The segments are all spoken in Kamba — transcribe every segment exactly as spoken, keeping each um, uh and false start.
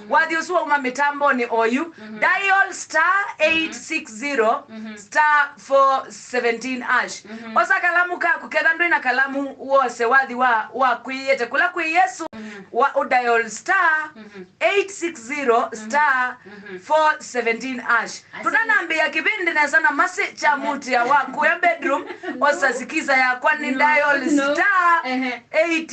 Wathi ũsu wauma mĩtambonĩ oyu, dial star eight six zero star four seventeen hash. Osa kalamu kaku, ketha ndwĩ na kalamu, wose wathi wa, wa kwĩyĩte kũla kwĩ Yesũ, wa, ũdial star eight six zero star four seventeen hash. Tũtanambĩĩa kĩvĩndĩ nesa na masĩ kya mũtĩa wa kũya bedroom, osa sikiza yakwa nĩ dial star eight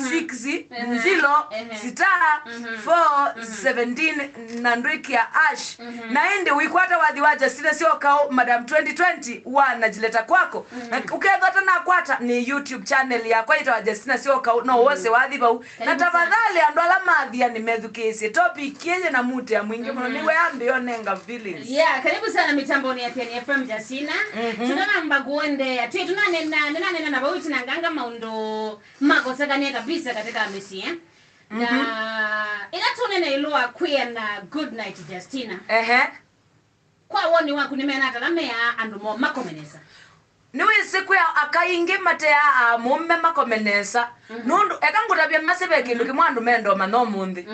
six zero star four seventeen na ndwĩkĩa hash. Na ĩndĩ ũikwata wathi wa Justina Syokau, Madam twenty twenty, wanajileta kwako. Na ũkethwa ũtanakwata, nĩ YouTube channel yakwa yĩtawa Justina Syokau, no wose wathi vau. Na tafadhali, andũ ala mathia nĩmethukĩĩsye topic ĩyĩ na mũtĩa mwingĩ mũno, nĩwe ambĩo nenga feelings. Yeah, karibu sana mitamboni ya Tiani F M, Justina. Tũtanamba kũendeea, twĩ tũnanena, nĩnanena na vau itinanganga maũndũ makosekanie kabisa katika mĩsyĩ, eh? Na ĩla tũnene ĩlũ wa kwĩa na good night, Justina. Ehe. Kwa woni waku, nĩmena ata ala meaa andũ moo makome nesa? Nĩwĩsĩ kwĩ aka aingĩ mateaa aamũũme makome nesa. Nũndũ, eka ngũtavye masĩ, ve kĩndũ kĩmwe andũ mendoo manya ũmũnthĩ.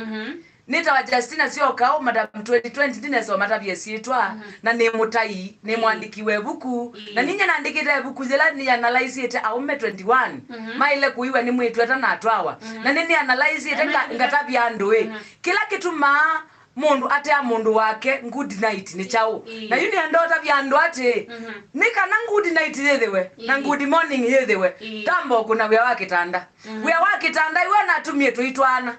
Nĩtawa Justina Syokau, Madam twenty twenty, ndinesa ũmatavya syĩtwa, na nĩ mũtai, nĩ mwandĩki wa ĩvuku. Na ninyie nandĩkĩte ĩvuku yĩla nĩanalaisĩte aũme twenty-one maĩle kũiwa nĩ mwĩĩtu atanatwawa. Na nĩnĩanalaisĩte nga-, ngatavya andũ ĩ, kĩla kĩtumaa mũndũ atea mũndũ wake good night nĩ kyaũ? Ĩĩ. Na yu nĩenda ũtavya andũ atĩ, nĩ kana good night yĩthĩwe, na good morning yĩthĩwe, tamba ũkũna wĩa wa kĩtanda. Wĩa wa kĩtanda iwe na atumie tũitwaana.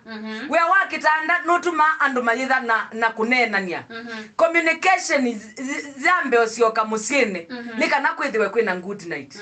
Wĩa wa kĩtanda nũtumaa andũ mayĩtha na, na kũneenany'a. Communication y-, y-, yambe ũsyoka mũsyĩnĩ, nĩ kana kwĩthĩwe kwĩna good night.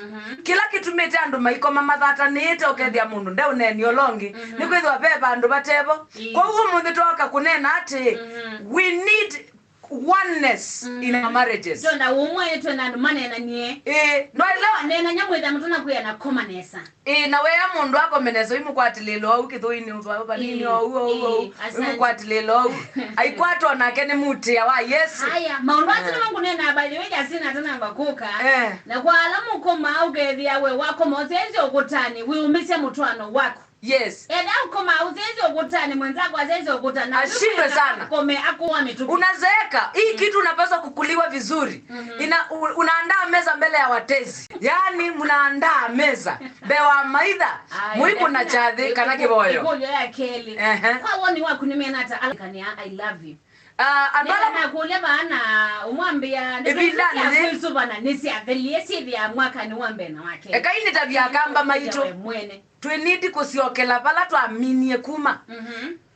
Kĩla kĩtumĩte andũ maikoma mathatanĩĩte, ũkethĩa mũndũ ndeũneeni ũla ũngĩ, nĩ kwĩthĩwa ve vandũ vatevo. Ĩĩ. Kwoou ũmũnthĩ twooka kũneena atĩ, we need oneness in our marriages. Twenda ũmwe, twenda andũ maneenanie. Ĩĩ, no ĩla neenany'a mwĩthĩa mũtana kwĩa na koma nesa. Ĩĩ, na wĩa mũndũ akome nesa, ũimũkwatĩlĩĩla ũu kĩthũinĩ, ũva-, vanini ũu, ũu, ũu, ũimũkwatĩlĩĩla ũu. Aikwatwa nake nĩ mũtĩa wa Yesũ. Haya, maũndũ asu nĩmo ngũneenaa, by the way, Justina atanamba kũka. Eh. Na kwa ala mũkomaa, ũkethĩa we wakoma ũsyaĩsye ũkũtanĩ, wĩũmĩsya mũtwaano waku. Yes. Enda ũkoma ũsyaĩsye ũkũtanĩ, mwenzako asyaĩsye ũkũtanĩ. Ashindwe sana. Akome akũwa mĩtũkĩ. Unazeeka, hii kitu unapaswa kukuliwa vizuri. Ina-, u-, unaandaa meza mbele ya watezi. Yaani, mnaandaa meza mbele wa maitha. Mũikũna kyathĩ kana kĩvoyo. Ĩkũlyo ya kelĩ. Ehe. Kwa woni waku nĩmena ata ala kanĩa I love you? Ah, andũ ala nakũlya vana ũmwambĩa ĩvindanĩ yĩĩ, kwĩsũvana nĩsyathelie syĩthĩaa mwakanĩ wa mbee na wa kelĩ. Ekai nĩtavye akamba maitũ. We mwene. Twĩ need kũsyokela vala twaminie kuma.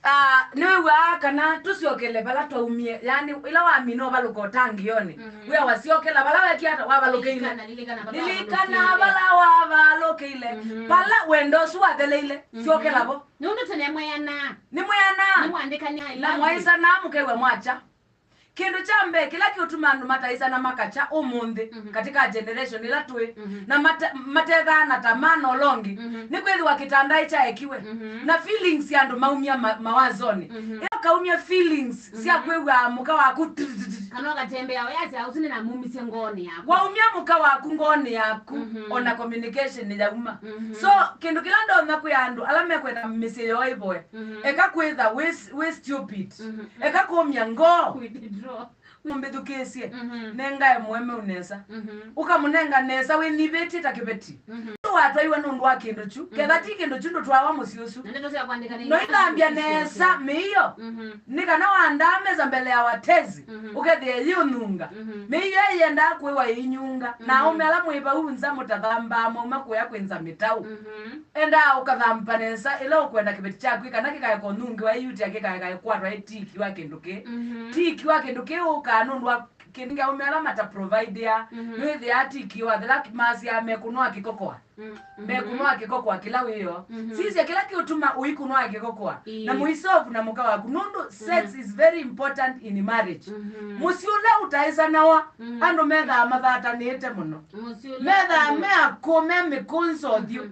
Ah, nĩwĩw'aa kana tũsyokele vala twaumie, yani, ĩla wamina ũvalũka ũtangĩĩonĩ, wĩa wasyokela vala wekie ata wavalũkĩile. Lilikana, lilikana vala wavalũkĩile. Lilikana vala wavalũkĩile. Vala wendo ũsu watheleile, syokela vo. Nũndũ tene mweanaa. Nĩmweanaa. Nĩmwandĩkanaa na ĩlavu. Mwaĩsanaa mũkew'a mwakya. Kĩndũ kya mbee kĩla kĩũtuma andũ mataĩsana makakya ũmũnthĩ katika generation ĩla twĩ, na mate-, matethaana ta mana ũla ũngĩ, nĩ kwĩthĩwa kĩtanda kyaekiwe, na feelings sya andũ maumya ma-, mawazonĩ. Ĩla ũkaumya feelings sya kwĩw'a mũka waku, kana ũkatembea ũyasya, "Ũsu nĩnamumisye ngoonĩ yakwa." Waumya mũka waku ngoonĩ yaku, ona communication yauma. So, kĩndũ kĩla ndonya kwĩa andũ ala mekwenda mĩsyĩ yoo ĩvoe, eka kwĩtha wĩ, wĩ stupid. Eka kũmya ngoo. Withdraw. Ũmbĩthukĩĩsye. Nengae mũemeu nesa. Ũkamũnenga nesa wĩnyivĩtye ta kĩveti. Watwaiwa nũndũ wa kĩndũ kyu. Ketha ti kĩndũ kyu ndũtwawa mũsyĩ ũsu. Na ndeto sya kwandĩka nĩ noithambya nesa mĩio. Nĩ kana wandaa mesa mbele ya watezi. Ũkethĩa yĩũnyunga. Mĩio ĩyendaa kũĩwa ĩinyunga. Na aũme ala mwĩ vau nza mũtathambaa mwauma kũya kwĩnza mĩtaũ. Endaa ũkathamba nesa ĩla ũkwenda kĩveti kyaku, kana kĩkaeka ũnyungĩwa ĩyutĩa, kĩkaeka ĩkwatwa ĩ tiki wa kĩndũ kĩ. Tiki wa kĩndũ kĩ ũkaa nũndũ wa kĩndũ kya aũme ala mata provide a. Nĩwĩthĩaa tiki wathela masyaa mekũnwa kĩkokoa. Mekũnwa kĩkokoa kĩla wĩo. Sisya kĩla kĩũtuma ũikũnwa kĩkokoa. Na mũisovu na mũka waku nũndũ sex is very important in marriage. Mũsyĩ ũla ũtaĩsanawa, andũ methaa mathatanĩte mũno. Methaa me akũũ me mĩkũnza ũthyũ.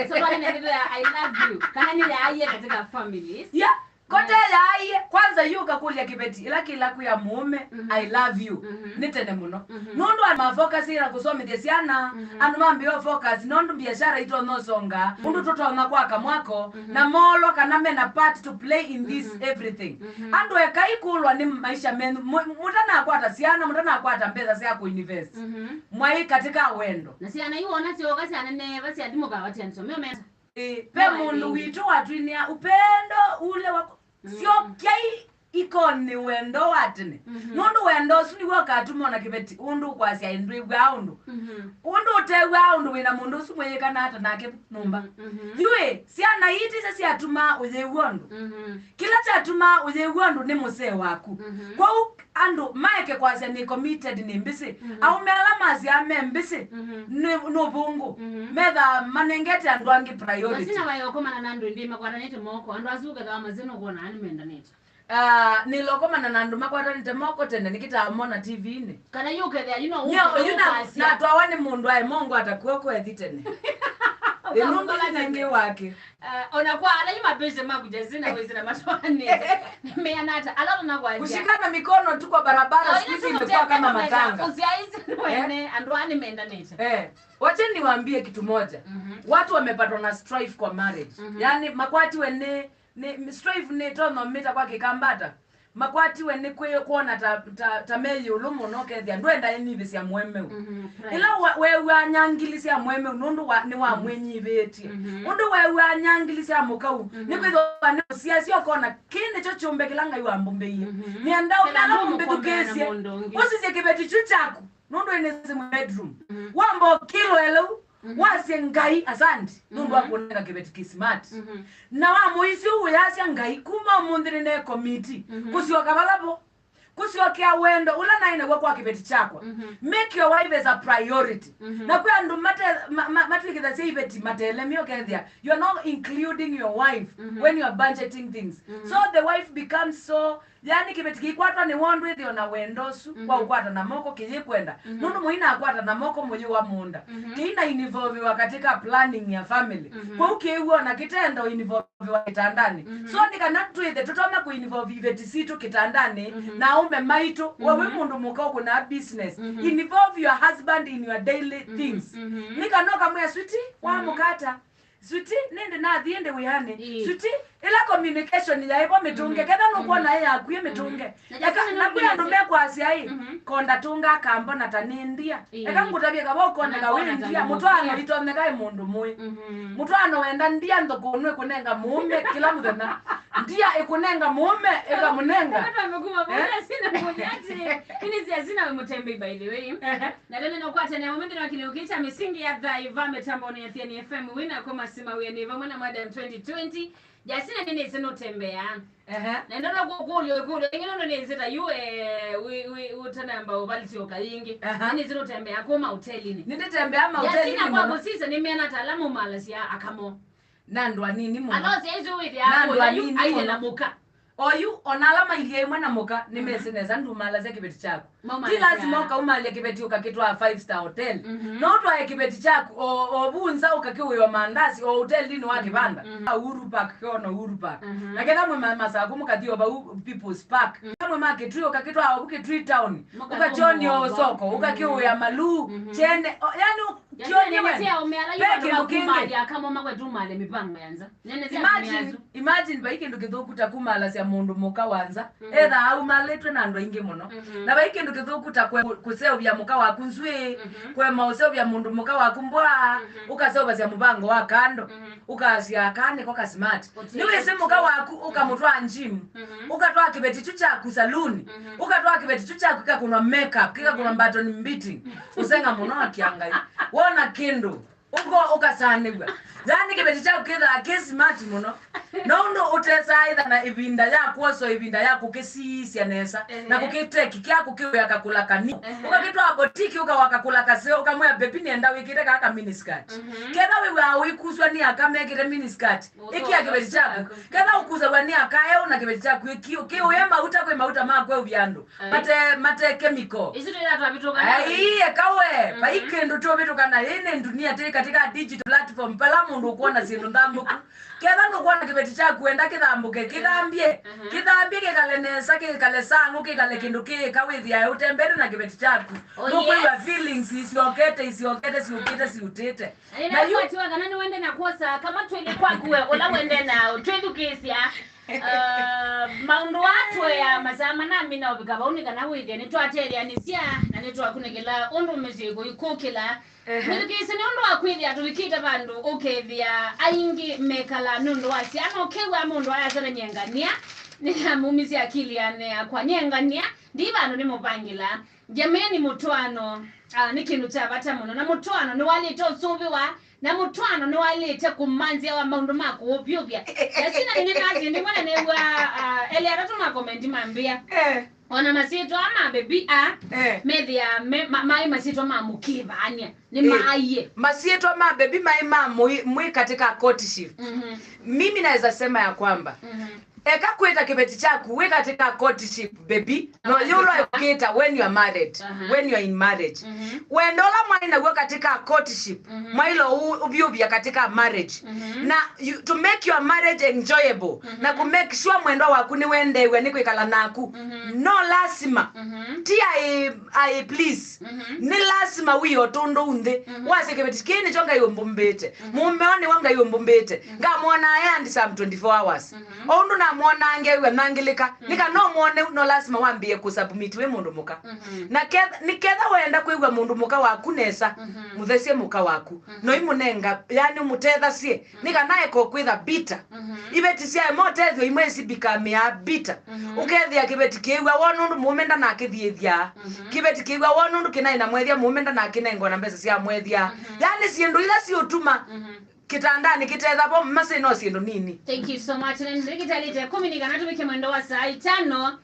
So, pale ndio ya I love you. Kana nĩ ya aye katika families. Yeah. Kote yaie, kwanza yu ũkakũlya kĩveti ĩla kĩla kwĩa mũũme, Mhm. "I love you." Mhm. Nĩ tene mũno. Mhm. Nũndũ andũ mafocusĩla kũsomethya syana, Mhm. andũ mambĩĩa focus nũndũ biashara itonya ũsonga, Mhm. ũndũ tũtonya kwaka mwako, Mhm. na molwa kana mena part to play in this Mhm. everything. Mhm. Andũ ekai kũlwa nĩ maisha menyu, mũ-, mũtanakwata syana, mũtanakwata mbesa sya kũinvest. Mhm. Mwaĩ katika wendo. Na syana iwona syoka syaneneva syathi mũkawatya nzomeo mesa. Eh, ve mũndũ witũ watwinĩa upendo ule wa Mm. syokyai ikonĩ wendo wa tene. Mhm. Nũndũ wendo ũsu nĩw'o ũkatuma ona kĩveti ũndũ ũkwasya ndwĩw'aa ũndũ. Mhm. Ũndũ ũtew'aa ũndũ wĩna mũndũ ũsu mwĩyĩkana ata nake nyũmba. Mhm. Yu ĩ, syana ii ti syo syatumaa ũyĩw'a ũndũ. Mhm. Kĩla kyatumaa ũyĩw'a ũndũ nĩ mũsee waku. Mhm. Kwoou andũ maeke kwasya nĩ committed, nĩ mbĩsĩ. Mhm. Aũme ala masyaa me mbĩsĩ Mhm. nĩ nũvũngũ. Mhm. Methaa manengete andũ angĩ priority. Masina waĩ ũkomana na andũ ĩndĩ makwatanĩte moko, andũ asu ũkethĩwa masina ũkwona nĩmendanĩte. Ah, nĩla ũkomana na andũ makwatanĩte moko tene, nĩkĩtaa mona T V-inĩ. Kana yu ũkethĩa yu no Nyo, ũke yu na, ũkasya. Natwawa nĩ mũndũ aĩ mongo atakuoko ethi tene. Ĩnũndũ Ũkamũkala ningĩ wake. Ah, ona kwa ala yu mapenzi maku Jasina wĩsĩ na matwanĩte. Meana ata, ala ũnakwasya. Kushikana mikono tu kwa barabara, Oh, siku hizi ina imekuwa kama matanga. Usiaizi wene, andũ ani mendanĩte. Eh, wacha niwaambie kitu moja. Mhm. Watu wamepatwa na strife kwa marriage. Mhm. Yaani, makwatiwe nĩ, nĩ, strife nĩ tono mita kwa kikambata. Makwatiwe nĩ kwĩ-, kwona ta, ta, ta me ĩũlũ mũno, ũkethĩa ndwenda ĩnivĩsya mũemeu. Mhm, right. Ĩla wa-, weew'aa nyangili sya mũemeu nũndũ wa, nĩwamwĩnyivĩtye. Mhm. Ũndũ weew'aa nyangili sya mũkau, Mhm. nĩkwĩthĩwa nĩ ũsiasya ũkona, "Kĩĩ nĩkyo kyũmbe kĩla Ngai wambũmbĩie." Mhm. Nĩenda ũmala mũmbĩthukĩĩsye. Ũsisye kĩveti kyu kyaku, nũndũ ĩnĩ sĩ mũ bedroom. Mhm. Wamba ũkĩlwe lĩu, Mhm. wasye Ngai asante, nũndũ wa Mhm. kũnenga kĩveti kĩ smart. Mhm. Na wamũisye ũyasya Ngai, kuma ũmũnthĩ nĩnekomiti Mhm. kũsyoka vala vo. Kũsyokea wendo ũla naĩ naw'o kwa kĩveti kyakwa. Mhm. Make your wife as a priority. Mhm. Na kwĩ andũ mate-, ma-, ma-, matwĩkĩthasya iveti matelemie ũkethĩa, you are not including your wife Mhm. when you are budgeting things. Mhm. So the wife becomes so, yani kĩveti kĩikwatwa nĩ wondũ ĩthĩo na wendo ũsu Mhm. wa ũkwata na moko kĩyĩkwenda. Mhm. Nũndũ mũinakwata na moko mũyĩ wa mũũnda. Mhm. Kĩina involviwa katika planning ya family. Mhm. Kwoou kĩw'o na kĩtenda involve wa kĩtandanĩ. Mhm. So nĩ kana twĩthe tũtonya kũinvolve iveti sitũ kĩtandanĩ Mhm. na aũme maitũ, we wĩ Mhm. mũndũ mũka ũkũnaa business. Mhm. Involve your husband in your daily Mhm. things. Mhm. Nĩ kana ũkamwĩa, "Switi, wa Mhm. mũkata. Switi, nĩndĩ nathiĩ ndĩ wĩanĩ. Ĩĩ. Switi, ĩla communication yaĩvo mĩtũnge. Mhm. Ketha nũkwona Mhm. ĩ yakuĩ mĩtũnge." Mhm. Na Eka, Jasmine na kwĩ andũ nũndũ mekwasya ĩ, Mhm. "Konda tũnga kambo na ta nĩ ndia." Ĩĩ. Eka ngũtavye kava ũkoneka wĩ Kana ndia, kona mũtwaano ta nĩ ndia. Itonyeka ĩ mũndũ mũĩ. Mhm. Mũtwaano wenda ndia nthũkũnũ ĩkũnenga mũũme kĩla mũthenya. Ndia ĩkũnenga mũũme, ĩkamũnenga. Eka twamekuma Eh? Bwana sina kũlya atĩ, ini si asina we mũtembei, by the way. Ehe. Na leo nĩnũkwatania mũmĩnthĩ wa kĩlĩko kĩĩ kya mĩsingi ya thaa ĩva mĩtambonĩ ya Thiani F M wĩna kũmasima wĩa nĩ vamwe na Madam twenty twenty. Jasina nĩnĩsĩ nũtembeaa. Ehe. Na ndola kũkũlyo ĩkũlyo ĩngĩ nũndũ nĩsĩ ta yu, eh, wi, wi, ũtanamba ũvalisyoka yĩngĩ. Aha. Nĩnĩsĩ nũtembeaa kuma ũtelinĩ. Nĩndĩtembeaa maũtelinĩ Jasina kwa mũno. Mũsisa nĩmeana ta ala mũmalasya akamo. Na andũ anini mũno. Alose isu wĩthĩa Na andũ ũla yu anini aile mũno. Na mũka. Oyu, ona ala mailyĩ ĩmwe na mũka, nĩmesĩ Mhm. nesa ndumaalasya kĩveti kyaku. Ti Maumalasya. Lazima ũkaumalya kĩveti ũkakĩtwaa five star hotel. Mhm. No ũtwae kĩveti kyaku, o, o vu nza ũkakĩwĩwa mandasi, o hotelinĩ wa Mhm, kĩvanda. Mhm. A Uhuru Park, kĩona Uhuru Park. Mhm. Na ketha mwĩ ma-, Masaku mũkathi o vau People's Park. Mhm. Ketha mwĩ ma Kitui ũkakĩtwaa o vu Kitui Town. Mũkatũmũa Ũkakyonia o soko. Soko, Mhm. ũkakĩwĩa maluu, Mhm. kyene, o, yani, Kyonie wene. Ve kĩndũ kĩngĩ. Imagine, imagine vai kĩndũ kĩthũku ta kumaalasya mũndũ mũka wa nza. Mhm. Etha aumalĩtwe na andũ aingĩ mũno. Mhm. Na vai kĩndũ kĩthũku ta kwe-, kũseũvya mũka waku nzw'ĩĩ, Mhm. kũema ũseũvya mũndũ mũka waku mbwaa, Mhm. ũkaseũvasya mũvango wa kando, Mhm. ũkasya aka nĩko ka smart. Ũti- Nĩwĩsĩ mũka waku ũkamũtwaa gym, Mhm. ũkatwaa kĩveti kyu kyaku saluni, Mhm. ũkatwaa kĩveti kyu kyaku kĩkakũnwa makeup, kĩkakũnwa Mhm. button beating. Ũsenga mũno akia Ngai. Wona kĩndũ. Ũko ũkasanĩw'a. Yani kĩveti kyaku kĩthaa kĩ smart mũno. No ũndũ ũtesaa ĩtha na ĩvinda ya kwosa, ĩvinda ya kũkĩsiisya nesa, Ehe. na kũkĩteki kya kũkĩwĩa kakũla kanini. Ehe. Ũkakĩtwaa botiki, ũkawa kakũla kaseo, ũkamwĩa, "Baby, nĩenda wĩkĩte kaa ka miniskirt." Mhm. Ketha wĩw'aa ũikuswa nĩ aka mekĩte miniskirt, Ũtwaa ĩkĩa kĩveti kyaku. Ketha ũkusaw'a nĩ aka eũ na kĩveti kyaku ĩkiũ, kĩũye mauta, kwĩ mauta ma kweũvya andũ. Ai. Mate, mate chemical. Isu twĩla twavĩtũka Ai, nayo. Eka we, vai Mhm. kĩndũ tũvĩtũka na ĩĩ nĩ ndunia tĩka katika digital platform, pala mũndũ ũkwona syĩndũ nthambũku. Ketha ndũkwona kĩveti kyaku, enda kĩthambũke, kĩthambie, kĩthambie, kĩkale nesa, kĩkale sang'ũ, kĩkale kĩndũ kĩĩka, wĩthĩae ũtembete na kĩveti kyaku. Oh, ndũkwĩw'a feelings isyokete, isyokete, syũkĩte, syũtĩte. Na yu- Nĩnakwatiwa kana nĩwende na kwosa kama twĩlĩ kwaku we, ũla wende na twĩthukĩĩsya. Uh, maũndũ aa tũea masaa mana mina ũvika vau nĩ kana wĩthĩe nĩtwatetheanĩsya na nĩtwakunĩkĩla ũndũ mĩsyĩ ĩkũikũkĩla. Ehe. Mwĩthukĩĩsye nĩ ũndũ wa kwĩthĩa tũvikĩte vandũ ũkethĩa aingĩ mekala nũndũ wa syana, ũkew'a mũndũ ayasya na nyengania, nĩnamumisye akilianĩ yakwa nyengania, ndi vandũ nĩmũvangĩla. Jameni, mũtwaano, ah, nĩ kĩndũ kya vata mũno, na mũtwaano nĩwaĩlĩte ũsũvĩwa, na mũtwaano nĩwaĩlĩte kũmanthĩawa maũndũ ma kũũvyũvya. Na sina nene nasi, ndimwe na nĩw'a, ah, elĩ atatũ ma komenti mambĩa. Eh. Ona masyĩtwa ma bebi a, eh, methĩa me, ma, maĩ masyĩtwa ma mũkĩvaany'a. Nĩ, eh, maaiye. Masyĩtwa ma bebi maĩ ma mwĩ, mwĩ katika courtship. Mhm. Mimi naweza sema ya kwamba, mhm, eka kwĩta kĩveti kyaku wĩ katika courtship, baby. No, aha, yũlwa ũkĩta when you are married, aha, when you are in marriage. Mhm. Wendo ũla mwaĩ naw'o katika courtship, mhm, mwaĩle ũ-, ũvyũvya katika marriage. Mhm. Na you, to make your marriage enjoyable, mhm, na ku make sure mwendwa waku nĩwendeew'a nĩ kwĩkala naku. Mhm. No lasima. Mhm. Ti I, I please. Mhm. Nĩ lasima wĩo tũndũ unthĩ. Mhm. Wasye kĩveti kĩĩ nĩkyo Ngai ũmbũmbĩte. Mhm. Mũmeo nĩwe Ngai ũmbũmbĩte. Mhm. Ngamwona e handsome twenty-four hours. Mhm. O ũndũ namwonaa ngew'a nangĩlĩka. Mhm. Nĩ kana ũmwone, no lasima wambĩe kũsubmit wĩ mũndũ mũka. Mhm. Na keth-, nĩ ketha wenda kwĩw'a mũndũ mũka waku nesa, mhm, mũthesye mũka waku. Mhm. No imũnenga, yani ũmũtethasye. Mhm. Nĩ kana eko kwĩtha bitter. Mhm. Iveti syaĩ motethyo imwe isi bikamĩaa bitter. Mhm. Ũkethĩa kĩveti kĩĩw'a woo nũndũ mũũme ndanakĩthiĩthya. Mhm. Kĩveti kĩĩw'a woo nũndũ kĩnaĩ na mwethya mũũme ndanakĩnengwa na mbesa sya mwethya. Mhm. Yani syĩndũ ila siũtuma, mhm, kĩtandanĩ kĩtetha vo masĩ no syĩndũ nini. Thank you so much. Na ndĩkĩtalĩte kũmi nĩ kana tũvike mwendo wa saa itano.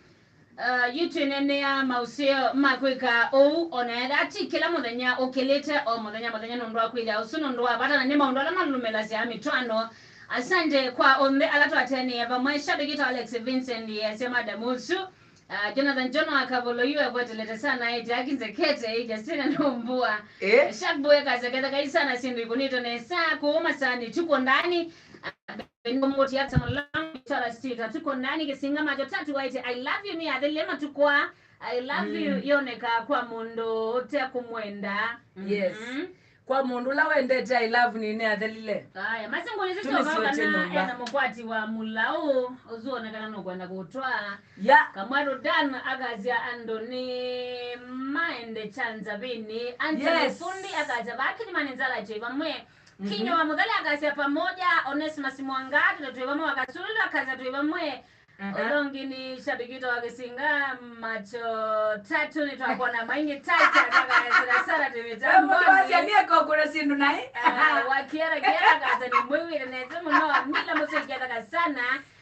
Uh, yu twĩneenea maũseo ma kwĩka ũu, o na etha ti kĩla mũthenya ũkĩlĩte, o mũthenya mũthenya nũndũ wa kwĩthĩa ũsu nũndũ wa vata, na nĩ maũndũ ala malũlũmĩlasya mĩtwaano. Asante kwa onthe ala twateeneie vamwe. Shabiki ta Alex Vincent yasya madam ũsu. Uh, Jonathan John wa Kavolo yu ekwetelete sana, ete akinzekete, ĩ Justina nũmbua. Eh? Shakbu ekasya ketha kai sana syĩndũ ikũnĩtwe nesa, kũũ masani, tuko ndani. Nĩngũmũtia ta mũlango, Charles Twitter, tuko ndani, Kĩsinga Macho Tatu waĩtye, "I love you, nĩ athele matukwa, I love you, mm, yoneka kwa mũndũ ũte kũmwenda." Yes. Mhm. Kwa mũndũ ũla wendete I love nĩ nĩ athelile. Aya, masingũnĩsĩ tũmĩsyoke kana nyũmba. Ena mũkwati wa mũlaũ, ũsu onekana nũkwenda kũtwaa. Ya. Kamwaro Dan akasya andũ nĩ maende kyanza vĩnĩ. Anthony, yes, Fundi akasya, "Vakili mane nzala twĩ vamwe." Kinywa wa Mũthele akasya pamoja, Onesmus Mwanga, tũtũ twĩ vamwe, wa Kasulilo akasya twĩ vamwe. Aha. Ũla ũngĩ nĩ shabiki witũ wa Kĩsinga, Macho Tatu, nĩtwakwona maingĩ tata, akasya sana twĩ mĩtamboni. Mũndũ wasya nĩ ekokũra syĩndũ naĩ. Ah, wa Kiera Kiera akasya nĩ mwĩw'ĩte nesa mũno, Mila Mũsũi akasya sana.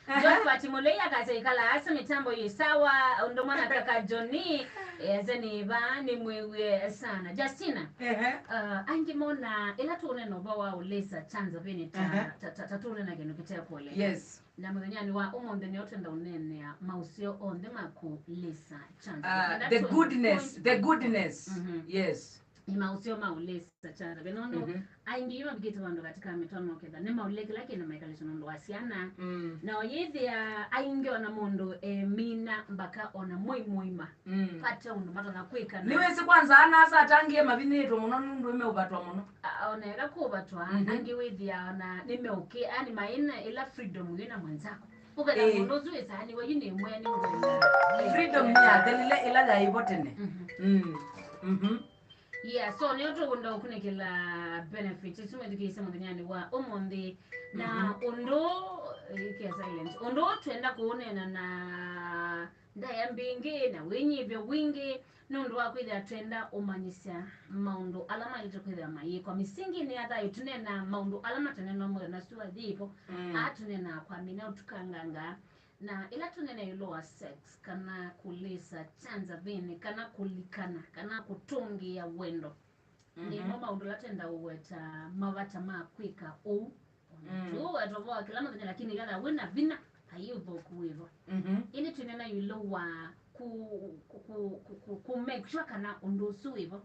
Aha. Josephat Mũlei akasya, "Ĩkala asa, mĩtambo yĩ sawa, ũndũ mwana kaka Johnny, ese nĩ va, nĩ mwĩw'e sana." Justina, ehe, uh, angĩ mona, ĩla tũũnena ũvoo wa ũlĩsa chanza vĩnĩ ta, aha, ta, ta, ta tũũnena kĩndũ kĩtekũeleka. Yes. Na mũthenyanĩ wa ũmũnthĩ nĩo twenda ũneenea maũseo onthe ma kũlĩsa chanza. Ah, the goodness, the goodness. Mhm. Yes. Nĩ maũseo ma ũlĩsa chanza. Ve nũndũ, mhm, aingĩ yu mavikĩte vandũ katika mĩtwaano ketha nĩ maũlile kĩla kĩndũ maikalisya nũndũ wa syana. Mm. Na ũyĩthĩa aingĩ ona mũndũ emina mpaka ona mwei mũima. Mm. Vate ũndũ matonya kwĩka na. Nĩwĩsĩ kwanza ana asa atangie mavinĩtwe mũno nũndũ meũvatwa mũno. A-, ona eka kũvatwa, mhm, angĩ wĩthĩa ona nĩmeũkĩ, yani maina ĩla freedom wĩ na mwenzako. Ũketha, eh, mũndũ ũsu wĩsaa nĩwe yu nĩ mwene ngwenda. Freedom nĩ yathelile ĩla yaĩ vo tene. Mhm. Mm. Mhm. Yeah, so nĩyo tũkwenda ũkunĩkĩla benefit isu mwĩthukĩĩsye mũthenyanĩ wa ũmũnthĩ. Na, mhm, ũndũ, eh, ĩkĩa silent. Ũndũ twenda kũũneena na ndaĩa mbingĩ na wĩnyivyo wingĩ, nũndũ wa kwĩthĩa twenda ũmanyĩsya maũndũ ala maĩlĩte kwĩthĩa mayĩkwa mĩsinginĩ ya thayũ. Tũneenaa maũndũ ala mataneenwa mũthenya ũsu wa thĩĩvo. Mm. Aa tũneenaa kwamina ũtukanganga. Na ĩla tũneena ĩũlũ wa sex, kana kũlĩsa chanza vĩnĩ, kana kũlikana, kana kũtũngĩĩa wendo, mhm, nĩmo maũndũ ala twenda ũweta mavata ma kwĩka ũu. Mm. Tũũweta ũvoo wa kĩla mũthenya, lakini ĩkethĩa wĩ na vinya, vai ũthũku wĩvo. Mhm. Ĩndĩ twĩneena ĩũlũ wa ku, ku, ku, ku, ku, ku make sure kana ũndũ ũsu wĩvo.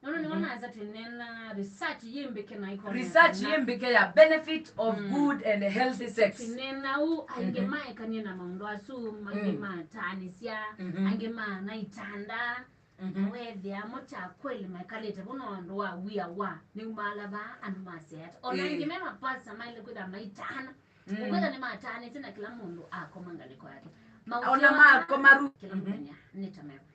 Nono nĩwona nza twĩneena research yĩmbĩke na ĩkona research kana yĩmbĩke ya benefit of Mm. good and healthy sex. Twĩneena ũu, aingĩ Mm-hmm. maekanie na maũndũ asu, angĩ Mm. mataanĩsya, Mm-hmm. angĩ maana itanda. Mm-hmm. Na weethĩa mo kya kweli maikalĩte vo na ũndũ wa wia wa nĩumaala vaa andũ masya ata. Ona Ĩĩ. angĩ me mapasta maĩle kwĩtha maitaana. Mm. Ũkwĩtha nĩmataanĩte na kĩla mũndũ akoma ngalĩko yake. Ona Maũseo makoma ru- kĩla Mhm. mũthenya nĩ ta mevo.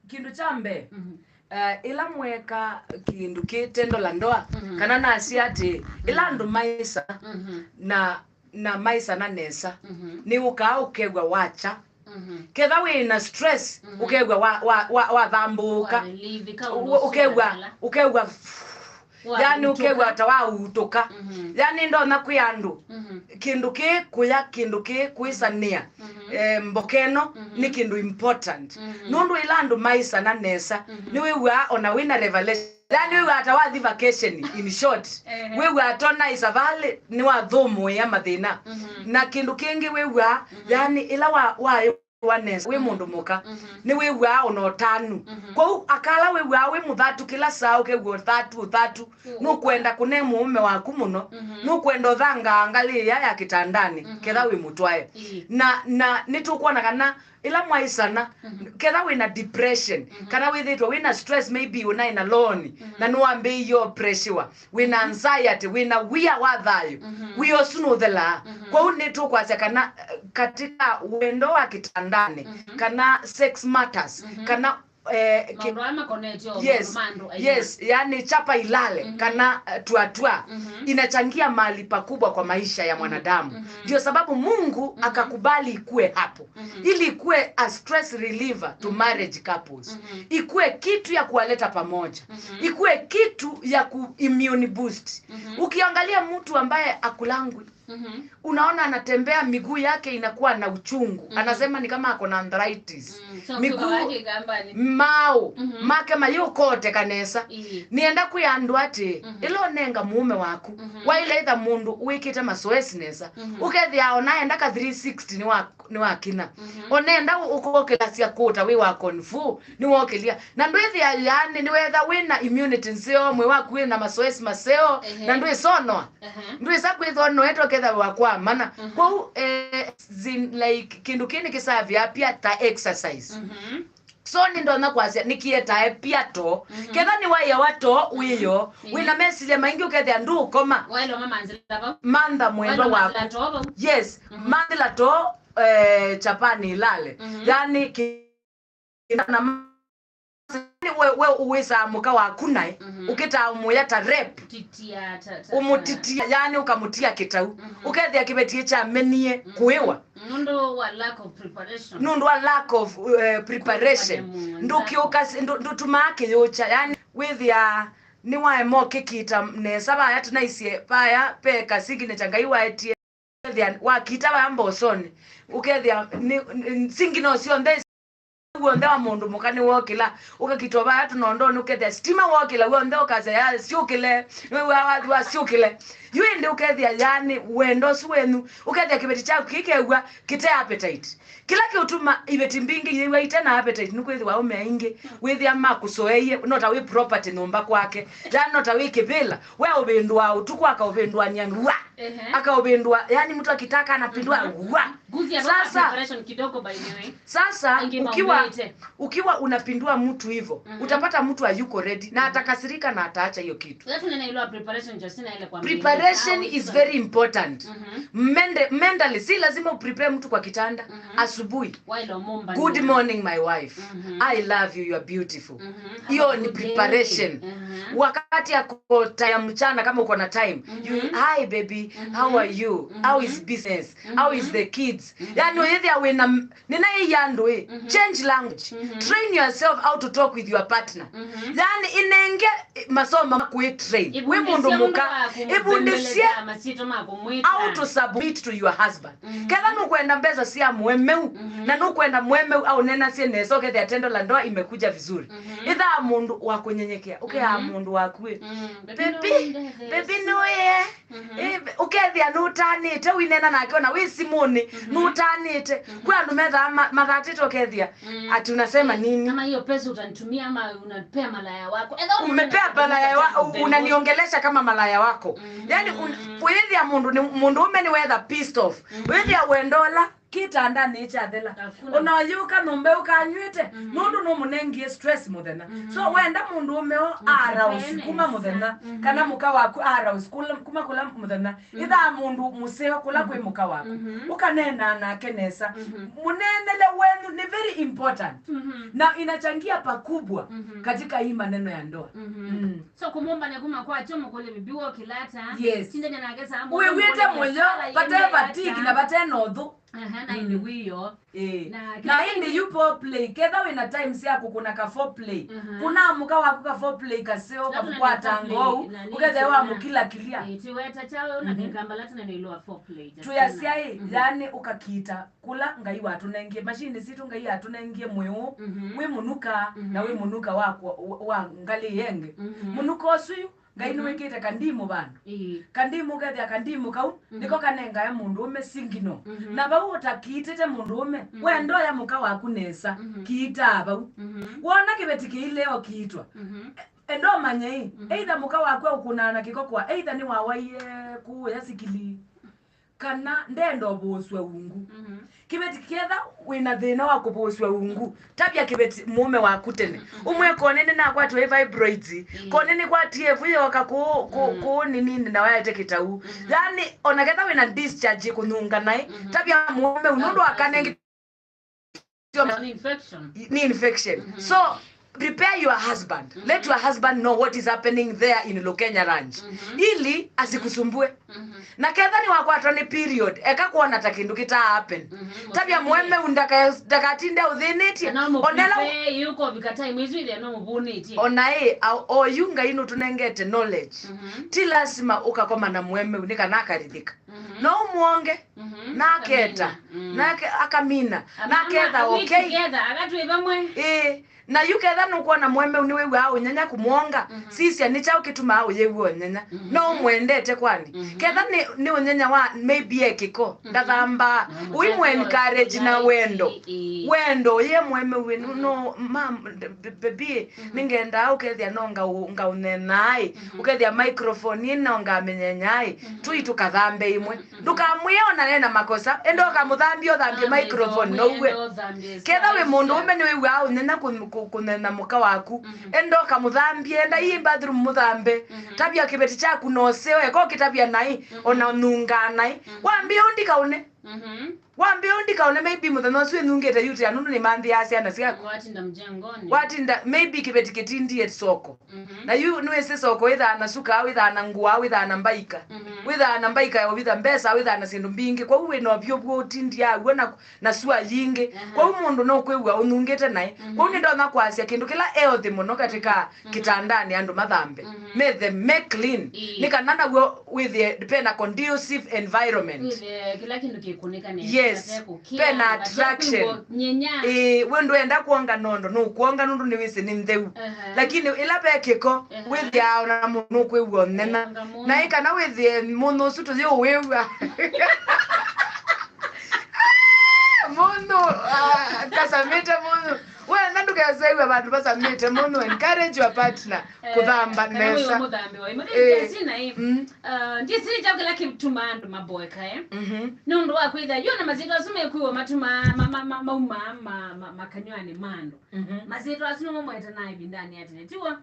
Kĩndũ kya mbee, Mhm. eh, ĩla mweka kĩndũ kĩ tendo la ndoa, Mhm. kana nasya atĩ, ĩla andũ maĩsa Mhm. na, na maĩsana nesa, Mhm. nĩ ũkaa ũkew'a wakya. Mhm. Ketha wĩ na stress, Mhm. ũkew'a wa, wa, wa, wathambũũka. Wa relieve, ka Ũ- ũndũ ũkew'a, ũsũanĩla. ũkew'a, Wa yani ũkew'a ũtũka. ta wautũka. Mhm. Yani ndonya kwĩ andũ, Mhm. kĩndũ kĩ kũya, kĩndũ kĩ kwĩsanĩa, Mhm. eh, mboka ĩno Mhm. nĩ kĩndũ important. Mhm. Nũndũ ĩla andũ maĩsana nesa, Mhm. nĩwĩw'aa ona wĩna revelation. Yani wĩw'aa ta wathi vacation, in short. Ehe. Wĩw'aa tona isavalĩ nĩwathũmũĩa mathĩna. Mhm. Na kĩndũ kĩngĩ wĩw'aa, Mhm. yani ĩla wa, wa wa nesa, wĩ mũndũ mũka, Mhm. nĩwĩw'aa ona ũtanu. Mhm. Kwoou akala wĩw'aa wĩ mũthatu kĩla saa, ũkew'a ũthatu, ũthatu. Ũũ. Nũkwenda kũne mũũme waku mũno, Mhm. nũkwenda ũthangaa ngalĩ ĩya ya kĩtandanĩ, Mhm. ketha wĩ mũtwae. Ĩĩ. Na, na nĩtũkwona kana ĩla mwaĩsana, Mhm. ketha wĩ na depression, Mhm. kana wĩthĩtwe wĩ na stress, maybe ũnaĩ na loan, Mhm. na nĩwambĩĩie pressure, wĩna anxiety, wĩna wia wa thayũ, Mhm. wia ũsu nũthelaa. Mhm. Kwoou nĩtũkwasya kana, eh, katika wendo wa kĩtandanĩ, Mhm. kana sex matters, Mhm. kana, eh, ki- Maũndũ ala makonetye o yes, maũndũ ma andũ aima. Yes, yani chapa ilale, Mhm. kana, eh, tuatua, Mhm. inachangia mahali pakubwa kwa maisha ya Mhm. mwanadamu. Mhm. Ndio sababu Mungu Mhm. akakubali ikue hapo. Mhm. Ili ikue a stress reliever to Mhm. marriage couples. Mhm. Ikue kitu ya kuwaleta pamoja. Mhm. Ikue kitu ya ku immune boost. Mhm. Ukiangalia mtu ambaye akulangwi, Mhm. unaona anatembea, miguu yake inakuwa na uchungu. Mhm. Anasema ni kama ako na arthritis. Mm. So, miguu, mao Mhm. make mayũkote kanesa. Ĩĩ. Nĩenda kwĩa andũ atĩ, Mhm. ĩla ũnenga mũũme waku, Mhm. waĩle ĩtha mũndũ wĩkĩte masoesi nesa. Mhm. Ũkethĩa ona enda ka three sixty nĩwa nĩwakina. Mhm. Onenda ũ- ũkokĩlasya kũta wĩ wa kung fu, nĩwokĩlya. Na ndwĩthĩa yani nĩwetha wĩ na immunity nzeo, mwĩ waku wĩ na masoesi maseo, Ehe. na ndwĩsonoa. Ehe. Ndwĩsa kwĩthwa noetwa ketha wa kwa mana. Mhm. Kwoou, eh, zin, like, kĩndũ kĩĩ nĩkĩsavĩa pia ta exercise. Mhm. So nĩndonya kwasya nĩkĩetae pia too. Mhm. Ketha nĩwaĩawa too wĩyo, Mhm. wĩna mesilya maingĩ ũkethĩa ndũũkoma. Waĩle mamanthĩla vau. Mantha mwendwa Waĩle waku. Mamanthĩla too vau. Yes, Mhm. manthĩla too, eh, Japan ilale. Mhm. Yani ki- na ma- yani we, we ũwĩsaa mũka waku naĩ, Mhm. ũkĩtaa ũmũya ta rep. Kũtitia ta, ta, ta. Ũmũtitia, yani ũkamũtia kĩtau. Mhm. Ũkethĩa kĩveti kyamenie Mhm. kũĩwa. Nũndũ wa lack of preparation. Nũndũ wa lack of, eh, preparation. Kũkanyamũ ndũkĩũka, ndũ- ndũtumaa kĩyũkya. Yani wĩthĩa nĩwaema ũkĩkita nesa vaya tũnaisye vaya pe ka signature Ngai waetie. Ũkethĩa wakita vaya mbosonĩ, ũkethĩa nĩ, nĩ, singi no syonthe, w'onthe wa mũndũ mũka nĩwokĩla, ũkakitwa vaya tũnondonĩ, ũkethĩa sitima wokĩla w'onthe ũkasya, "Ya, syũkĩle," nĩwĩw'aa wathi wa syũkĩle. Yu ĩndĩ ũkethĩa, yani, wendo ũsu wenyu, ũkethĩa kĩveti kyaku kĩkew'a kĩte appetite. Kĩla kĩũtuma iveti mbingĩ iyĩw'a ite na appetite nĩ kwĩthĩwa aũme aingĩ wĩthĩa makũsoeie, no ta wĩ property nyũmba kwake, yani no ta wĩ kĩvĩla, we ũvĩndũaa ũtukũ akaũvĩndũa nyandu wa Ehe. Akaupindua, yani mtu akitaka anapindua, Mhm. wa. Gusia baba Sasa, preparation kidogo, by the way. Sasa, Aingi ukiwa, maumete. Ukiwa unapindua mtu hivyo, Mhm. utapata mtu hayuko ready na atakasirika na ataacha hiyo kitu. Sasa tunaenda ile preparation, Justina, ile kwa Preparation is very important. Mhm. Mende-, mentally, si lazima uprepare mtu kwa kitanda, Mhm. asubuhi. Wailo momba Good ni morning, my wife. Mhm. I love you, you are beautiful. Mhm. Hiyo ni preparation. Mhm. Wakati yako time ya mchana, kama uko na time, you, Mhm. "Hi baby, Mhm. how are you? How is Mhm. business? How is Mhm. the kids?" Mhm. Yani, wĩthĩa wĩna m-, nĩnaĩia andũ ĩ, Mhm. change language. Mhm. Train yourself how to talk with your partner. Mhm. Yani, ĩnenge, eh, masomo ma kwĩ train. Wĩ mũndũ mũka, ĩvundĩsye ũndũ wa kũmũthembeleza, ĩvundĩsye masyĩtwa ma kũmwĩta. How to submit to your husband. Mhm. Ketha nũkwenda mbesa sya mũemeu, Mhm. Na nũkwenda mũemeu aũnenasye nesa, ũkethĩa tendo la ndoa imekuja vizuri. Ĩthaa mũndũ wa kũnyenyekea, ũkeaa mũndũ waku ĩ, "Baby, baby, nũĩe." Eh, ũkethĩa nũtanĩte, ũinena nake ona wĩ simũnĩ, nũtanĩte. Kwĩ andũ methaa ma- mathatĩte, ũkethĩa, "Ati unasema nini?" Ama hiyo pesa utanitumia ama unapea malaya wako. Umepea malaya wa- unaniongelesha kama malaya wako. Yaani un- wĩthĩa mũndũ nĩ- mũndũ ũme nĩ wetha pissed off. Wĩthĩa wendola kĩtandanĩ kyathela. Ona ũyũka nyũmba ũkanyw'ĩte, nũndũ nũmũnengie stress mũthenya. So wenda mũndũ ũme o arouse kuma mũthenya, kana mũka waku arouse kuma kũla mũthenya, ĩthaa mũndũ mũseo kũla kwĩ mũka waku, ũkaneenaa nake nesa. Mũneenele wenyu ni very important na inachangia pakubwa katika hii maneno ya ndoa. Mm. So kũmũmbanya kuma kwakyo mũkũlye bibi wokĩla ata? Yes. Tindanya nake saa mũthenya wĩw'ĩte mũyo, vate fatigue na vate na ũthũ. Aha, na ĩndĩ wĩyo. Eh. Na ĩndĩ yu foreplay, ketha wĩna time sya kũkũna ka foreplay. Kũna mũka waku ka foreplay kaseo kakwata ngou, ũkethĩa wamũkilakilya. Tiweta chao na kikamba lata na nilwa foreplay. Tuyasyaĩ, yani ũkakita kũla Ngai watũnengie, machine sitũ Ngai atũnengie mwĩũ, wĩ mũnuka, na wĩ mũnuka wa, wa, wa ngalĩ yengĩ. Mũnuka ũsu yu, Ngai nĩwĩkĩte kandimũ vandũ. Kandimũ, ũkethĩa kandimũ kau nĩko kanengae mũndũũme signal. Na vau ũtakiitĩte mũndũũme, wenda ũya mũka waku nesa, kiitaa vau. Wona kĩveti kĩilea ũkiitwa, e- enda ũmanye ĩ, either mũka waku aũkũnaa na kĩko kwa, either nĩwawaie kũũya sikili, kana ndenda ũvũsw'a ungu. Kĩveti ketha wĩna thĩna wa kũvũsw'a ungu, tavya kĩveti mũũme waku tene. Ũmwĩe, "Kone nĩnakwatwa ĩ fibroids, kone nĩkwatie ĩvu yoka kũũ, kũũ, kũũ ninini na waete kĩtau." Yaani, ona ketha wĩna discharge kũnyunga naĩ, tavya mũũme ũu nũndũ akanenge An infection. Ni infection. So, prepare your husband. Let your husband know what is happening there in Lukenya Ranch. Ili asikusumbue. Na ketha nĩwakwatwa nĩ period, eka kuona ta kĩndũ kĩta happen. Tavya mũũme ũu ndaka- ndakatinde ũthĩnĩtye. Onela ona ĩ, a- oyu Ngai nũtũnengete knowledge. Ti lasima ũkakoma na mũũme ũu nĩ kana akarithĩka. No ũmwonge, na aketa, nake akamina, na aketha okay. Ĩĩ, na yu ketha nũkwona mũũme ũu nĩwĩw'aa ũnyanya kũmwonga, sisya nĩ kyaũ kĩtumaa ũyĩw'a ũnyanya? No ũmwendete kwani? Ketha nĩ, nĩ ũnyanya wa maybe e kĩko, ndathambaa, ũimũ encourage na wendo. Wendo, ũyĩe mũũme ũu, "No, mam, baby, nĩngendaa ũkethĩa no ngaũ- ngaũnenaa ĩ, ũkethĩa microphone ĩ no ngamĩnyenyaa ĩ, tũi tũkathambe ĩmwe." Ndũkamwĩe ona ena makosa, enda ũkamũthambie, ũthambie microphone na ũw'e. Ketha wĩ mũndũũme nĩwĩw'aa ũnyanya kũ- kũ- kũnena mũka waku, enda ũkamũthambie, enda ii bathroom mũthambe. Tavya kĩveti kyaku na ũseo, eka ũkĩtavya naĩ, ona nungaa naĩ. Wambie ũndikaũne. Wambie ũndikaũne, maybe mũthenya ũsu ĩnungĩte yutea nũndũ nĩmanthĩaa syana syaku. Watinda mjengoni. Watinda, maybe kĩveti kĩtindie soko. Na yu nĩwĩsĩ soko wĩthaa na suka, wĩthaa na ngũa, wĩthaa na mbaika. Wĩthaa na mbaika ya ũvitha mbesa, wĩthaa na syĩndũ mbingĩ. Kwoou wĩna ũvyũ w'o ũtindia w'o na, na sua yingĩ. Kwoou mũndũ no kwĩw'a ũnungĩte naĩ. Kwoou nĩndonya kwasya kĩndũ kĩla healthy mũno katika kĩtandanĩ andũ mathambe. Methe, me clean. Nĩ kana naw'o wĩthĩe pena conducive environment. Wĩthĩe kĩla kĩndũ kĩkũnĩka nesa, yes, vate kũkĩa, pena vate attraction. Kwĩw'a nyenya. Ĩĩ, we ndwenda kwonga nondo, nũkwonga nũndũ nĩwĩsĩ nĩ ntheu. Lakini ĩla ve kĩko, wĩthĩaa ona mũndũ nũkwĩw'a ũnena. Ĩĩ, na ĩ kana wĩthĩe mũndũ ũsu tũyĩ ũwĩw'a. Mũndũ, ah, kasamĩte mũndũ. Wenda ndũkesew'a vandũ vasamĩte mũno, encourage your partner kũthamba nesa. Mũthambi wa imwe. Eh. Ndisina ĩ. Mm. Uh, ndisini kyaũ kĩla kĩtumaa andũ maboeka, eh? Mhm. Nũndũ wa kwĩtha yu na masyĩtwa asu mekwĩwa matuma ma- ma- ma- mauma ma- ma- makanyw'anĩ ma andũ. Mhm. Masyĩtwa asu nĩmo mwetanaa ĩvindanĩ ya tene, tiw'o?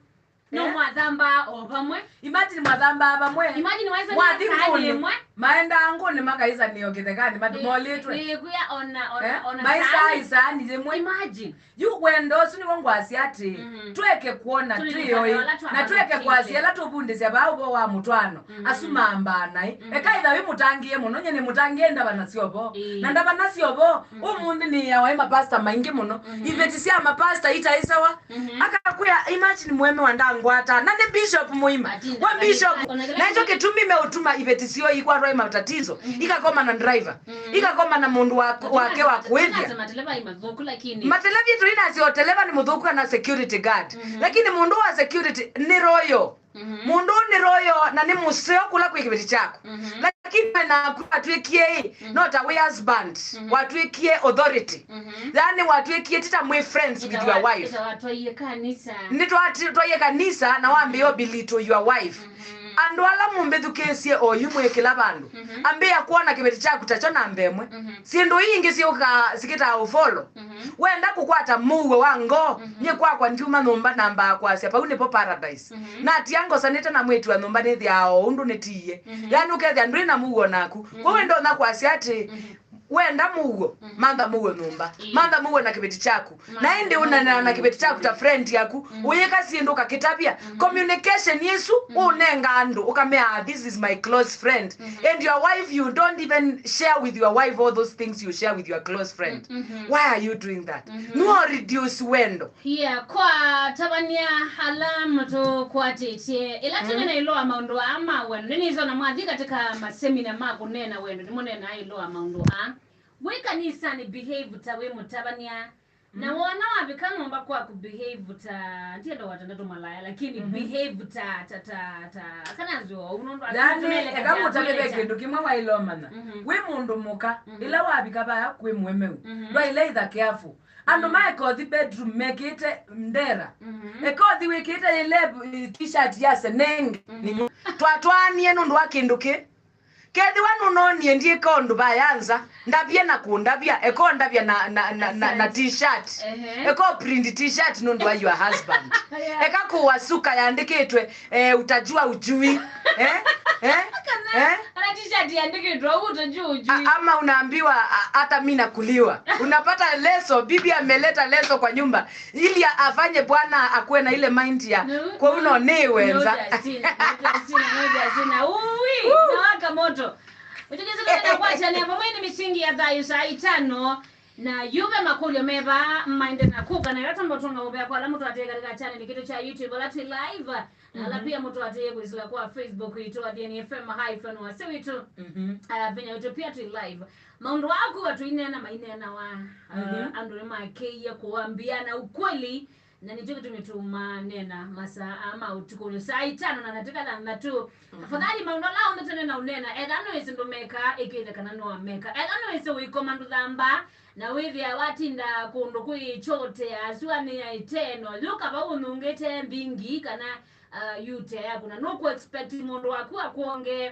No mwathambaa o vamwe. Imagine mwathambaa vamwe. Imagine waisania saani ĩmwe. Mwathi ngũnĩ, maendaa ngũnĩ makaisanĩa o kĩthekanĩ, matu- molĩtwe. Nĩkwĩa ona, ona, eh? Ona maisaa saani. Isaani yĩmwe. Imagine. Yu wendo ũsu nĩw'o ngwasya atĩ, mhm, tweke kwona twĩ oĩ, na tweke kwasya ĩla tũvundĩsya vaa ũvoo wa mũtwaano, mhm, asu mambaa naĩ. Mhm. Eka ĩtha wĩ mũtangĩĩe mũno, nye nĩ mũtangĩĩe ndavana sya ũvoo. Ĩĩ. Na ndavana sya ũvoo, mhm, ũmũnthĩ nĩĩawa ĩ mapasta maingĩ mũno. Mhm. Iveti sya mapasta itaĩsawa. Mhm. Akakwĩa, imagine mũũme wa ndangu ngwata. Na nĩ bishop mũima. Atinda we bishop. Ona kĩla na icho kĩndũ kĩtumi meũtuma iveti sio ikwatwa i matatizo. Ikakoma na driver. Ikakoma na mũndũ wa, wake wa kũĩthya. Mateleva i mathũku, lakini mateleva itũ inasio televa nĩ mũthũku kana security guard. Lakini mũndũ wa security nĩ royal. Mũndũ nĩ royal na nĩ mũseo kũla kwĩ kĩveti kyaku. Lakini we naku watwĩkie ĩ, no ta wĩ husband, watwĩkie authority. Yaani watwĩkie ti ta mwĩ friends with your wife. Ita watwaie kanisa. Nĩ twati-, twaie kanisa na wambĩĩa belittle your wife. Andũ ala mũmbĩthukĩĩsye oyu mwĩ kĩla vandũ. Ambĩĩa kwona kĩveti kyaku takyo namba ĩmwe. Syĩndũ ii ingĩ syũkaa sikĩtaa ũfolo. Wenda kũkwata mũuo wa ngoo, nyie kwakwa ndyuma nyũmba nambaa kwasya, vau nĩvo paradise. Natia ngosanĩte na mwĩĩtu wa nyũmba nĩthĩaa o ũndũ nĩtiie. Yaani ũkethĩa ndwĩ na mũuo naku. Kwoou ndonya kwasya atĩ, wenda mũuo, mantha mũuo nyũmba. Mantha mũuo na kĩveti kyaku. Na ĩndĩ ũnanena na kĩveti kyaku ta friend yaku, ũyĩka syĩndũ ũkakĩtavya. Communication ĩsu ũnenga andũ, ũkamea, "This is my close friend." And your wife, you don't even share with your wife all those things you share with your close friend. Why are you doing that? No reduce wendo. Yeah, kwa tavania ala mũtũkwatĩtye. Ĩla tũnena ĩũlũ wa maũndũ aa ma wendo, nĩnĩsona mwathi katika masemina ma kũneena wendo, nĩmũneenaa ĩũlũ wa maũndũ aa. Wĩ kanisanĩ, behave ta wĩ mũtavania. Na wona wavika nyũmba kwaku, behave ta, ndienda watandatũ malaya, lakini behave ta, ta, ta, ta, kana nzio, ũnondwa. Yaani, eka mũtavye ve kĩndũ kĩmwe waĩle ũmanya. Wĩ mũndũ mũka, ĩla wavika vaya kwĩ mũemeu, ndwaĩle itha careful. Andũ maeka ũthi bedroom mekĩte ndera. Eka ũthi wĩkĩte ile, eh, t-shirt ya senenge. Twatwaanie nũndũ wa kĩndũ kĩ. Kethĩwa nũnoonie ndyĩka ũndũ vaya nza, ndavye na kũndavya, eka ũndavya na, na, na, na, na t-shirt. Eka ũprint t-shirt nũndũ wa your husband. Eka kũwa suka yandĩkĩtwe, eh, "Utajua ujui." Eh? Eh? Eh? Kana t-shirt yandĩkĩtwe, "Utajua ujui." A-, ama unaambiwa, a-, "Hata mi nakuliwa." Unapata leso, bibi ameleta leso kwa nyumba ili afanye bwana akuwe na ile mind ya, "Kwa uno ni wenza." No, Justina, no, Justina, no, Justina. Ui, nawaka moto. Utegeze kwa channel, pamoja na misingi ya thayu saa itano. Na yuve makũlyo meva maende na kũka na ĩla tamba ũtonga ũvea kwa ala mũtũatĩe katika channel kitũ cha YouTube, ala twĩ live, na ala pia mũtũatĩe kwĩsĩla kwa Facebook itũ, Athiani F M hyphen wasya witũ. Ah, vinya witũ pia twĩ live. Maũndũ aa kũwa tũineena maineenawa, ah, andũ nĩmakĩie kũambĩana ukweli, na nĩkyo kĩtumi tũmaneena masaa aa ma ũtukũnĩ saa itano na ndatĩka thanthatũ. Tafadhali, maũndũ ala onthe tũnena ũneena, etha nĩwĩsĩ ndũmeka, ĩkĩĩthe kana nĩwameka. Etha nĩwĩsĩ ũikoma ndũthamba, na wĩthĩa watinda kũndũ kwĩ kyotea, sua nĩ ya ĩteno, yũka vau ũnungĩte mbingi kana, ah, yute yaku, na nũkũ expect mũndũ waku akwonge,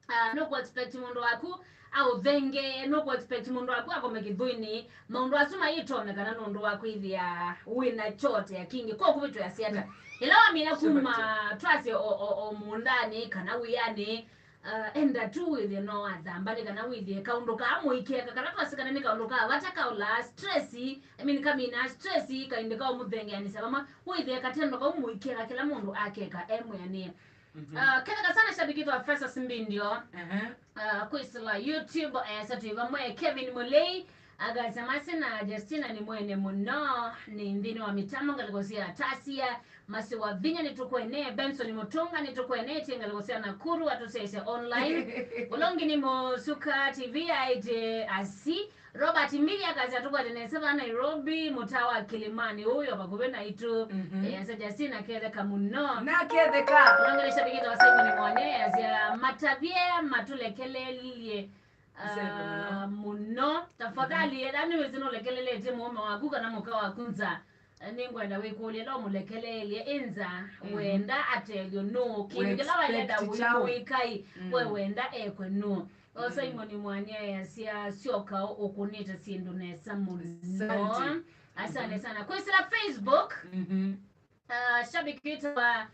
ah, nũkũ expect mũndũ waku aũthenge, nũkũ expect mũndũ waku akome kĩthũinĩ. Maũndũ asu mayĩtonyekana nũndũ wa kwĩthĩa wĩna kyotea kingĩ. Kwa kũvĩtwĩa syata, ĩla wamina kuma twasye o, o, o mũũndanĩ kana wĩanĩ, Ah, enda tu wĩthĩe no wathamba, nĩ kana wĩthĩe kaũndũ kaa mũikeka, kala twasikana nĩ kaũndũ ka vata kaũlaa stress, I mean, kamina stress, kaĩndĩ ka ũmũthengeanĩsya vamwe, wĩthĩe katendo kau mũikeka kĩla mũndũ akeka e mwĩanĩe. Ah, ketheka sana shabiki twa Festus Mbindio. Ah, kwĩsĩla YouTube, eh, sa twĩ vamwe, Kevin Mulei, akasya, "Masi na Justina nĩ mwene mũno, nĩ nthĩnĩ wa mĩtambo ngalĩko sya Tasia." Masi wa Vinya nĩtũkwene, Benson Mũtũnga nĩtũkwene, tie ngalĩko sya Nakuru atũsyaĩsya online. Ũla ũngĩ nĩ Mũsuka T V aĩtye asi. Robert Mbili akasya tũkwete nesa va Nairobi, mũtaa wa Kilimani ũyũ vakuvĩ naitũ. Eh, asa Justina ketheka mũno. Na ketheka. Ũla ũngĩ nĩ shabiki ta wa Simon Mwanya, asya matavye matũlekelelye. Ah, mũno. Tafadhali, ethĩwa nĩwĩsĩ nũlekeleletye mũũme waku kana mũka waku nza, nĩngwenda wĩkũlye ĩla ũmũlekeleelye ĩ nza, wenda atethw'e nũũ? Kĩndũ kĩla waĩlenda wĩkai, we wenda ekwe nũũ? O Simon Mwanya easya, syoka ũkũnĩte syĩndũ nesa mũno. Asante sana. Kwĩsĩla Facebook. Ah, shabiki witũ wa,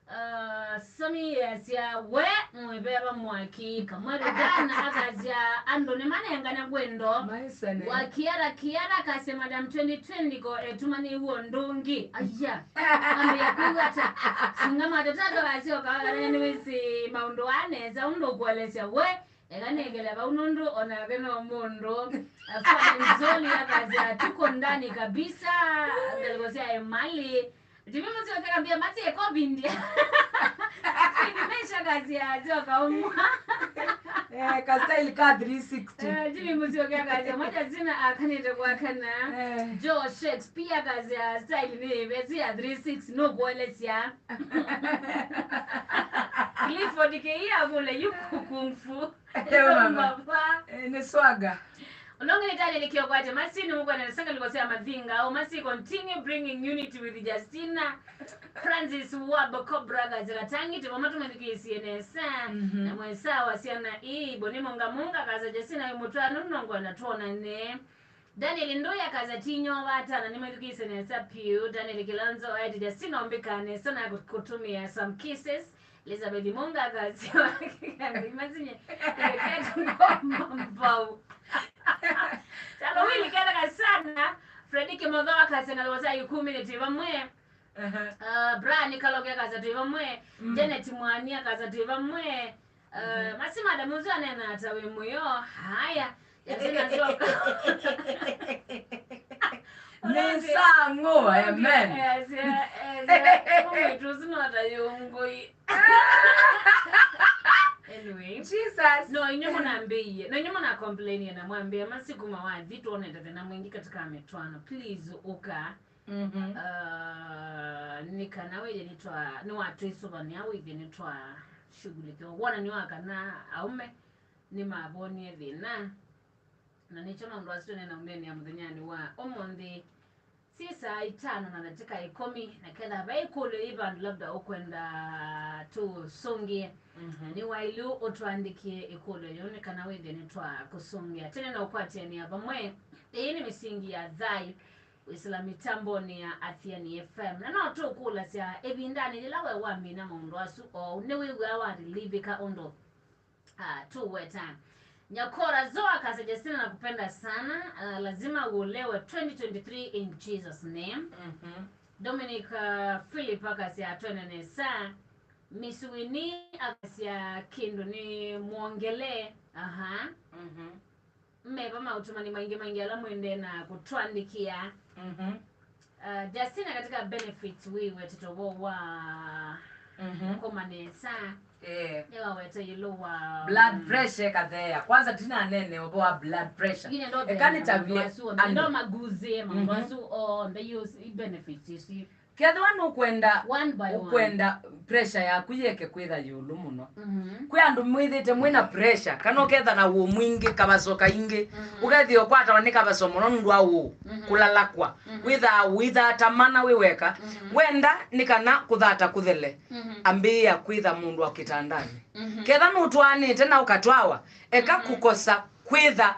ah, Sami asya, "We mwĩveva mwaki, kamweru dana," akasya, "Andũ nĩmanengane wendo." Wa Kiara, Kiara akasya, "Madam twenty twenty ko etumanĩiw'e ũndũ ũngĩ." Aya, ambĩa kwĩw'a ta, singa matatata wasyoka, wakana nĩwĩsĩ maũndũ aa nesa, ũndũ ũkũelesya we, eka nĩkele vau nũndũ onake no mũndũ. Afanye nzoli akasya, "Tuko ndani kabisa." Ngalĩko sya Emali. Jimmy Musyoka akambia, "Mati, eko vindia." Jimmy Mesha kazi ya joka umwa. Eh, ka style ka three sixty. Eh, Jimmy Musyoka kazi ya moja zina akanite kwa kana. Eh. Joe Shakespeare kazi ya style ni bezi ya three sixty no kuelezea. Clifford Keia vule yuku kung fu. Eh, mama. Mama. Eh, ni swaga. Unonge ni tani likio kwate masini mukwa na sanga liko sia mazinga. O masi continue bringing unity with Justina. Francis Wab Cobra kazi katangi tivo matumathikĩĩsie nesa. Mhm. Na mwesa wa syana ii boni munga munga kaza Justina yu mutwano nongo na tuonane. Daniel Nduya kaza tinyo vatana ni mwithukĩĩsye nesa piu. Daniel Kilonzo aeti Justina ombika nesa na kutumia some kisses. Elizabeth Munga kazi wa kikangi mazinye. Kekatu ngoma mbau. Talo wili kela kasana. Freddy Kimotho kazi na loza ikumi ni tivo mwe. Uh, Brian Kaloge akaza twĩ vamwe. Mm. Janet Mwani akaza twĩ vamwe. Uh, Masi madam ũsu anena ata wĩ mũyo? Haya. Justina Njoka. Nĩ saa ngũa, amen. Yes, yes, yes. Mũndũ ũsu no ta yũngũi. Anyway. Jesus. No, inyuĩ mũnambĩie. No, inyuĩ mũna complain na mwambĩa masiku mawathi tuonete thĩna mwingĩ katika mitwano. Please, ũka. Mhm. Ah, nĩ kana wĩthĩe nĩtwa nĩwatwĩsũvanĩa wĩthĩe nĩtwashughulikiwa wonany'o wa kana aũme nĩmavonie thĩna. Na nĩkyo maũndũ asu tũnena ũneenea mũthenyanĩ wa ũmũnthĩ. Syĩ saa itano na ndatĩka ĩkũmi, na ketha vai ĩkũlyo yĩ vandũ labda ũkwenda tũsũngĩe, mhm, nĩwaĩlu ũtũandĩkĩe ĩkũlyo yĩu nĩ kana wĩthĩe nĩtwakũsũngĩa. Tene na ũkwatĩanĩa vamwe, ĩĩ nĩ mĩsingi ya thayũ. Wĩsĩla mĩtambonĩ ya Athiani F M. Na no tũkũlasya, ĩvindanĩ yĩla we wamina maũndũ asu oou, nĩwĩw'aa walilivĩka ũndũ, ah, tũweta? Nyakora Zoa akasya, Justina, nakupenda sana. Ah, lazima uolewe twenty twenty-three in Jesus name. Mhm. Dominic, ah, Philip akasya, twende nesa. Miss Winnie akasya, kĩndũ nĩ mwongele. Aha. Mhm. Meva maũtũmani maingĩ maingĩ ala mwendee na kũtwandĩkĩa. Mhm. Uh, Justina, katika benefits wĩwetete ũvoo wa, mhm, kũma nesa. Eh. Nĩwaweta ĩũlũ wa blood pressure ĩkatheea. Kwanza tinanene ũvoo wa blood pressure. Ngine ndo ĩkanĩtavye andũ asu onthe, andũ, ndo maguzie maũndũ, mhm, asu onthe, yu benefits isu. Kethĩwa nũkwenda, one by one, ũkwenda pressure yaku yĩeke kwĩtha ĩũlũ mũno. Mhm. Kwĩ andũ mwĩthĩte mwĩna pressure, kana ũketha na ũũ mwingĩ, kavaso kaingĩ, mhm, ũkethĩa ũkwatawa nĩ kavaso mũno nũndũ wa ũũ, mhm, kũlalakwa. Mhm. Wĩthaa ũithaa ta mana wĩ weka. Mhm. Wenda nĩ kana kũthata kũthele, mhm, ambĩĩa kwĩtha mũndũ wa kĩtandanĩ. Mhm. Ketha nũtwaanĩte na ũkatwawa, eka, mhm, kũkosa kwĩtha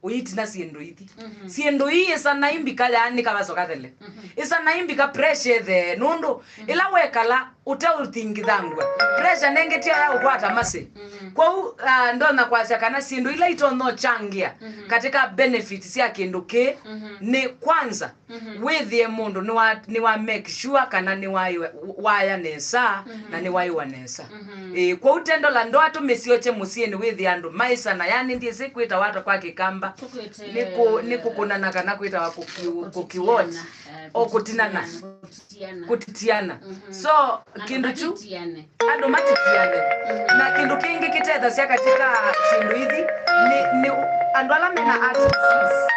ũitina syĩndũ ithi. Mhm. Syĩndũ ii ĩsanai mbika yaani kavaso kathele. Mhm. Ĩsanai mbika pressure ĩthee nũndũ, mhm, ĩla wekala ũteũthingithangw'a, pressure nengĩ tyo ya ũkwata masĩ. Mhm. Kwoou, ah, ndonya kwasya kana syĩndũ ila itonya ũkyangĩa, mhm, katika benefit sya kĩndũ kĩĩ, mhm, nĩ kwanza, mhm, wĩthĩe mũndũ nĩwa, nĩwa make sure kana nĩwaya nesa, mhm, na nĩwaiwa nesa. Mhm. Ĩĩ, kwoou tendo la ndoa tũmĩsyokye mũsyĩnĩ wĩthĩe andũ maĩsana, yani ndyĩsĩ kwĩtawa ata kwa Kĩkamba. Tũkwĩte nĩ kũ-, nĩ kũkũnana kana kwĩtawa kũki-, kũkiwoni. Kũtiana, eh, o kũtinana. Kũtiana. Kũtitiana. Mhm. So, andũ kĩndũ kyu matitiane. Andũ matitiane. Mhm. Na kĩndũ kĩngĩ kĩtethasya katika syĩndũ ithi nĩ, nĩ andũ ala mena heart disease.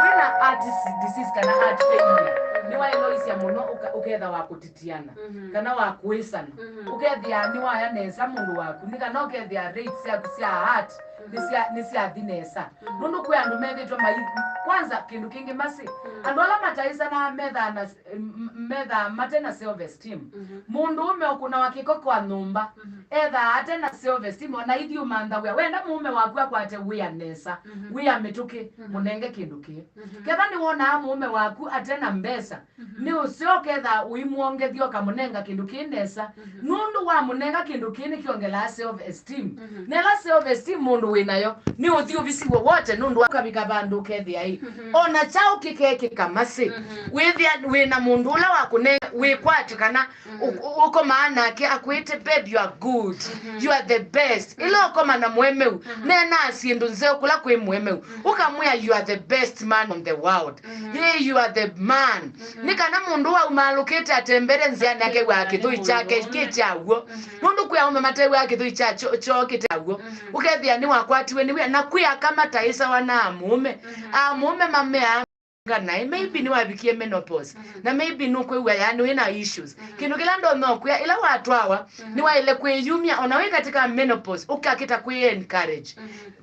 Wĩna heart disease kana heart failure, mhm, nĩwaĩloisya mũno ũka-, ũketha wa kũtitiana, mhm, kana wa kũĩsana. Mhm. Ũkethĩa nĩwaya nesa mũndũ waku, nĩ kana ũkethĩa rates syaku sya heart, mhm, nĩsya-, nĩsyathi nesa. Mhm. Nũndũ kwĩ andũ methĩtwe mai-, kwanza kĩndũ kĩngĩ masĩ, mhm, andũ ala mataĩsanaa methaa na s-, m-, m-, methaa mate na self esteem. Mhm. Mũndũũme ũkũnawa kĩko kwa nyũmba, mhm, ethaa ate na self esteem, ona ithyĩ ũmanthawĩa. Wenda mũũme waku akwate wĩa nesa, mhm, wĩa mĩtũkĩ, mhm, mũnenge kĩndũ kĩĩ. Mhm. Ketha nĩwonaa mũũme waku ate na mbesa, mhm, nĩ ũseo ketha ũimwongethya ũkamũnenga kĩndũ kĩĩ nesa, mhm, nũndũ wamũnenga kĩndũ kĩĩ nĩkyongelaa self esteem. Mhm. Na ĩla self esteem mũndũ wĩ nayo, nĩ ũthi ũvisi wowote, nũndũ wa ũkavika vandũ ũkethĩa ĩ, ona kyaũ kĩkekĩka masĩ, wĩthĩa wĩ na mũndũ ũla wakũne wĩkwatyo kana ũ- ũ- ũkomaa nake akwĩte, "Babe, you are good, you are the best." Ĩla ũkoma na mũemeu, neenaa syĩndũ nzeo kũla kwĩ mũemeu, ũkamwĩa, "You are the best man on the world." Yĩ, "You are the man." Nĩ kana mũndũ waumaalũkĩte atembere nzĩanĩ akew'aa kĩthũi kyake kĩ kya w'o. Nũndũ kwĩ aũme matew'aa kĩthũi kya kyo- kyoo kĩ kya w'o. Ũkethĩa nĩwakwatiwe nĩ wĩa, na kwĩ aka mataĩsawa na amũũme. Amũũme mameaa nga naĩ, maybe nĩwavikie menopause, na maybe nũkwĩw'a yani wĩ na issues. Kĩndũ kĩla ndonya ũkwĩa, ĩla watwawa, nĩwaĩle kwĩyumya, ona wĩ katika menopause, ũkakĩta kwĩ encourage.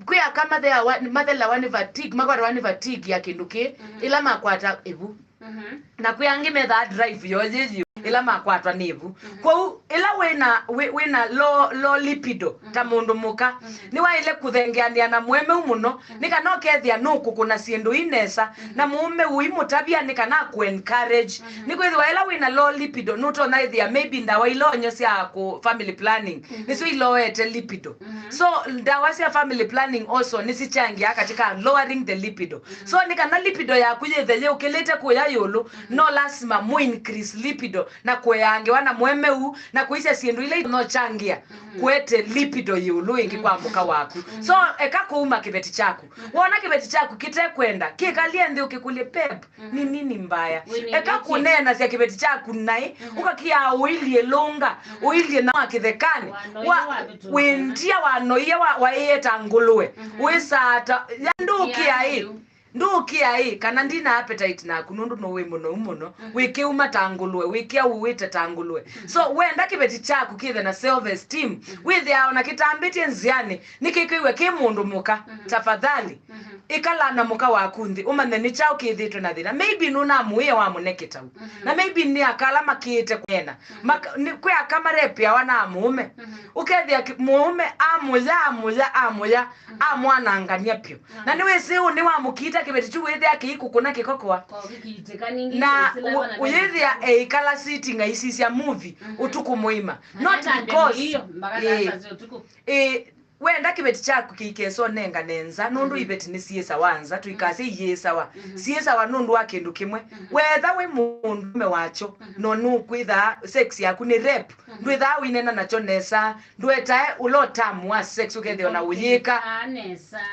Kwĩ aka matheawa- mathelawa nĩ fatigue, makwatawa nĩ fatigue ya kĩndũ kĩ, ĩla makwata ĩvu. Na kwĩ angĩ methaa drive yoo yĩyĩ ĩla makwatwa nĩ ĩvu. Kwoou, ĩla wĩna wĩ- wĩna low, low lipido ta mũndũ mũka, nĩwaĩle kũthengeanĩa na mũemeu mũno, nĩ kana ũkethĩa nũkũkũna syĩndũ ii nesa, na mũũme ũimũtavya nĩ kana akũ encourage. Nĩkwĩthĩwa ĩla wĩna low lipido, nũtonya ĩthĩa maybe ndawa ila ũnywa sya kũ family planning nĩsyo iloete lipido. So ndawa sya family planning also nĩsichangia katika lowering the lipido. So nĩ kana lipido yaku yĩthe yĩũkĩlĩte kũya ĩũlũ, no lasima mũ increase lipido na kũea ngewa na mũemeu na kũisya syĩndũ ila inochangia kũete lipido ĩũlũ ĩngĩ kwa mũka waku. So eka kũuma kĩveti kyaku. Wona kĩveti kyaku kĩtekwenda, kĩkalie nthĩ ũkĩkũlye, "Babe, ni nini mbaya?" Eka kũneenasya kĩveti kyaku naĩ, ũkakĩaa ũilyĩ lũnga, ũilyĩ na wa kĩthekanĩ, wa wĩndia wanoie, wa- waĩĩe ta ngũlũe, wĩsaa ta ya ndũũkĩa ĩ, ndũũkĩa ĩ, kana ndina appetite naku nũndũ nũwĩ mũnou mũno, wĩkĩuma ta ngũlũe, wĩkĩa ũwĩte ta ngũlũe. So wenda kĩveti kyaku kĩthe na self esteem, wĩthĩaa ona kĩtambĩtye nzĩanĩ, nĩkĩkwĩw'a kĩ mũndũ mũka, tafadhali. Ĩkala na mũka waku nthĩ, ũmanye nĩ kyaũ kĩthĩtwe na thĩna. Maybe nũnamũĩe wamũneke tau. Na maybe nĩ aka ala makĩĩte kũneena. Maka- nĩ- kwĩ aka marepĩawa na mũũme. Ũkethĩa ki- mũũme amũya, amũya, amũya, amwanangany'a pyũ. Na nĩwĩsĩ ũũ nĩwamũkiita kĩveti kyu wĩthĩa kĩikũkũna kĩkokoa. Na ũ- ũyĩthĩa eĩkala sitting aisisya movie ũtukũ mũima. Not because ĩĩ, ĩĩ, wenda kĩveti kyaku kĩikesa ũnengane nza, nũndũ iveti nĩsyĩsawa nza, tũikasye iyĩsawa. Syĩsawa nũndũ wa kĩndũ kĩmwe. Wetha wĩ mũndũme wakyo, no nũkwĩthaa sex yaku nĩ rape, ndwĩthaa ũinena nakyo nesa, ndwetae ũla ũtamu wa sex ũkethĩa ona ũyĩka.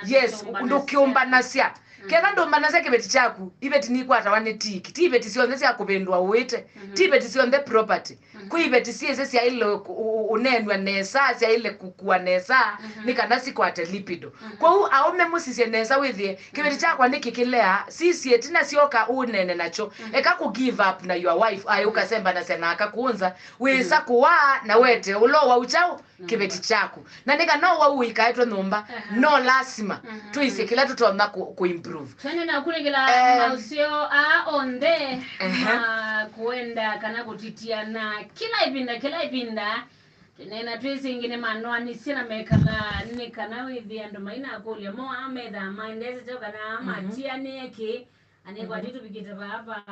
Yes, ndũkĩũmbanasya. Ketha ndũmbanasya kĩveti kyaku, iveti nikwatawa nĩ tiki. Ti iveti syonthe sya kũvĩndũa ũĩte. Ti iveti syonthe property. Kwĩ iveti syĩsĩ syaĩle kũ- ũ- ũ- ũneenw'a nesa, syaĩle kũkua nesa, nĩ kana sikwate lipido. Kwoou aũme mũsisye nesa wĩthĩe, "Kĩveti kyakwa nĩkĩkĩlea, sisye ĩtina syoka ũneene nakyo." Eka kũ give up na your wife, aĩ ũkasembanasya na aka kũũ nza, wĩsa kũwaa na wete ũla ũwau kyaũ kĩveti kyaku. Na nĩ kana ũwau ũikaetwe nyũmba, no lasima twĩsye kĩla tũtonya kũ- kũ improve. Twende na kũnengela maũseo aa onthe ma kũenda kana kũtitia na kĩla ĩvinda, kĩla ĩvinda. Tũneena twĩsĩ ĩngĩ nĩmanoanisye na mekala nĩ kana wĩthĩe andũ mainakũlya mo aa methaa maendete kyaũ kana matianĩe kĩ. Anĩkwatĩ tũvikĩte vaa va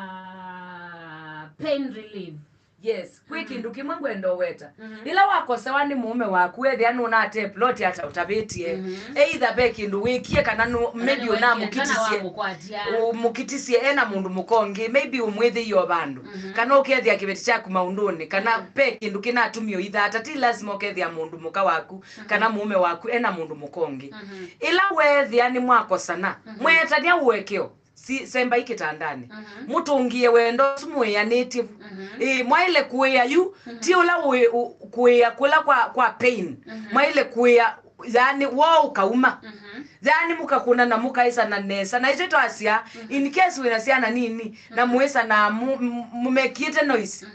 pain relief. Yes, kwĩ kĩndũ kĩmwe ngwenda ũweta. Ĩla wakosewa nĩ mũũme waku, wethĩa nũnate plot ata ũtavĩtye, either ve kĩndũ wĩkie kana nũ- maybe ũnamũkitisye, ũmũkitisye ena mũndũ mũka ũngĩ, maybe ũmwĩthĩie o vandũ, kana ũkethĩa kĩveti kyaku maũndũnĩ, kana ve kĩndũ kĩnatumie ũithata, ti lazima ũkethĩa mũndũ mũka waku kana mũũme waku ena mũndũ mũka ũngĩ. Ĩla weethĩa nĩmwakosana, mweetania ũekeo, si- sembai kĩtandanĩ. Mũtũngĩe wendo ũsu mũĩanĩtye vu. Ĩĩ, mwaĩle kũĩa yu, ti ũla ũĩ- ũ- kũĩa kũla kwa, kwa pain. Mwaĩle kũĩa, yaani, woo ũkauma. Yaani, mũkakũna na mũkaĩsana nesa. Na ithyĩ twasya, in case wĩna syana nini, na mũĩsanaa mũ- mũ- mũmekiĩte noise.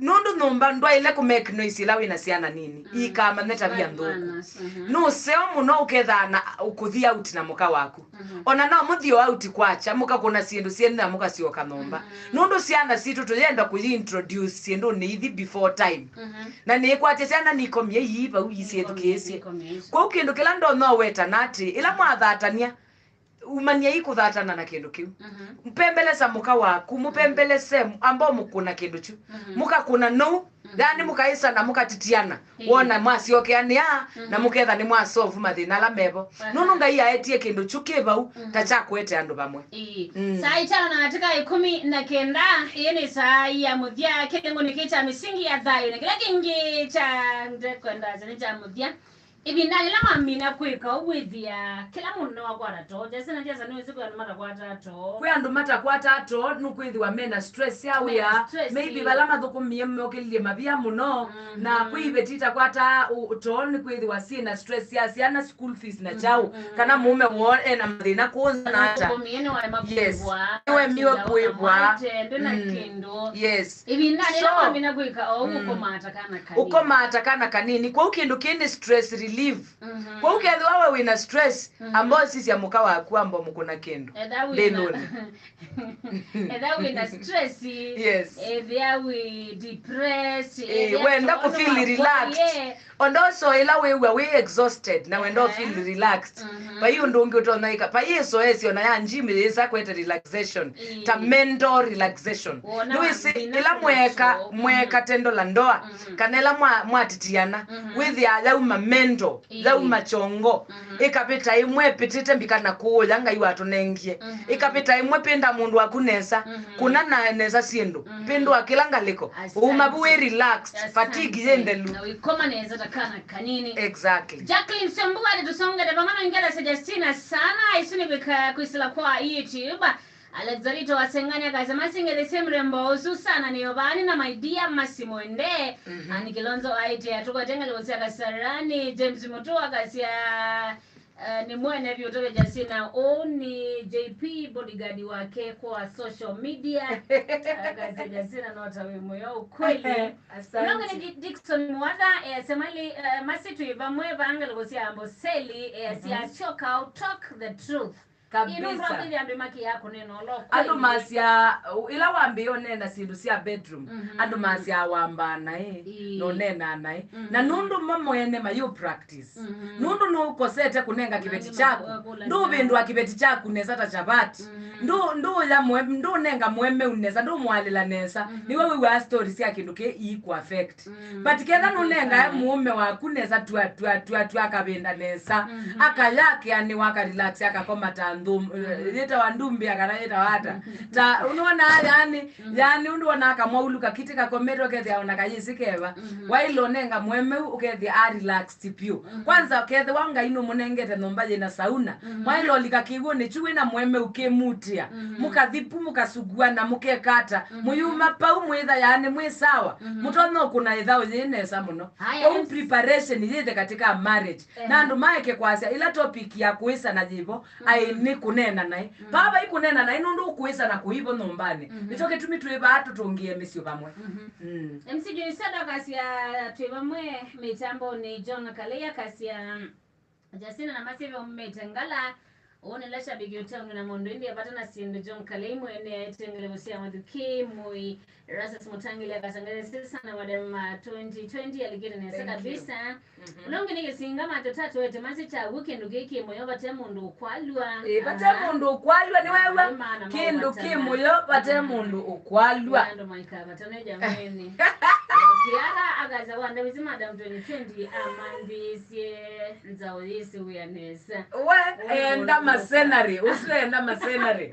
Nũndũ nyũmba ndwaĩle kũ make noise ĩla wĩna syana nini, iikamanye tavia nthũku. Nũseo mũno ũkethaa na kũthi out na mũka waku. Ona no mũthi o out kwakya, mũkakũna syĩndũ syenyu na mũkasyoka nyũmba. Nũndũ syana sitũ tũyenda kũyi introduce syĩndũnĩ ithi before time. Na nĩkwatya syana nikomie ii vau isyĩthukĩĩsye. Kwoou kĩndũ kĩla ndonya ũweta na atĩ, ĩla mwathatania, Umanyai kũthatana na kĩndũ kĩu. Mhm. Mpembelesa mũka waku, mũpembelese, amba mũkũna kĩndũ kyu. Mhm. Mũkakũna nou, mhm, yani mũkaĩsana, mũkatitiana. Ĩĩ. Wona mwasyokeanĩa, na, mhm, mũketha nĩ mwasolve mathĩna ala mevo. Aha. Nũndũ Ngai aetie kĩndũ kyu kĩ vau, mhm, ta kya kũete andũ vamwe. Ĩĩ. Mm. Saa itano na dakika ikũmi na kenda, ĩĩ nĩ saa ya mũthya, kĩlĩngũnĩ kĩ kya mĩsingi ya thayũ, na kĩla kĩngĩ kya ndekwenda nĩ kya mũthya. Ĩvindanĩ yĩla wamina kwĩka ũu, wĩthĩa kĩla mũndũ nĩwakwata too. Jesse na Jesse nĩwĩsĩ kwĩ andũ matakwataa too. Kwĩ andũ matakwataa too, nũkwĩthĩwa mena stress ya wĩa. Mena stress. Maybe vala mathũkũmie mokĩlilye mavia mũno, mhm, na kwĩ iveti itakwataa ũ-, too, nĩkwĩthĩwa syĩna stress ya syana, school fees na kyaũ, mhm, kana mũũme woo ena mathĩna kũũ nza na ata. Mathũkũmie nĩwaema. Yes. Kwĩw'a, nĩwaemiwe kwĩw'a. Ndwĩ na, mm, kĩndũ. Yes. Ĩvindanĩ yĩla, so, wamina kwĩka o ũu, mm, ũkomaa ta kana kanini. Ũkomaa ta kana kanini. Kwoou kĩndũ kĩĩ nĩ stress relief. Mhm. Kwoou kethĩwa we wĩna stress, mhm, amba ũsisya mũka waku amba ũmũkũna kĩndũ. Etha wĩna, ndĩlũnĩ. Etha wĩna stress. Yes. Ethĩa wĩ depressed. Eh, ethĩa wenda kũ feel relaxed. Ondo so ĩla wĩw'a wĩ exhausted na wenda, ehe, feel relaxed. Mhm. Vai ũndũ ũngĩ ũtonya ĩka. Vai ĩsoesyo na ya gym yĩsa kwete relaxation. Ĩĩ. Ta mental relaxation. Wona. Nĩwĩsĩ wamina ĩla mweka, kũmĩsyo, mweka, mhm, tendo la ndoa, mhm, kana ĩla mwa-, mwatitiana, mhm, wĩthĩa yauma mental, ĩĩ, yauma kyongo, mhm, ĩkavĩta ĩmwe ĩpĩtĩte mbika na kũũya Ngai watũnengie. Mhm. Ĩkavĩta ĩmwe pĩnda mũndũ waku nesa, mhm, kũna na nesa syĩndũ, mhm, pĩndwa kĩla ngalĩko. Asante. Ũuma vu wĩ relaxed, asante, fatigue yĩ nthelu. Na wĩkoma nesa ta kana kanini. Exactly. Jacqueline Sembua nĩtũsongete vamwe na ngelesa Justina sana. Isu nĩ kwĩka kwĩsĩla kwa YouTube. Alex Zarito wa Sengani akasema, "Singĩthĩsye mrembo ũsu sana nĩ ovani na my dear Masi Mwende." Mhm. Ani Kilonzo aĩtye, "Tũkwete ngalĩko sya Kasarani." James Mutua akasya, eh, nĩ mwene vyũ tũveja sina ũũ nĩ J P bodyguard wake kwa social media. Akasya, "Jasina no ta wĩ mũyo ũkweli." Asante. Nonge nĩ Di-, Dickson Mwatha, eh, Semali, eh, Masi twĩ vamwe va ngalĩko sya Amboseli, eh, sya, mhm, Choka, talk the truth. Kabisa. Ĩno ndwambĩthya andũ makĩaa kũneena ũla ũkweli. Andũ masya, ĩla wambĩĩa ũneena syĩndũ sya bedroom, mhm, andũ masyaa wambaa naĩ, ĩĩ, na ũneenaa naĩ. Mhm. Na nũndũ mo mwene mayũ practice. Mhm. Nũndũ nũkosete kũnenga kĩveti kyaku, ndũvĩndũa kĩveti kyaku nesa ta chavati. Mhm. Ndũ-, ndũya mwe-, ndũnenga mũemeu nesa, ndũmwalĩla nesa. Mhm. Nĩwe wĩw'aa story sya kĩndũ kĩ iiku affect. Mm. But ketha nũnengae mũũme waku nesa, tua, tua, tua, tua, akavinda nesa. Mhm. Akaya akĩanĩwa, akarelax, akakoma ta nthũ-, mhm, yĩtawa ndumbĩa kana yĩtawa ata. Ta, nĩwonaa yani, mhm, yani ũndũ wonaa kamwaulu kakiti kakomete, ũkethĩa ona kayĩsĩ keva. Mhm. Waĩle ũnenga mũemeu, ũkethĩa a relaxed vyũ. Mhm. Kwanza, kethĩwa Ngai nũmũnengete nyũmba yĩna sauna, mhm, mwaĩle ũlika kĩw'ũnĩ kyu wĩna mũemeu kĩmutĩa. Mhm. Mũkathi pu, mũkasugua na mũkekata. Mhm. Mũyuma pau mwĩtha yani mwĩ sawa. Mhm. Mũtonya ũkũna ĩthaũ yĩ nesa mũno. Haya, kwoou preparation yĩthe katika marriage. Ehe. Na andũ maeke kwasya ĩla topic ya kũĩsana yĩvo, mhm, aĩ nĩ kũneena naĩ. Mhm. Vaa vai kũneena naĩ nũndũ ũkũĩsana kũivo nyũmbanĩ. Mhm. Nĩkyo kĩtumi twĩ vaa tũtũngĩe mĩsyĩ vamwe. Mhm. Mm. M C Junior Sada akasya twĩ vamwe mĩtambonĩ, John Kalei akasya, Justina na Masi ve umĩte Ngala. Ũũ nĩ la shabiki ũteũnĩ na mũndũ ĩndĩ avata na syĩndũ. John Kalei mwene aĩtengele kũsya Mathuki Mũi. Erastus Mũtangĩli akasya ngelesĩ sana madam, uh, twenty twenty alikĩte nesa. Thank you. Kabisa. Mhm. Ũla ũngĩ nĩ Kĩsinga Mato Tatu ete Masi kyaw'o kĩndũ kĩĩ kĩ mũyo vate mũndũ ũkwalw'a. Ĩ, vate, aha, mũndũ ũkwalw'a, nĩwew'a? Aĩ, maana kĩndũ kĩ maũvatana mũyo vate, mhm, mũndũ ũkwalw'a. Andũ maikavatane jameni. Kiara akasya wa ndavisi madam twenty twenty amambĩĩsye nzaũ yĩsĩ wĩa nesa. We, enda masenarĩ, ũsu enda masenarĩ.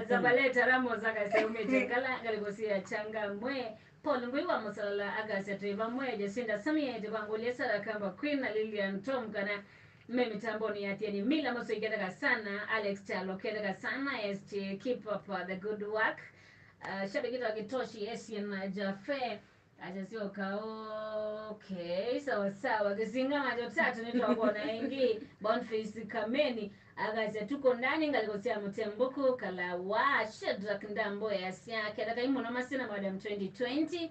Zabaleta Ramos akasya umĩte Ngala ngalĩko sya Changamwe. Paul Ngui wa Mũsalala akasya twĩ vamwe. Jacinta Samia ete vangũlya Sara Kamba Queen na Lilian Tom kana me mitamboni ya Thiani Mila Moso iketheka sana. Alex Chalo ketheka sana. S J, keep up, uh, the good work. Uh, shabiki wa Kitoshi Asian Jafe. Acha sio ka, okay, sawa sawa. Kĩsinga Mato Tatu nĩtwakwona ĩngĩ. Boniface Kameni akasya tuko ndani ngalĩko sya Mũtembuku Kalawa. Shadrack Ndambo easya ketheka mũno Masi na madam twenty twenty.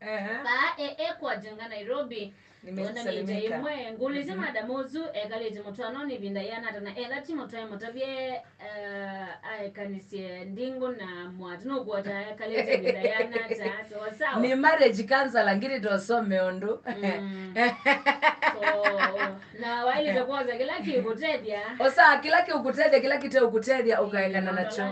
Ehe. Paa e, e kwa Jenga, Nairobi. Tuonanĩte ĩmwe. Ngũlĩsye madam ũsu ekalĩte mũtwaanonĩ ĩvinda yĩana ata, na etha ti mũtwae mũtavye, eh, aekanisye ndingũ na mwatũ. Nũkwota ekalĩte ĩvinda yĩana ata? Sawa sawa. Nĩ marriage counselor, ngĩlĩte ũsome ũndũ. Mm. So, na waĩlĩte kwosa kĩla kĩũkũtethya. Osa kĩla kĩũkũtethya, kĩla kĩteũkũtethya, ũkaekana nakyo.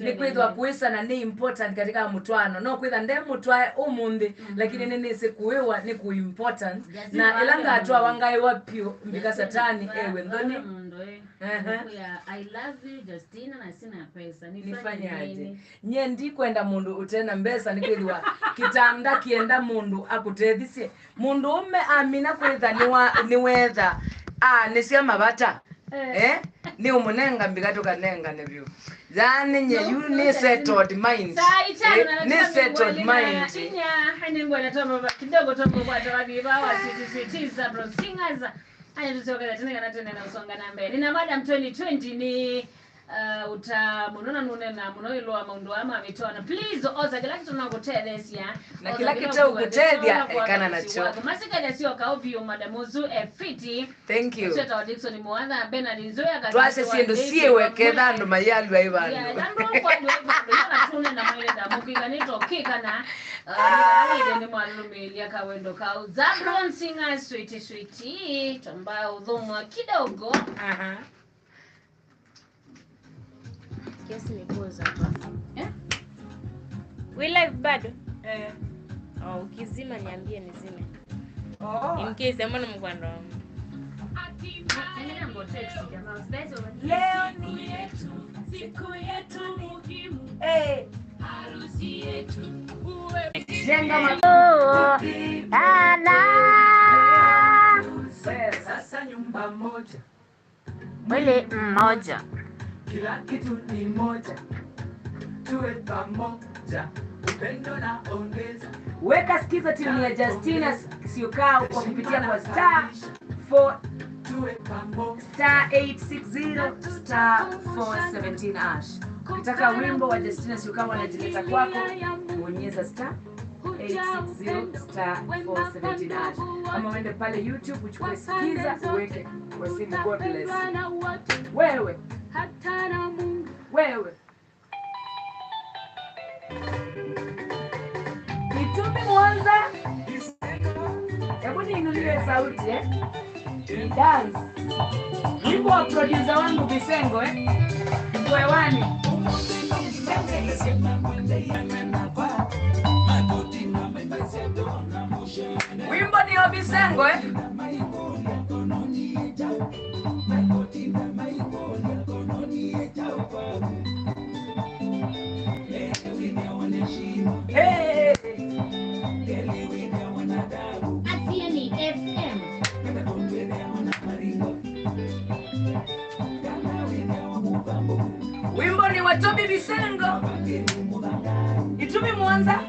Nĩkwĩthwa kũĩsana nĩ important katika mũtwaano. No kwĩtha nde mũtwae ũmũnthĩ, lakini nĩnĩsĩ kũĩwa nĩ kũ important. Na ĩla ngatwawa ngaĩwa pyũ, mbika Satani ewe nthoni. Mũndũ, eh. Aha. Kuya, "I love you, Justina, na sina pesa. Nifanyaje?" Nifanyaje? Nye ndikwenda mũndũ ũtena mbesa, nĩkwĩthĩwa kĩtanda kĩenda mũndũ akũtethisye. Mũndũũme amina kwĩtha nĩwa-, nĩwetha, ah, nĩ sya mavata. Eh. Eh? Nĩ ũmũnenga mbika tũkanengane vyũ. Yaani nye yu nĩ settled mind. Saa itano na dakika mĩongo ĩlĩ na inya. Eh, nĩ settled mind. Nĩngwenda twambe kidogo twambe kwa tawathi wa Sweet Sweet Zabro Singers. Aya, tũsyokele tene kana tene na ũsonga na mbee. Nĩ na madam twenty twenty nĩ, uh, ũta mũno na nũnena mũno ĩũlũ wa maũndũ aa ma mĩtwaano. Please, osa kĩla kĩtũnakũtetheesya. Na kĩla kĩteũkũtethya, ekana nakyo. Masikethya syoka ũvyũ, madam ũsu e fiti. Thank you. Ũsu etawa Dickson Mwatha, Bernard Nzoya, twasye syĩndũ syĩwe ketha andũ mayalw'a ĩ vandũ. Yeah, andũ kwalw'a ĩ vandũ, yona tũne na maile ndamũkĩka, nĩtokĩkana, uh, nĩwawĩle nĩ mwalũmĩĩlya kawendo kau. Zabron Singers, Sweet Sweet. Tamba ũthũmwa kidogo. Aha. Kiasi ni pause hapa. Eh? We live bado? Eh. Oh, ukizima niambie nizime. Oh. In case, ama na mkwando wangu. Leo ni yetu, siku yetu muhimu. Eh. Harusi yetu. Jenga ma- Oh, ana. Sasa nyumba moja. Mwili mmoja. Kila kitu ni moja. Tuwe pamoja. Upendo na ongeza. Weka sikiza tune ya Justina Siukao kwa kupitia kwa star four, star eight six zero star four seventeen hash. Ukitaka wimbo wa Justina Siukao anajileta kwako, bonyeza star eight six zero star four seventeen hash. Ama uende pale YouTube uchukue Sikiza uweke kwa simu. God bless. Wewe. Wewe. Itumi Mwanza. Hebu niinulie sauti, eh? Dance. Wimbo wa producer wangu Bisengo, eh? Uko hewani. Wimbo ni wa Bisengo, eh? Hey. Atieni F M. Wimbo ni wa Toby Bisengo. Itumi Mwanza.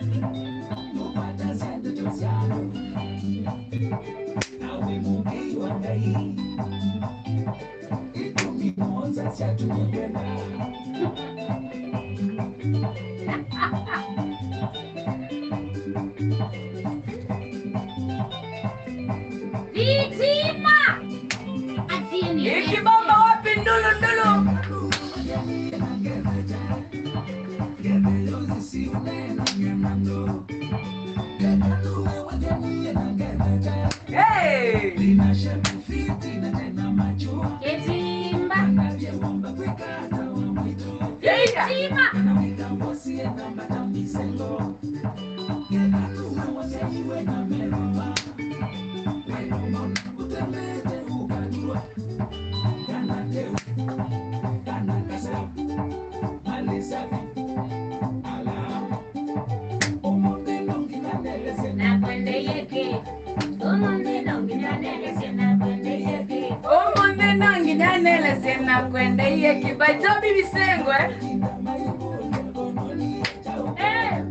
Vitima! Atieni. Ikibamba wapi ndulu ndulu? Hey! Ketimba. Ketimba. Nakwendeiye kĩ? Ũmũnthĩ no nginya nelesye nakwendeiye kĩ? Ũmũnthĩ no nginya nelesye nakwendeiye kĩ? By Toby Bisengo, eh? Eh.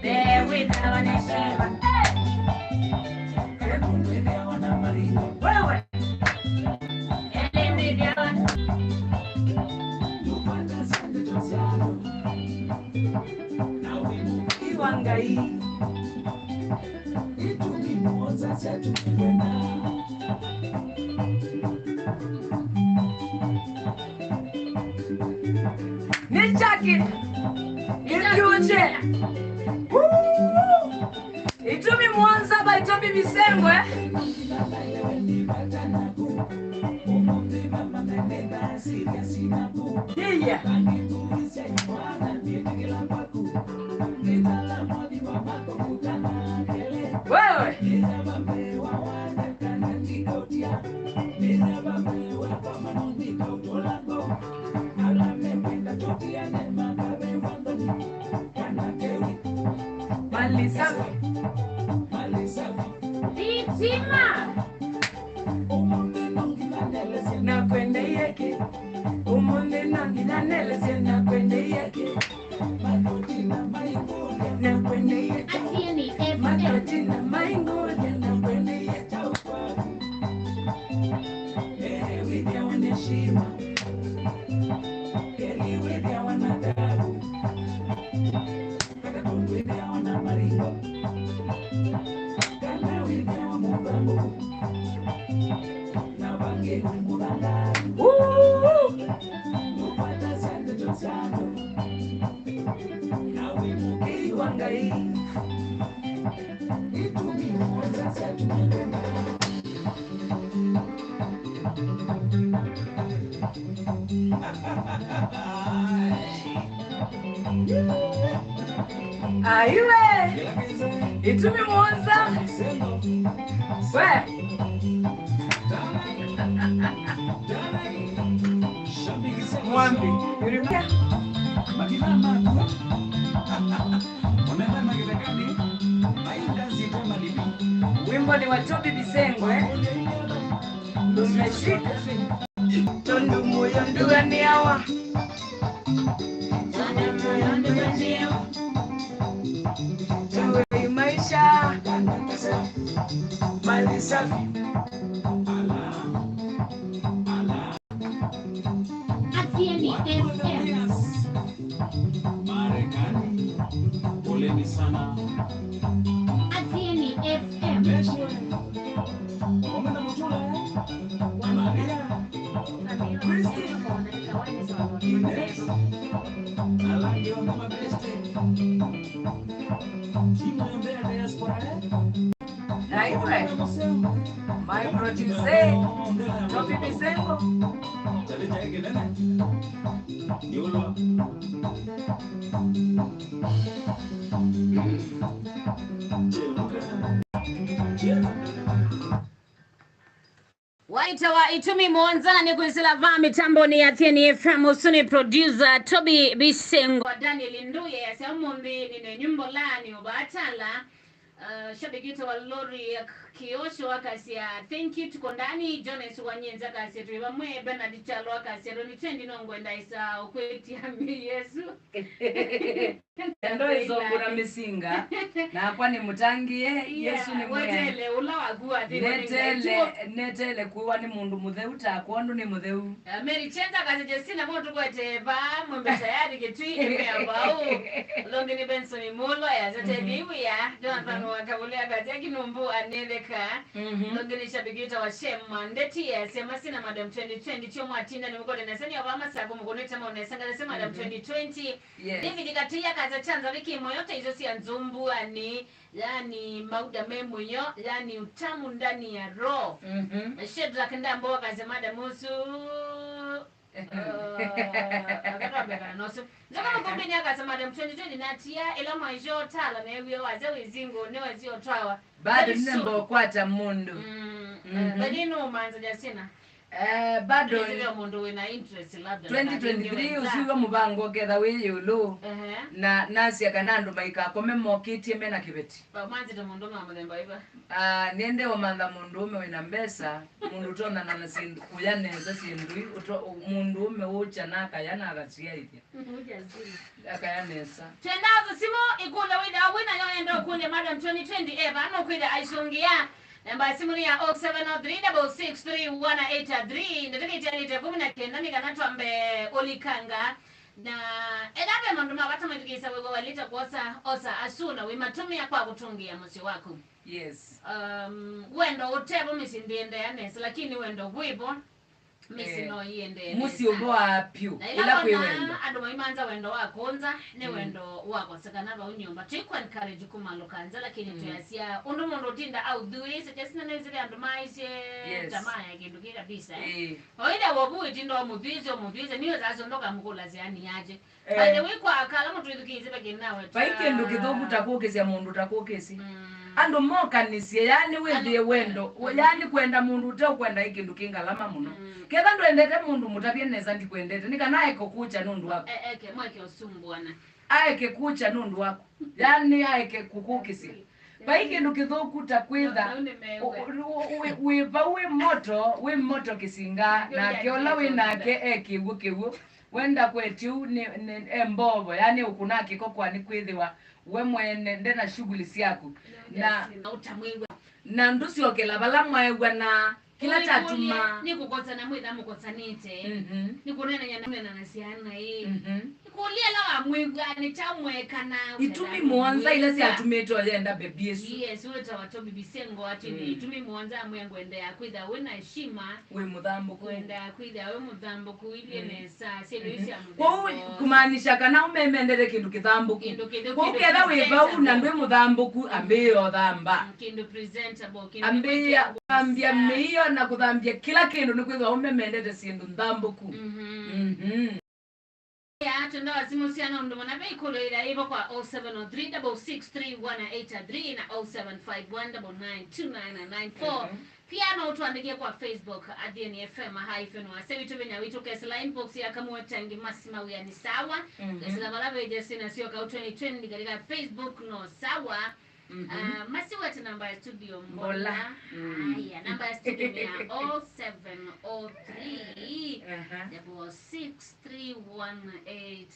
There with our nation. Wewe. Ele with our. Nĩ kyaki kĩthyũngyĩ. Woo! Itumi mũonza va Itobi Bisengwe. Iya. Wewe. Mali safi. Thitima. Nakwendeieke. Ũmũnthĩ no nginya nelesye nakwendeieke. Nakwendeieke. Atieni F M. Makati na maingũlya nakwendeieke. Wĩthĩawa na heshima. Keli wĩthĩawa na adabu. Kana tondũ wĩthĩawa na maringo. Kana wĩthĩawa mũthamũ. Na vangĩ nĩ mũthanga. Woo! Nũkwatasya ndeto sya andũ. Na wĩ mũkĩi wa Ngai. Itumi mũonza sya tũmĩthemba. Aiwe. Itumi mũonza. We. Mwambi. Yurimia. Wimbo ni wa Tobi Bisengwe. Umeshika. Tondũ mũyo ndũanĩawa. Tondũ mũyo ndũanĩawa. Tuwe maisha. Mali safi. Atieni F M. Marekani, poleni sana. Atieni F M. Pamoja na Mutula, Maria, Christine, Ines, Alangi wa Mama Beste. Timu ya Mbeya Diaspora, eh? Na iwe, my producer, Tobi Bisengo. Waita wa itumi mũonza nĩ kwĩsĩla va mĩtambonĩ ya Thieni F M. Ũsu nĩ producer Tobi Bisengo. Daniel Nduye asya ũmũnthĩ nĩ nenyu mbola nĩ ũvatala. Uh, shabiki witũ wa Lori Kiosho akasya, "Thank you, tuko ndani." Jones wa Nyenza akasya, "Twĩ vamwe." Bernard Chalo akasya, "Twenty twenty no ngwenda isa ũkwĩtia mi Yesu." Endo izongura misinga. Nakwa ni mutangie, yeah, Yesu ni mwene. Wetele, ula waku wa thĩ, netele, netele kuwa ni mundu mutheu takwa, ondu ni mutheu. Eh, Mary Chenza akasya, "Justina, mo tukwete va, mwembe tayari Kitui, ime ya vau." Longi ni Benson Mulo, ya zete vivu ya, Jonathan wa Kabule akasya, "Kinumbu anetheka." Mhm. Longi ni shabiki witũ wa Shema Ndeti, ya sema sina Madam twenty twenty, tio mwatinda ni mukole na sani ya vama sabu mukunete maone sangale se Madam twenty twenty. Yes. David Katuya akasya, "Chanza wiki moyo ta izo cia nzumbuani." Yani, mauda me mũyo, yani, utamu ndani ya roho. Mhm. Shedrack Ndambo akasya, "Madam ũsu, uh, akatwambĩkana nosu." Nzoka Mũkumbini akasya, "Madam twenty twenty natia, ĩla mwaisyo tala na ewie waze wĩzingo, nĩ wazi otwawa." Bado nĩnemba ũkwata mũndũ. Mm, eh, mhm. But you know, manza Justina. Eh, bado nĩsĩthĩa mũndũ wĩna interest labda twenty twenty-three ũsu w'o mũvango ũketha wĩ ĩũlũ. Ehe. Na nasya kana andũ maikakome mokĩtye mena kĩveti. Ba-, mwanzĩte mũndũ ma mũthemba iva? Ah, nĩende ũmantha mũndũũme wĩna mbesa, mũndũ ũtonana na syĩndũ, kũya nesa syĩndũ, ũto-, mũndũũme ũkya na akaya na akasyaĩthya. Akaya nesa. Twenda thũ simũ ĩkũlya wĩthĩwa wĩ nayo enda ũkũlya Madam twenty twenty Eva, no kwĩthĩa aisũngĩa. Namba ya simũ nĩ ya oh seven oh three double six three one eight three. Ndeto kĩtianĩte kũmi na kenda nĩ kana twambe ũlikanga. Na ethĩwa ve maũndũ ma vata mathukĩĩsya wĩw'a waĩlĩte kwosa, osa asu na wĩmatũmĩa kwa kũtũngĩĩa mũsyĩ waku. Yes. Um, wendo ũtevo mĩsyĩ ndĩendeea nesa, lakini wendo wĩvo, mĩsyĩ Eh, no ĩendee mũsyĩ nesa. Ũvoaa pyũ, Na ĩla ĩla kwĩ wona wendo. Andũ maimanza wendo wa kũnza, nĩ Mm. wendo wa kosekana vau nyũmba. Twĩkũ encourage kũmalũka nza, lakini Mm. twĩasya ũndũ mũndũ ũtinda authuĩĩsye, just na nĩsĩ ve andũ maaisye Yes. tamaa ya kĩndũ kĩ kabisa, eh. Eh. Oĩle wovu wĩtinda ũmũthuĩsye, ũmũthuĩsye, nĩ ũthasyo ndokamũkũlasya yani yaje. Eh. By the way, kwa akala mũtwĩthukĩĩsye ve kĩnawe. Vai kĩndũ kĩthũku ta kũkĩsya mũndũ ta kũkĩsya. Mm. Andũ mokanĩsye, yani wĩthĩe Andũ- wendo, Mm. yani kwenda mũndũ ũteũkwenda ĩ kĩndũ kĩ ngalama mũno. Mm. Ketha ndwendete mũndũ, mũtavye nesa, "Ndikwendete," nĩ kana aeke kũkũkya nũndũ waku. E- eke, mweke ũsumbuana. Aeke kũkũkya nũndũ waku. Yani aeke kũkũkĩsya. Vai kĩndũ kĩthũku ta kwĩtha No, no, nĩ mewe. ũ- ũ- ũ- wĩ- wĩ vau wĩ moto, wĩ moto kĩsinga, Ndio, nake ndio, ũla wĩ ndio, nake ndio. e kĩw'ũ kĩw'ũ. Wenda kwetya ũu nĩ, nĩ, e mbovo, yani ũkũna kĩko kwa nĩ kwĩthĩwa we mwene nde na shughuli syaku. Na, na ũtamwĩw'a. Na ndũsyokela vala mwaew'a na kĩla kyatuma. Nĩ kũkosana mwĩtha mũkosanĩte. Mhm. Nĩ kũneenany'a na kũneena na syana ĩ. Mhm. Nĩ kũlya ĩla wamwĩw'a nĩ kya mwekana. Itumi mũonza ila syatumĩte ũyenda bebi ĩsu. Yes, wĩtawa Toby Bisengo atwĩthĩa Mm. itumi mũonza amwĩa ngwendeea kwĩtha wĩ na heshima. Wĩ mũthambũku. Ngwendeea kwĩtha wĩ mũthambũku, ilyĩ Mm. nesa, syĩndũ isu sya Kwoou mũthemba ũsu. Kumaanisha kana ũmemendete kĩndũ kĩthambũku. Kĩndũ, kĩndũ, Kwoou kĩndũ ketha wĩ vau na presentable. Ndwĩ mũthambũku, Mm. ambĩĩa ũthamba. Mm, kĩndũ presentable, kĩndũ Ambĩĩa kĩndũ kũthambia kĩsa. Mĩio na kũthambia kĩla kĩndũ, nĩ kwĩthĩwa ũmemendete syĩndũ nthambũku. Mhm. Mhm. Ya, twenda wasimũsya na ũndũ mũna ve ikũlyo ĩla ĩvo kwa oh seven oh three, double six three, one eight three na oh seven five one double nine two nine nine four. Mhm. Pia no ũtũandĩkĩe kwa Facebook, Athiani F M, hyphen wase witũ vinya witũ, kesĩla inbox ya Kamũetangi Masi Mawĩa nĩ sawa. Mhm. Kesĩla vala veja sina syoka twenty twenty katika Facebook no sawa. Mhm. Ah, Masi wete namba ya studio Mbola. Mbola. Mm. Aya, namba ya studio nĩ ya oh seven oh three, Aha. double six three one eight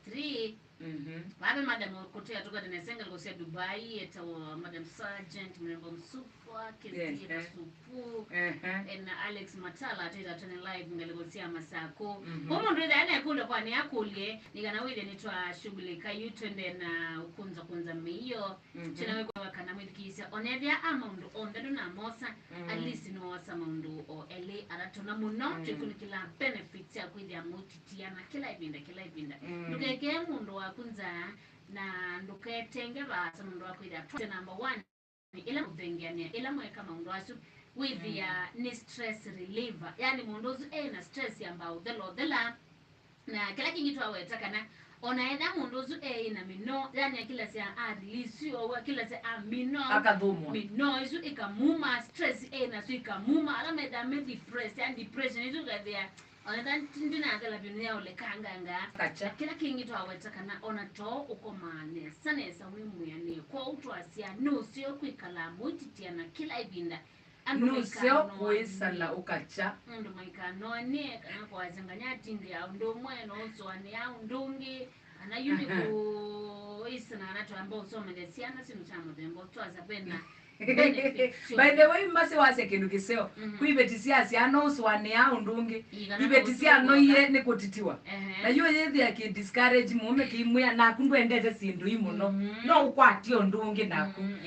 three. Mhm. Vave madam kũtwĩa tũkwete nesa ngalĩko sya Dubai, etawa Madam Sergeant Mrembo Msufwa, Kĩsiĩ Ehe. Kasupu, Ehe. na Alex Matala, atwĩta tene live ngalĩko sya Masakũ. Mhm. Kwa mũndũ ĩthĩa nekũlya kwa nĩakũlye, nĩ kana wĩthĩe nĩtwashughulika yu twende na ũkũnza kũnza mĩio. Mhm. Twĩna wĩkũwa kana mwĩthukĩĩsya, onethĩa a maũndũ onthe ndũnamosa, Mm. at least nĩwosa maũndũ o elĩ atatũ na mũno, Mm. twĩkũnĩkĩla benefits sya kwĩthĩa mũiti tiana kĩla ĩvinda, kĩla ĩvinda. Mm. Ndũkekee mũndũ waku nzaa, na ndũketenge vaasa mũndũ wa kwĩthĩa. Twaze number one, ĩla mũthengeanĩa, ĩla mweka maũndũ asu, wĩthĩa Mm. nĩ stress reliever. Yani mũndũ ũsu ena stress yamba ũthela ũthela. Na kĩla kĩngĩ twaweta kana ona etha mũndũ ũsu eĩ na mĩnoo, yani akilasya a release, o akilasya a mĩnoo, Akathũmũa. Mĩnoo ĩsu ĩkamuma, stress eĩ nasyo ikamuma, ala methaa me depressed, yani depression ĩsu ĩkathĩa Ona ethĩwa ndinathela vyũ nĩyaũlĩkanganga. Kacha. Na kĩla kĩngĩ twaweta kana ona too ũkomaa nesa nesa wĩ mwĩanĩe. Kwoou twasya nũseo kwĩkala mũititiana kĩla ĩvinda. Andũ Nũseo maikanoanie. Kwĩsala ũkacha. Andũ maikanoanie kana kwasya nganya atindĩa ũndũ ũmwe, no ũsũanĩa ũndũ ũngĩ, kana yu nĩ Aha. Kũĩsana kana twamba ũsomethya syana syĩndũ sya mũthemba ũsu twasya vena By the way, Masi wasya kĩndũ kĩseo. Mhm. Kwĩ iveti sya syana ũsũanĩaa ũndũ ũngĩ. Iveti sya noie nĩ kũtitiwa. Ehe. Na yu yĩthĩa kĩ discourage mũũme kĩimwĩa, naku ndwendete syĩndũ ii mũno. Mhm. No ũkwatie ũndũ ũngĩ naku. Mhm.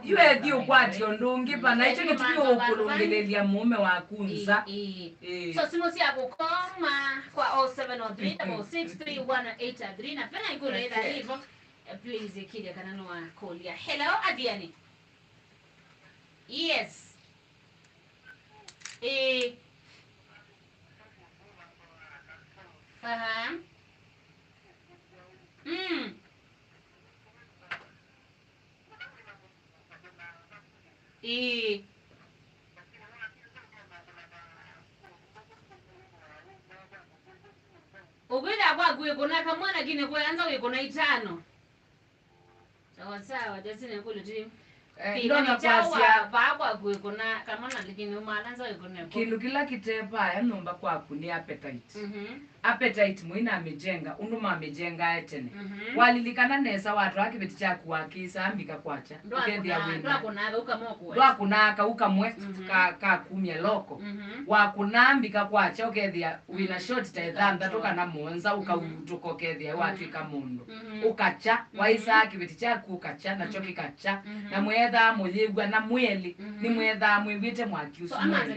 Yu ethi ũkwatie ũndũ ũngĩ, vana ĩkyo kĩtumi ũkũlũngĩlĩlya mũũme waku nza. Ĩĩ. So simũ sya kũkoma kwa oh seven oh three double six three one eight three, na vena ikũlyo ĩtha ivo. Eh, please, ĩkĩlya kana nĩwakũlya. Hello, Athiani. Yes. Ĩĩ. Aha. Mm. Ĩĩ. Ũkwĩtha kwaku wĩkũna kamwe, lakini kũyanza wĩkũna itano. Sawa sawa, Justin, kule tu. Eh, ndona kwasya vaa kwaku ĩkũna kamwana, lakini umalanza ĩkũna ĩkũna. Kĩndũ kĩla kĩtevaya nyũmba kwaku nĩ appetite. Mhm. Appetite mũi namĩjenga, ũndũ mamĩjengae tene. Mhm. Walilikana nesa watwaa kĩveti kyaku wakĩsaa mbika kwakya, ũkethĩa wĩna. Ndwakũnaa kau kamwe. Mhm. Ka, ka kumya loko. Mhm. Wakũnaa mbika kwakya, ũkethĩa wĩna short ta ĩthanthatũ kana mũonza, ũkautũka ũkethĩa watw'ĩka mũndũ. Mhm. Ũkakya, waisaa kĩveti kyaku ũkakya, nakyo kĩkakya. Mhm. Na mwethaa mũyĩw'a na mwĩelĩ, nĩmwethaa mwĩw'ĩte mwaki ũsu mwene.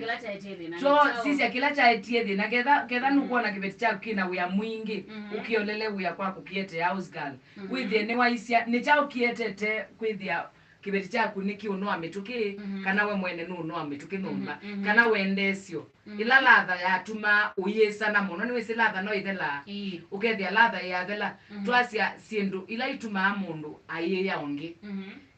Kyo sisya kĩla kyaetie thĩna, ketha, ketha nũkwona kĩveti kyaku kĩna wĩa mwingĩ, ũkĩolele wĩa kwaku kĩete house girl. Wĩthĩe nĩwaisya, nĩ kyaũ kĩetete kwĩthĩa kĩveti kyaku nĩkĩũnoa mĩtũkĩ, kana we mwene nũũnoa mĩtũkĩ nyũmba, kana wendeesyo. Ĩla latha yatumaa ũyĩsana mũno, nĩwĩsĩ latha no ĩthelaa. Ĩĩ. Ũkethĩa latha ĩyathela, twasya syĩndũ ila itumaa mũndũ ayĩĩa ũngĩ.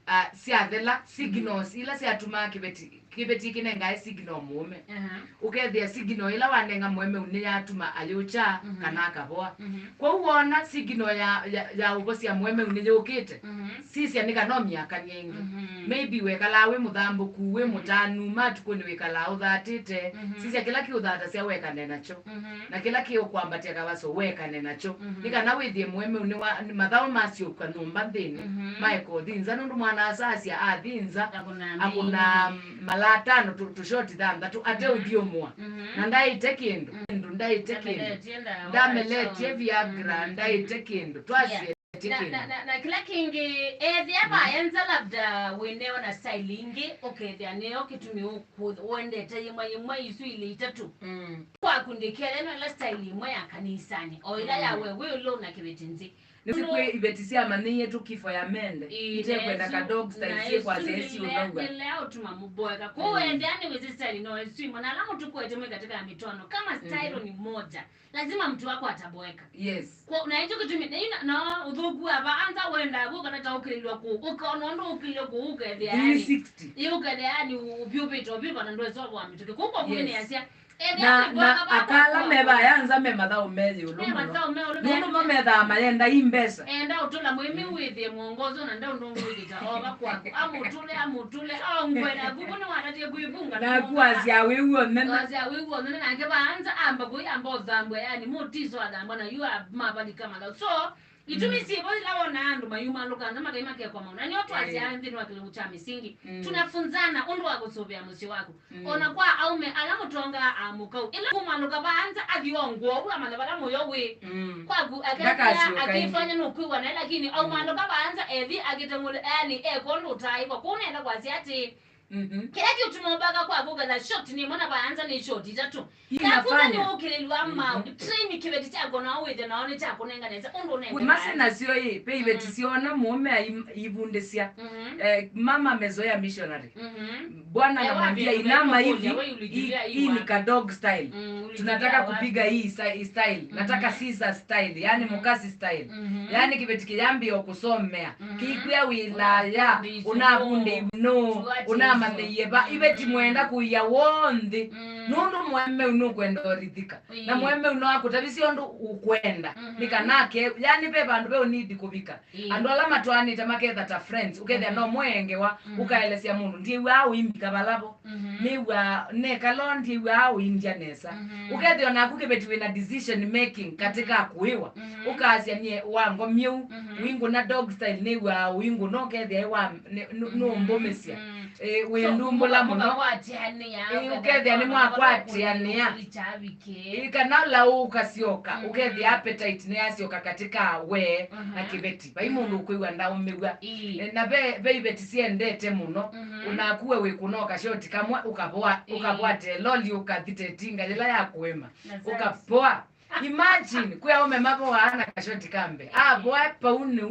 Ah, syathela, signals ila syatumaa kĩveti, kĩveti kĩnengae signal mũũme. Aha. Ũkethĩa signal ĩla wanenga mũemeu nĩyatuma ayũkya kana akavoa. Kwoou woona signal ya, ya, ya ũvosya mũemeu nĩyũkĩte, sisya nĩ kana no myaka nĩ ĩngĩ. Maybe wekalaa wĩ mũthambũku, wĩ mũtanu, matukũnĩ wĩkalaa ũthatĩte. Sisya kĩla kĩũthatasya wekane nakyo. Na kĩla kĩũkwambatya kavaso wekane nakyo. Nĩ kana wĩthĩe mũemeu nĩ wa, nĩ mathaũ masyũkw'a nyũmba nthĩnĩ, maeka ũthinza, nũndũ mwana-a-asa asya athinza, akũnaa malaa tano tũ, tũshoti thanthatũ, ate ũthyũmũa. Na ndaĩte kĩndũ, kĩndũ, ndaĩte kĩndũ. Ndameletye Viagra, ndaĩte kĩndũ. Twasye na, na, na, na kĩla kĩngĩ, ethĩa vaenza labda wĩneo na style ingĩ, ũkethĩa nĩyo kĩtumi ũkũ-, wendete yĩmwe yĩmwe isu ilĩ itatũ. Kwaku ndĩkele no ĩla style ĩmwe ya kanisanĩ, o ĩla ya we wĩ ũlũ na kĩveti nthĩ. Nĩsĩ kwĩ iveti syamanyĩie tu kifo ya mende, itekwenda ka dog style syĩkwasya ĩsiũnaw'a. Nĩlea ũtuma mũboeka. Kwoou ethĩa nĩwĩsĩ style no ĩsu ĩmwe, na ala mũtũkwete mwĩ katika ya mĩtwaano, kama style ni moja, lazima mtu wako ataboeka. Yes. Kwa, na hicho kitu mi-, na ina, na ũthũku wa vaanza wenda vu kana ta ũkĩlĩlwa kũ, ũkaona ũndũ ũkĩlĩlwa kũ, ũkethĩa yani. Three sixty. Ĩ, ũkethĩa yani, ũvyũvĩte ũvyũva na ndwesa wa mĩtũkĩ. Kũu kwa kũmĩnĩasya, ethĩa na, na akala me vaanza me mathaũ me ĩũlũ mũno. Me mathaũ me ĩũlũ. Nũndũ mo methaa mayenda i mbesa. Enda ũtũla mũĩmi wĩthĩe mwongozo na nda ũndũ ũngĩ wĩkĩta ova kwaku. Amũtũle, amũtũle, aongwe na kuku nĩ wanatie kuivunga. Na kuasya wĩw'o nene. Kuasya wĩw'o nene nake vaanza amba kũi amba ũthambwe, yani mũtiso athambwa na yu a-, mavalika mathaũ. So, itumi syĩvo ila wona andũ mayumalũka na makai makekwa maũndũ. Na nĩo twasya nthĩnĩ wa kĩlungu kya mĩsingi. Tunafunzana ũndũ wa kũsũvĩa mũsyĩ waku. Ona kwa aume ala mũtongaa amũkau. Ĩla kumalũka vaanza athi o ngũa ũu amanya vala mũyo wĩ. Kwaku akethĩa akĩfanya nũkwĩw'a naye, lakini aumalũka vaanza ethi akĩteng'ũle, yani eka ũndũ ũtaaĩwa. Kũu nenda kwasya atĩ, kĩla kĩũtuma ũmbaka kwaku ũketha short nĩ mwana vaanza nĩ short itatũ. Yakuta nĩ ũkĩlĩlwa ma train kĩveti kyako na wĩthe nao nĩ kyakũnenga nesa ũndũ ũnenga. Mase nasyo ĩ, pe iveti syona mũũme aivundĩsya. Eh, mama amezoea missionary. Bwana anamwambia, "Inama hivi, hii, hii ni ka dog style. Tunataka kupiga hii sa-, hii style. Nataka scissor style, yani mukasi style." Yani kĩveti kĩyambia kusomea. Kĩikwĩa wĩlaya, unavunde ivunũ, unamanyĩie va. Iveti mwenda kuia wonthi. Nũndũ mũemeu nũkwenda ũrithika. Na mũemeu no akũtavisye ũndũ ũkwenda. Nĩ kana ake, yani ve vandũ ve ũnidi kũvika. Andũ ala matwaanĩte maketha ta friends, ũkethĩa no mwengewa, ũkaelesya mũndũ, "Ndiĩw'aa ũimbika vala vo. Nĩw'aa nekalo, ndiĩw'aa ũindya nesa." Ũkethĩa onaku kĩveti wĩna decision making katika kũĩwa. Ũkasya, "Nyie wa ngo myeu, ũingũna dog style, nĩw'aa ũingũna," ũkethĩa wa, nĩ, nũ-, nũmbũmĩsya. Eh, wĩndumbũla mũno. Eh, ũkethĩa nĩ mwakwatĩanĩa. Ĩ, kana ũla ũkasyoka, ũkethĩa appetite nĩyasyoka katika we na kĩveti. Vai mũndũ ũkwĩw'a ndaũmĩw'a. Eh, na ve, ve iveti syendete mũno. Ũnaku we wĩkũna ũkashoti kamwe, ũkavoa, ũkavwate loli, ũkathite ĩtinga yĩla ya kũĩma. Ũkavoa. Imagine, kwĩ aũme mavoaa na kashoti ka mbee. Avoa pau nĩu.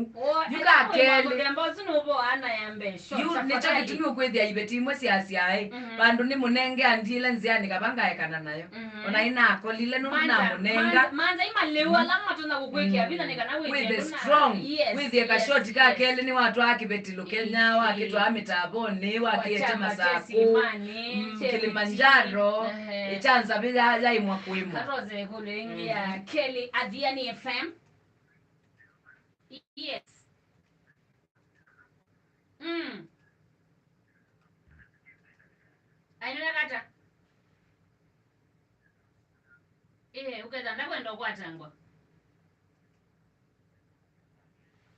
Yu ka kelĩ. Mũthemba ũsu nũvoaa na ya mbee. Yu nĩkyo kĩtumi ũkwĩthĩa iveti imwe syasyaĩ. Vandũ nĩ mũnenge andiĩle nzĩanĩ kava ngaekana nayo. Ona inakolile nũndũ namũnenga. Manza imalĩu ala matonya kũkwĩkĩa vinya nĩ kana wĩthĩe strong. Wĩthĩe kashoti ka kelĩ nĩwatwaa kĩveti Lũkenya, wakĩtwaa mĩtavonĩ, wakĩete Masakũ, Kĩlimanjaro, ĩkya nzavĩ ya, yaĩmwa kũĩmwa. Katose ĩkũlũ ĩngĩ ya Kelly Athiani F M. Yes. Mm. Ainena kata. Ĩĩ, ũkethĩa ndakwenda ũkwatangwa.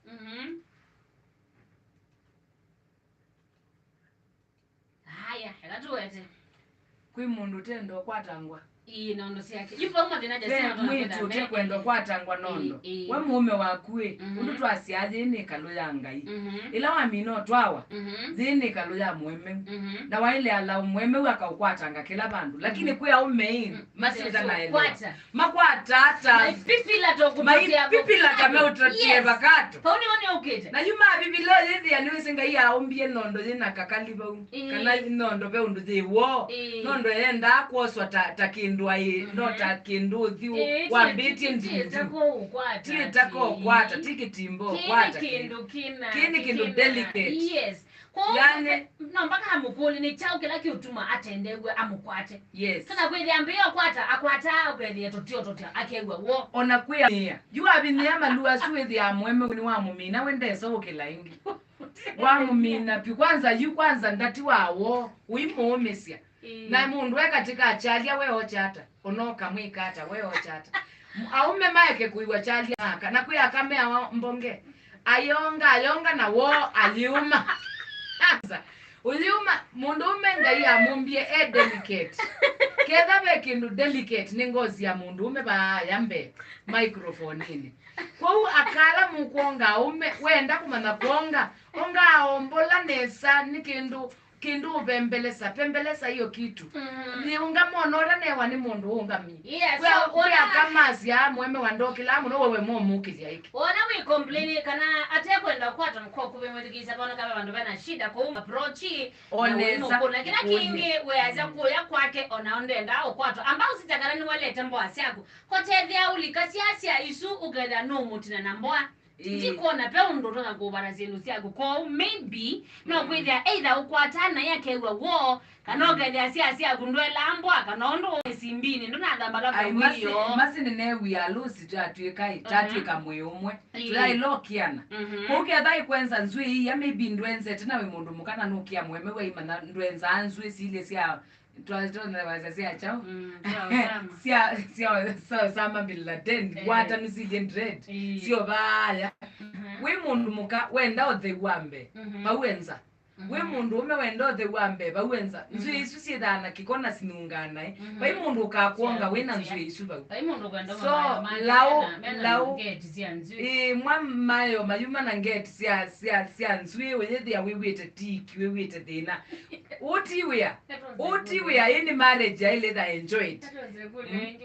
Mhm. Haya, eka tũwete. Kwĩ mũndũ ũtenda ũkwatangwa? Ĩĩ, na ũndũ syake. Yu vau mathĩna ve jasina mwĩĩtu ũtekwenda ũkwatangwa nondo. Ĩĩ, ĩĩ. We mũũme waku ĩ, mhm, ũndũ twasyaa yĩĩ nĩ ĩkalũ ya Ngai. Mhm. Ĩla wamina ũtwawa, mhm, yĩĩ nĩ ĩkalũ ya mũemeu. Mhm. Na waĩle alaũ mũemeu akaũkwatanga kĩla vandũ. Lakini, mhm, kwĩ aũme ĩ, mm, masyĩtha na elewa. Kwata. Makwata ata? Maipipila to kupatia maipipila kama utatie vakato. Pau nĩvo nĩũkĩte. Na yu mavivila ũyĩthĩa nĩwĩsĩ Ngai aũmbie nondo yĩna kakali vau. Ĩĩ. Kana nondo ve ũndũ yĩ woo. Ĩĩ. Nondo yendaa kwoswa ta, ta kĩndũ aĩ, mhm, no ta kĩndũ ũthiũ, ĩĩ, wambĩtie ti, ti, ndundu. Ti ĩtako ũkwata, ti ĩtako ũkwata, ti kĩtimbo ũkwata. Kĩĩ nĩ kĩndũ kĩna, kĩĩ nĩ kĩndũ kĩna delicate. Yes. Kwoou yani, no mpaka amũkũlye nĩ kyaũ kĩla kĩũtuma atendew'a amũkwate. Yes. Kana kwĩthĩa ambĩĩa ũkwata, akwataa ũkethĩa tũtio tũtya, akew'a woo. Ona kwĩ amĩa. Yu avinyĩa malua asu wĩthĩaa mũemeu nĩwamũmina, we ndesa ũkĩla ĩngĩ. Wamũmina pi. Kwanza yu kwanza ndati wa woo, ũimũũmĩsya. Ĩĩ. Na mũndũ e katĩ ka kyalya, we ocha ata? Ona ũkamwĩka ata, we ocha ata? M-, aũme maeke kũiwa kyalya aka, na kwĩ aka meawa mbonge. Ayonga, ayonga na woo ayĩũma. Sasa, ũyĩũma, mũndũũme Ngai amũmbie e delicate. Ketha ve kĩndũ delicate nĩ ngosi ya mũndũũme vaaya mbee microphone-inĩ. Kwoou akala mũkwonga aũme, wenda kũmanya kwonga, onga aombola nesa nĩ kĩndũ kĩndũ ũvembelesa, pembelesa hiyo kitu. Mm. Nĩ ũngamona ũla newa nĩ mũndũ ũũngamie. Yeah, kwĩ so, kwĩ ona akamasya mũeme wa ndokĩlaa mũno, wewe momũkĩlya ĩkĩ. Ona wĩ complain kana atekwenda kwata mkokuvĩ mwĩthukĩĩsya vona kama vandũ vena shida kũu approach, o na nesa ũimũkũna. Kĩla kĩngĩ wĩasya kũya kwake ona ndenda ũkwatwa. Amba ũsita kana nĩwalete mboa syaku. Kotethea ũlika syasya isu ũkethĩa nũmũtina na mboa. Ĩĩ. Ndikwona ve ũndũ ũtonya kũvata syĩndũ syaku. Kwoou, maybe, no kwĩthĩa either ũkwataa naĩ akew'a woo, kana ũkethĩa syasya syaku ndwelaa mboa, kana ũndũ wĩ simbinĩ, ndũnathamba labda ai, masi, mwĩo. Masi nĩneew'ĩa alũsi twatw'ĩka ĩ, mhm, tatw'ĩka mwĩĩ ũmwe. Ĩĩ. Tũyaĩlokiana. Mhm. Kwoou ketha ĩkwenza nzw'ĩĩ iya, maybe ndwenzete na wĩ mũndũ mũka na nũkĩa mũeme waimanya ndwenzaa nzw'ĩĩ silye sya Twa-, twa-, wasya sya kyaũ? Mm, sya Osama. Sya, sya, sya Osama bin Laden. Eh. Wata nisilie dread. Eh. Sio vaya. Mhm. Wĩ mũndũ mũka, wenda ũtheu wa mbee. Mhm. Vau enza. Mhm. Wĩ mũndũ ũme wenda ũtheu wa mbee. Vau enza. Mhm. Nzw'ĩĩ isu syĩthaa na kĩko na sinungaa naĩ. Mhm. Vai mũndũ ũkakwonga wĩ na nzw'ĩĩ isu vau. Vai mũndũ kwenda so, mayo, laũ, mena, mena laũ, ngeti sya nzw'ĩĩ. Ĩĩ, mwa mayo mayuma na ngeti sya, sya, sya nzw'ĩĩ, ũyĩthĩa wĩw'ĩte tiki, wĩw'ĩte thĩna. Ũtiwĩa. Ũtiwĩa, ĩĩ nĩ marriage yaĩlĩtha enjoyed.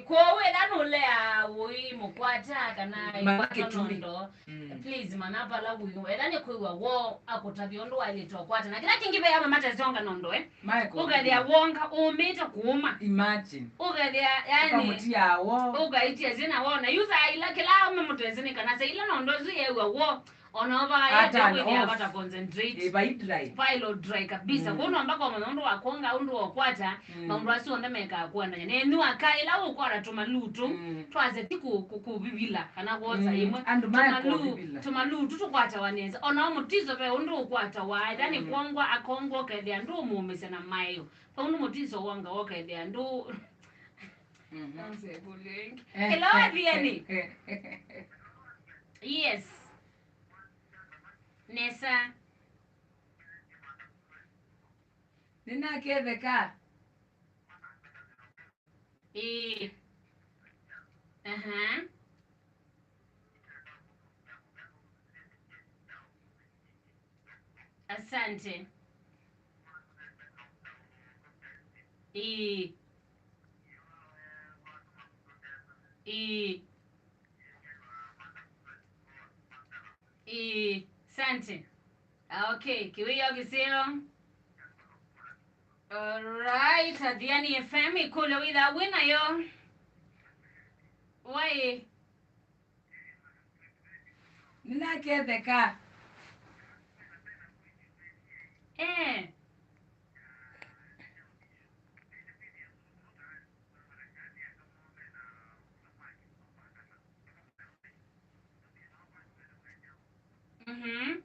Kwoou ĩla nũlea ũimũkwata kana ma-, kĩtumi. Nondo, mm, please, mana vala wĩ. Ĩla nĩ kwĩw'a woo akũtavya ũndũ waĩlĩte ũkwata. Na kĩla kĩngĩ ve ama matesonga nondo, eh? Ũkethĩa wonga, ũmĩte kũũma. Imagine. Ũkethĩa, yani, ũkamũtia woo. Ũkaitia zina woo. Na yu saa ila kĩla ũme mũtesĩ nĩ kana saa ila nondo ĩsu yew'a woo. Ona ũvaa ata kwĩthĩa vata concentrate. Ĩ, vai dry. Vai lo dry kabisa. Mm. Kwoou no mpaka ũmanya ũndũ wa kwonga, ũndũ wa ũkwata, mm, maũndũ asu onthe mekaa kũendany'a. Nenyu aka ĩla ũkwata tũmaluu tũ, mm, twase ti kũ-, kũ-, kũvivila kana kwosa, mm, ĩmwe. Andũ maye kũvivila. Tũmaluu tũkwatawa nesa. Ona mũtiso ve ũndũ ũkwatawa, ĩla nĩ, mm, kwongwa, akongwa ũkethĩa ndũmũmĩsya na maeo. Vau nĩ mũtiso wonga ũkethĩa ndũ-, mhm, nonse ĩkũlyo ĩngĩ. Eh. Hello, Athiani. Yes. Nesa. Nĩnaketheka. Ĩĩ. Aha. Asante. Ĩĩ. Ĩĩ. Ĩĩ, asante. Ah, okay, kĩwĩoo kĩseo. Alright, Athiani F M, ĩkũlyo wĩthaa wĩ nayo. Waĩ. Nĩnaketheka. Eh. Mhm.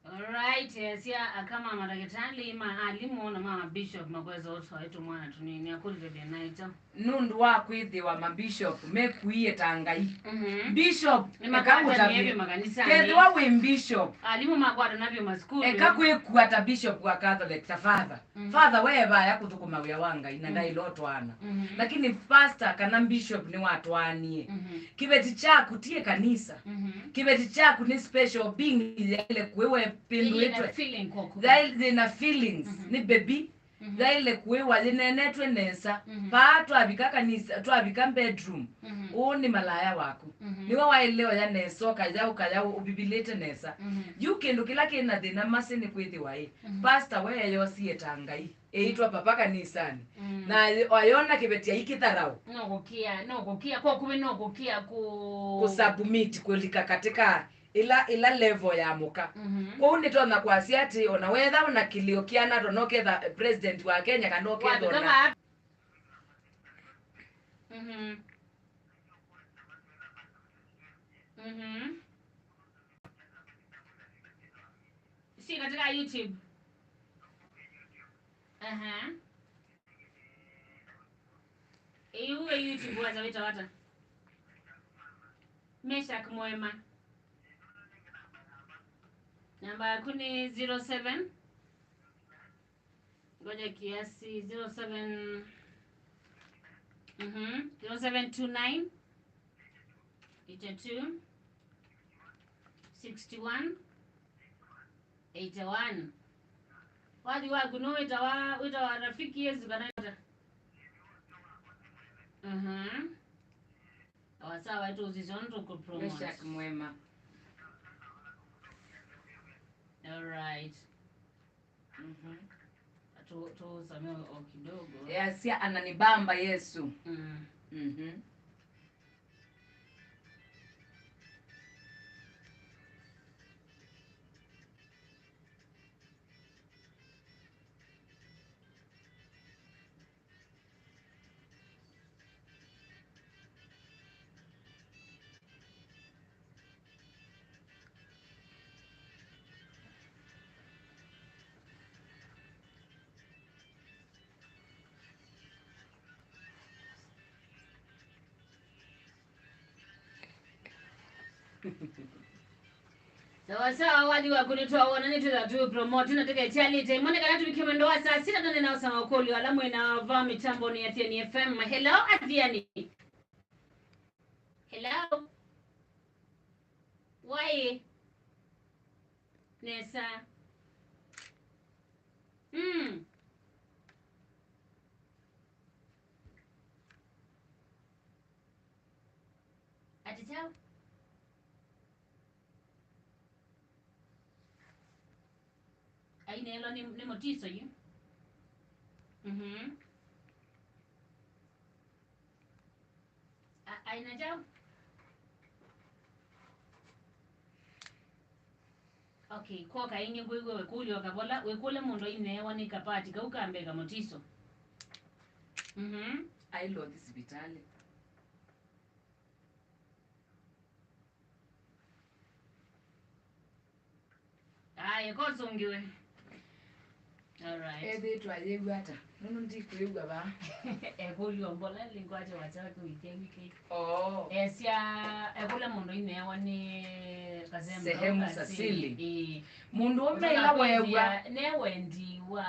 Alright, yes. Sya aka ma mandagĩtalĩ, ma alimũ, na ma mabishop makwesa ũtwaĩ tũmwana tũnini, akũlile thĩna ĩto. Nũndũ wa kwĩthĩwa mabishop mekuie ta Ngai. Mhm. Bishop, nĩmakwatanie vyũ makanisanĩ. Kethĩwa wĩ bishop, alimũ makwatana vyũ masukulu. Eka kwĩkua ta bishop wa Catholic, ta father. Mhm. Father we evaya kũthũkũma wĩa wa Ngai, na mhm, ndaĩle ũtwaana. Mhm. Lakini pastor kana bishop nĩwatwaanie. Mhm. Kĩveti kyaku ti ĩkanisa. Mhm. Kĩveti kyaku nĩ special being yaĩle kũĩwa ĩpĩndũĩtwe. Yĩna feeling kw'oko. Yaĩ-, yĩna feelings. Mhm. Nĩ baby. Mhm. Yaĩle kũĩwa yĩneenetwe nesa. Mhm. Paa twavika kanisa, twavika bedroom. Mhm. Ũũ nĩ malaya waku. Mhm. Nĩwe waĩle oya nesa, ũkaya, ũkaya ũvivilĩte nesa. Mhm. Yu kĩndũ kĩla kĩna thĩna masĩ nĩ kwĩthĩwa ĩ, mhm, pastor we eyosie ta Ngai. Ĩitwa papa kanisanĩ. Mm. Na ayona kĩveti aikĩtharaũ. No kũkĩa, no kũkĩa, kwa kũvĩ no kũkĩa kũ- kũsubmit kũlika katika ĩla, ĩla level ya mũka. Mhm. Kwoou nĩtonya kwasya atĩ ona wetha ona kĩlĩo kĩana to no ketha president wa Kenya kana ũketha ona. Mhm. Mhm. Si katika YouTube. Aha. Ĩu wĩ YouTube waza wĩtawa ata? Meshak Mwema. Namba yaku nĩ zero seven. Ngoja kiasi, zero seven, mhm, zero seven two nine, eight two, sixty one, eighty one. Wathi waku nũ wĩtawa, wĩtawa Rafiki Yesu kana ata? Mhm. Sawa sawa, ĩtũsisya ũndũ tũkũpromote. Meshak Mwema. All right. Mhm. Tu-, tusome o kidogo. Easya, "Ananibamba Yesu." Mm. Mhm. Sawa sawa, wathi waku nĩtwawona, nĩtwĩtha tũ promote na tũketialĩte. Mwone kana tũvikie mwendo wa saa sita, tũne na ũsanga ũkũlyo ala mwĩna va mĩtambonĩ ya Athiani F M. Hello, Athiani. Hello. Wai. Nesa. Mm. Ati chao. Aineelwa nĩ, nĩ mũtiso yu. Mhm. A-, aina chao. Okay, kwoka ĩngĩ ngwĩw'e wĩkũlyo kavola, wĩkũle mũndũ aineewa nĩ kapati kau ka mbee ka mũtiso. Mhm. Ailwa ũthi sivitalĩ. Aya, kosũngĩwe. All right. Ethĩĩtwe ayĩw'a ata? Nũndũ ndikwĩw'a vaa. Ekũlyo mbola lingwate wachaka wiki wiki. Oh. Esya ekũla mũndũ aineewa nĩ kasehemu sehemu kau ka sili. Sili. Ĩĩ. Mũndũ ũme ĩla weew'a ne wendi wa,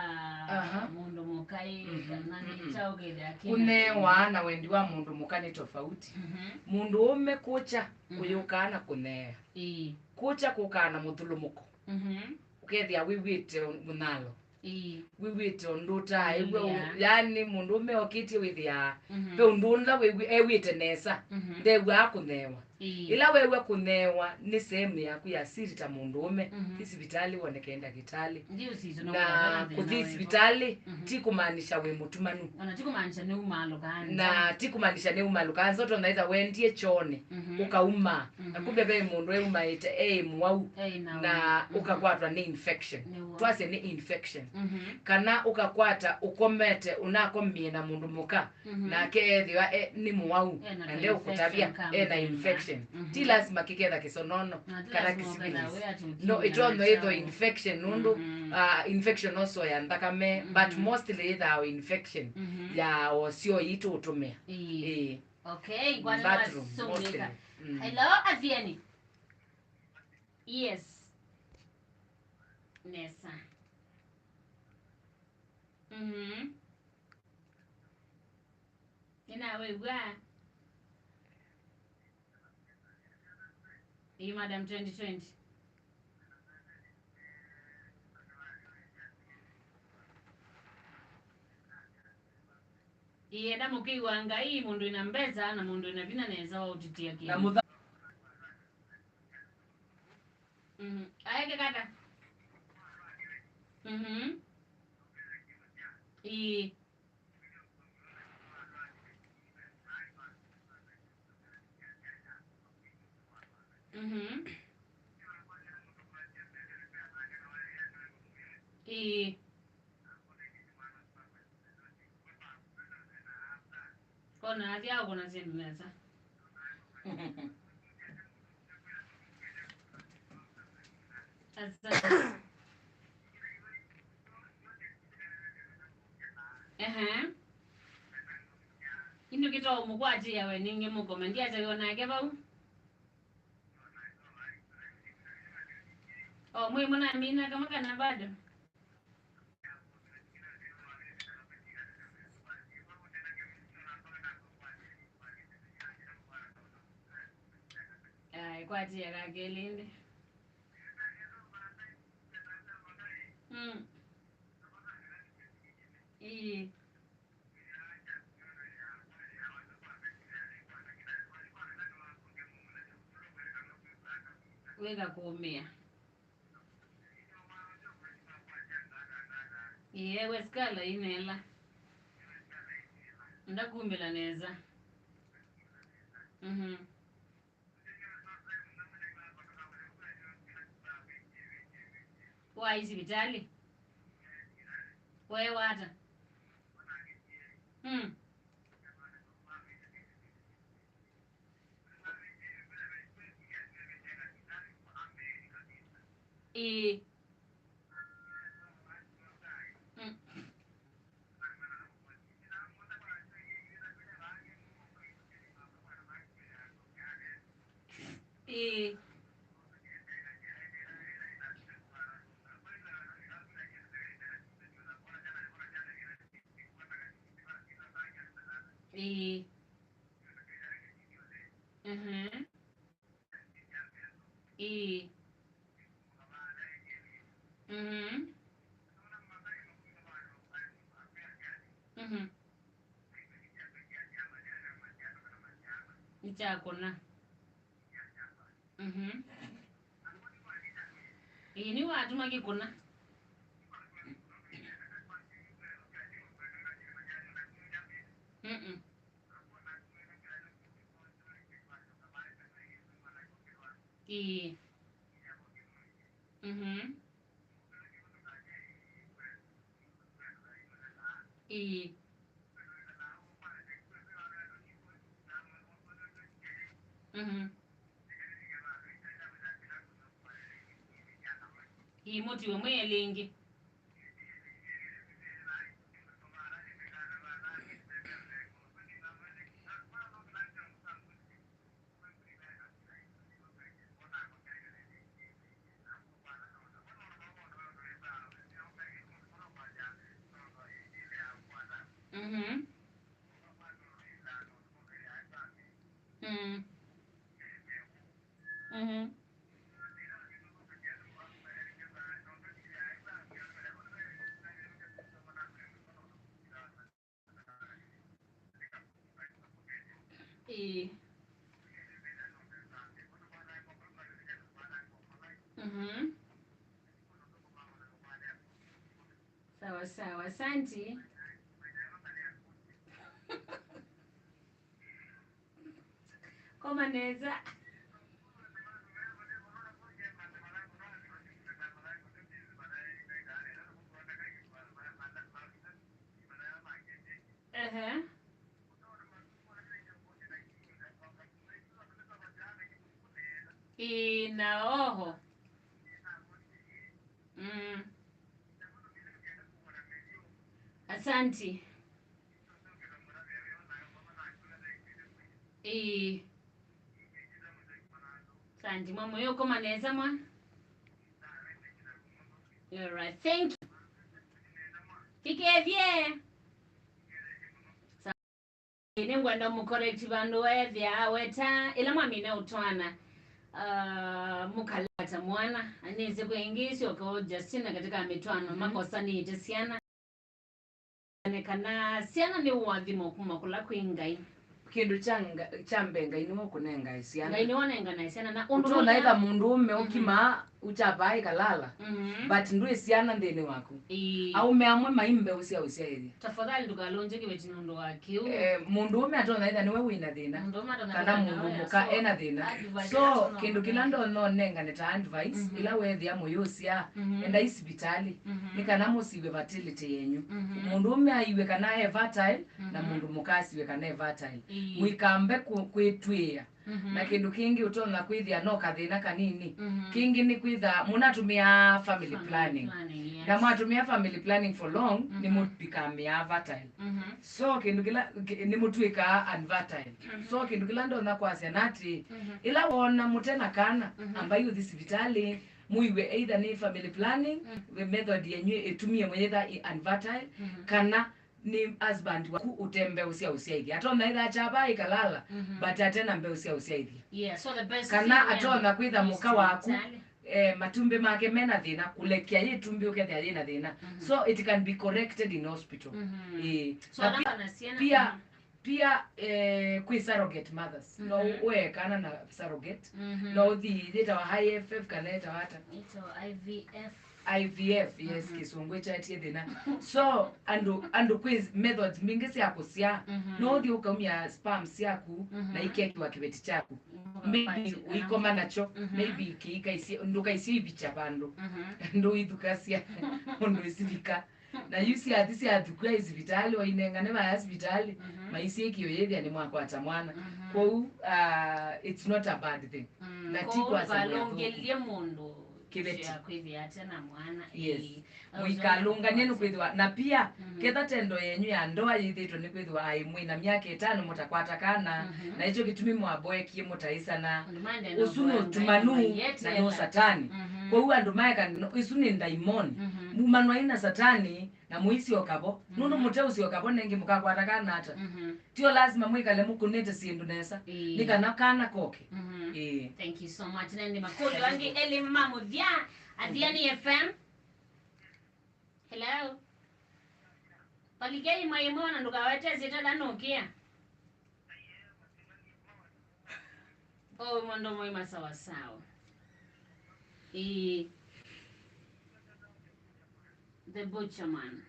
aha, mũndũ mũka ĩ, mhm, kana nĩ, mhm, kyaũ kĩthĩa kĩna kũneewa na wendi wa mũndũ mũka nĩ tofauti. Mhm. Mũndũ ũme kũkya, mhm, kũyũkaa na kũneea. Ĩĩ. Kũkya kũkaa na mũthũlũmũko. Mhm. Ũkethĩa wĩw'ĩte mũnyalo. Ĩĩ. Wĩw'ĩte ũndũ ũtaaĩw'a. Ĩĩ. Yaani mũndũ ũme okĩtye wĩthĩaa, mhm, ve ũndũ ũla wĩw'ĩ-, ew'ĩte nesa, mhm, ndew'aa kũneewa. Ĩĩ. Ĩla weew'a kũneewa nĩ sehemu yaku ya siri ta mũndũ ũme, mhm, thi sivitalĩ woneke ndakĩtalĩ. Ndio sisi, na kũthi sivitalĩ, mhm, ti kũmaanisha wĩ mũtumanu. Ona ti kũmaanisha nĩ umaalũka nza. Na ti kũmaanisha nĩ umaalũka nza, ũtonya ĩtha wendie kyoonĩ, mhm, ũkauma. Mhm. Na kumbe ve mũndũ eumaĩte e mũwau, e na, na, mhm, ũkakwatwa nĩ infection. Nĩw'o. Twasye nĩ infection. Mhm. Kana ũkakwata ũkomete, ũnakomie na mũndũ mũka, mhm, nake ethĩwa e, nĩ mũwau, e na, na ndeũkũtavya, infection, e na, mhm, infection. Mhm. Ti lasima kĩketha kĩsonono. Na ti kana lasima ũketha kĩsipilisi. Wĩ ati no, ũkĩmĩra ĩtonya ĩtho chao. Infection nũndũ, mhm, ah, infection also ya nthakame, but, mhm, mostly ĩthaa infection, mhm, ya osio itũ ũtũmĩa. Ĩĩ. Ĩĩ. Okay, ngwatana bathroom, masũngĩka mostly. Mm. Hello, Athiani. Yes. Nesa. Mhm. Nĩnawĩw'a. Ĩĩ, madam, twenty twenty. Ĩĩ, enda mũkĩw'a Ngai, mũndũ wĩna mbesa na mũndũ wĩna vinya nesa wa ũtĩtĩa kĩndũ. Na mũtha- Mhm. Aeke kata. Mhm. Ĩĩ. Mhm. Ĩĩ. Kona athi akũna syĩndũ nesa. Asante. Ehe. Ĩndĩ kĩtoo mũkwatĩĩa we nĩngĩ mũkome. Ndiataĩwa nake vau. O, mwĩ mũnamina kamwe kana bado? Ai, kwatĩĩa kakelĩ ĩndĩ. Mm. Ĩĩ. Wĩka kũũmĩa. Ĩĩ, we sikala inela. Ndakumĩla nesa. Mhm. Waĩ sivitalĩ? Weewa ata? Mm. Ĩĩ. Mm. Ĩĩ. Ĩĩ. Mhm. Ĩĩ. Mhm. Mhm. Nĩkyakũna. Mhm. Ĩĩ, nĩwatuma kĩkũna. Mm-mm. Ĩĩ. Mhm. Ĩĩ. Mhm. Ĩĩ, mũtiwe mwĩ elĩ ĩngĩ. Mhm. Mm. Mhm. Ĩĩ. Mhm. Sawa sawa, asanti. Koma nesa. Ehe. Ĩĩ, na oho. Mm. Asanti. Ĩĩ. Asanti, mwa mũyo ũkoma nesa mwa. You're right. Thank you. Kĩkethye. Nĩngwenda mũcorrect vandũ weethĩa aweta ĩla mwamina ũtwaana, ah, mũkalata mwana, anĩsĩ kwĩ ĩngĩ ĩsyoka o Justina katika mĩtwaano, makosanĩte syana. Nĩ kana syana nĩ ũathimo kuma kũla kwĩ Ngai. Kĩndũ kya nga-, kya mbee, Ngai nĩwe ũkũnengae syana. Ngai nĩwe ũnenganae syana, na ũndũ ũtonaĩtha mũndũũme ũkima uchapaa ĩkalala, mhm, but ndwĩ syana nthĩnĩ waku. Ĩĩ. Aũme amwe mai mbeũ sya ũsyaĩthya. Tafadhali ndũkalũngye kĩveti nũndũ wa kĩu. Eh, mũndũũme atonya ĩtha nĩwe wĩna thĩna, mũndũũme atonya kana kwĩthĩa mũndũ nĩwe mũka ena thĩna. Advice so atonya kĩndũ kĩla kwĩthĩa ndonya ũnengane ta advice, mhm, ĩla weethĩa mũyũsya, mhm, endai sivitalĩ, mhm, nĩ kana mũsiw'e fertility yenyu. Mhm. Mũndũũme aiw'e kana e fertile, na, mhm, mũndũ mũka asiw'e kana e fertile. Ĩĩ. Mũikambe kũ-, kwĩtw'ĩĩa. Mhm. Na kĩndũ kĩngĩ ũtonya kwĩthĩa no kathĩna kanini. Mhm. Kĩngĩ nĩ kwĩtha mũnatũmĩaa family planning. Family planning, yes. Na mwatũmĩa family planning for long, nĩ, mhm, mũvikamĩaa fertile. Mhm. So kĩndũ kĩla kĩ-, nĩ mũtw'ĩkaa unfertile. Mhm. So kĩndũ kĩla ndonya kwasya na atĩ, mhm, ĩla woona mũte na kana, mhm, ambai ũthi sivitalĩ, mũiw'e either nĩ family planning, mm, method yenyu ĩtumie mũyĩtha ĩ unfertile, mhm, kana nĩ husband waku ũte mbeũ sya ũsyaĩthya. Atonya ĩtha kyava ĩkalala, mhm, but ate na mbeũ sya ũsyaĩthya. Yeah, so the best kana thing atonya kwĩtha mũka waku, eh, matumbĩ make mena thĩna, kũlekya yĩ ĩtumbĩ ũkethĩa yĩna thĩna. Mhm. So it can be corrected in hospital. Mhm. Eh, so na pi-, pia, mhm, pia, eh, kwĩ surrogate mothers. No, mhm, ũe kana na surrogate. Mhm. No ũthi yĩtawa I F F kana yĩtawa ata? Ĩtawa I V F. I V F, yes, mhm, kĩsũngũ ĩkyaetie thĩna. So, andũ, andũ kwĩ methods mbingĩ sya kũsyaa. Mhm. No ũthi ũkaumya sperm syaku, mhm, na ikekĩwa kĩveti kyaku. Mhm. Maybe ũikoma nakyo, mhm, maybe kĩikaisye, ndũkaisye ivikya vandũ. Mhm. Ndũithukasya ũndũ ĩsivika. Na yu syathi syathukua isivitalĩ, wainengane vaya sivitalĩ, mhm, maisye kĩo yĩthĩa nĩ mwakwata mwana. Mhm. Kwoou, uh, it's not a bad thing. Mm, na ti kwoou kwasya ndũkalũngĩlye mũndũ kĩveti. Sya kwĩthĩa ate na mwana. Yes. Ĩĩ. Mũikalũngany'e nĩ kwĩthĩwa, na pia, mhm, ketha tendo yenyu ya ndoa yĩthĩtwe nĩ kwĩthĩwa aĩ mwĩ na myaka ĩtano mũtakwata kana, mhm, na ĩkyo kĩtumi mwaboekie mũtaĩsana. Ũsu nĩ ũtumanu na nĩ satani. Mhm. Kwoou andũ maeka, no, isu nĩ ndaimoni. Mhm. Mumanwa ina satani, na mũisyoka vo. Nũndũ, mhm, mũteũsyoka vo nengĩ mũkakwata kana ata? Mhm. Tio lazima mwĩkale mũkũnĩte syĩndũ nesa. Ĩĩ. Nĩ kana kana koke. Mhm. Ĩĩ. Thank you so much. Na nĩ makũlyo angĩ elĩ ma mũthya, Athiani F M. Hello. Valikei mwaimona ndũkawetesye tata nũkĩa. Oh, mondo moima sawa sawa. Ĩĩ. The butcher man.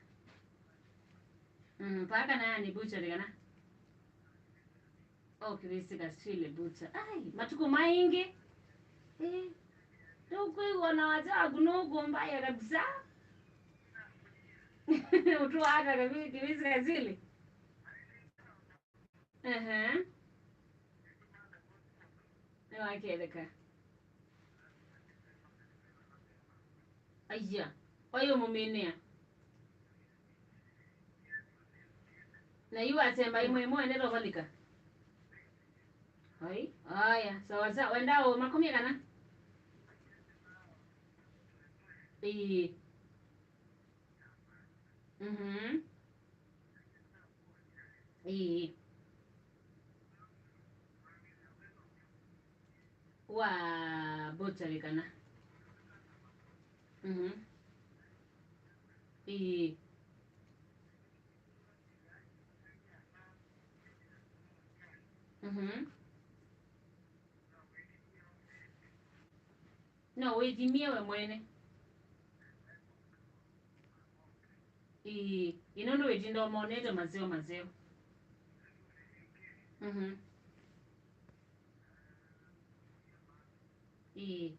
Mm, paka nani butcher kana? Oh, kĩvĩsĩ kaswile butcher. Ai, matukũ maingĩ. Eh. Ndũkwĩw'a na wasya waku nũkũmbaĩa kabisa. Ũtũaka kĩvĩsĩ kaswile. Ehe. Nĩwaketheka. Aya, wayũmũmĩnĩa. Na yu wasemba imwe imwe ende tovalika. Ai, aya, sawa sawa. Wenda o makumya kana? Ĩĩ. Mhm. Ĩĩ. Wa butchery kana? Mhm. Ĩĩ. Mhm. No wĩthimie we mwene. Ĩĩ, ĩno nũndũ wĩtinda ũmonete maseo maseo. Mhm. Ĩĩ.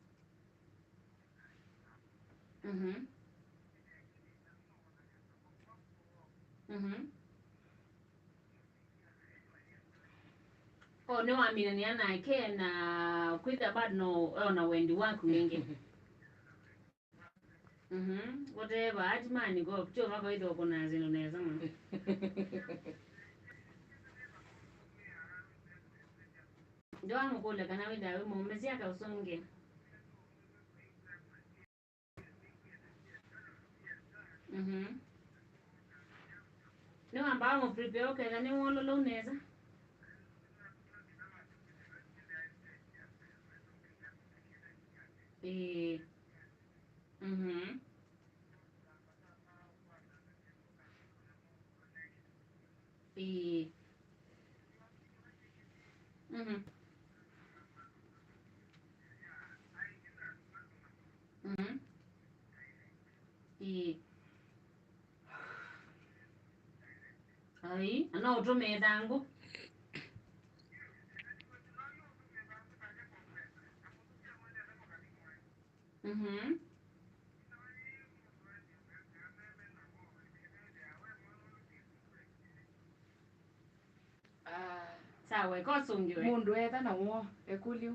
Mhm. Mhm. O, nĩwaminanĩa nake na Kwĩthĩa bado no ona wendi waku ĩngĩ. Mhm. Ũtee bahati mani ko, tyo makaitha ũkũna syĩndũ nesa mũno. Ndio amũkũlya kana wĩthĩa wĩ mũũme, sya kaũsũngĩ. Mhm. Nĩwambaa ũmũ prepare ũketha nĩwololou nesa. Ĩĩ. Mhm. Ĩĩ. Mhm. Mhm. Ĩĩ. Ai, no ũtũmĩe ĩthangũ. Mhm. Ah, sawa, eka ũsũngĩwe. Mũndũ etha na woo, ekũlyo.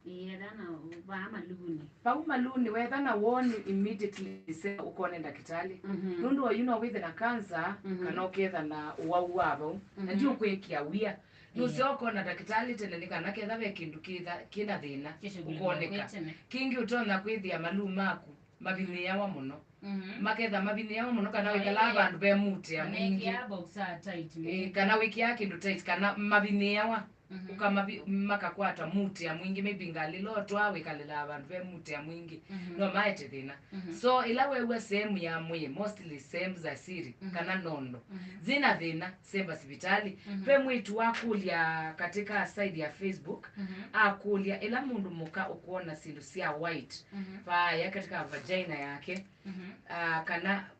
Ĩĩ, etha na vaa malunĩ. Vau malunĩ, wetha na woo, nĩ immediately sema ũkone ndakĩtalĩ. Mhm. Nũndũ oyu no wĩthe na cancer, mhm, kana ũketha na ũwau wa vau. Na, mhm, ndiũkwĩkĩa wia. Ĩĩ. Nũseo ũkona ndakĩtalĩ tene nĩ kana ketha ve kĩndũ kĩtha-, kĩna thĩna, kĩshughulikiwe ũkoneka tene. Kĩngĩ ũtonya kwĩthĩa maluu maku mavinĩawa mũno. Mhm. Maketha mavinĩawa mũno, kana wĩkalaa vandũ ve mũtĩa mwingĩ. Manekĩa boxer tight. Ĩĩ, kana wĩkĩaa kĩndũ tight, kana mavinĩawa. Mhm. Ũkamavi-, makakwata mũtĩa mwingĩ, maybe ngalĩla ũtwaa wĩkalĩlaa vandũ ve mũtĩa mwingĩ. Mhm. No maete thĩna. Mhm. So, ĩla weew'a sehemu ya mwĩĩ, mostly sehemu za siri, mhm, kana nondo, mhm, zina thĩna, semba sivitali. Mhm. Ve mwĩĩtu wakũlya katika side ya Facebook, mhm, akũlya, ĩla mũndũ mũka ũkwona syĩndũ sya white, mhm, vaaya katika vagina yake, mhm, ah, kana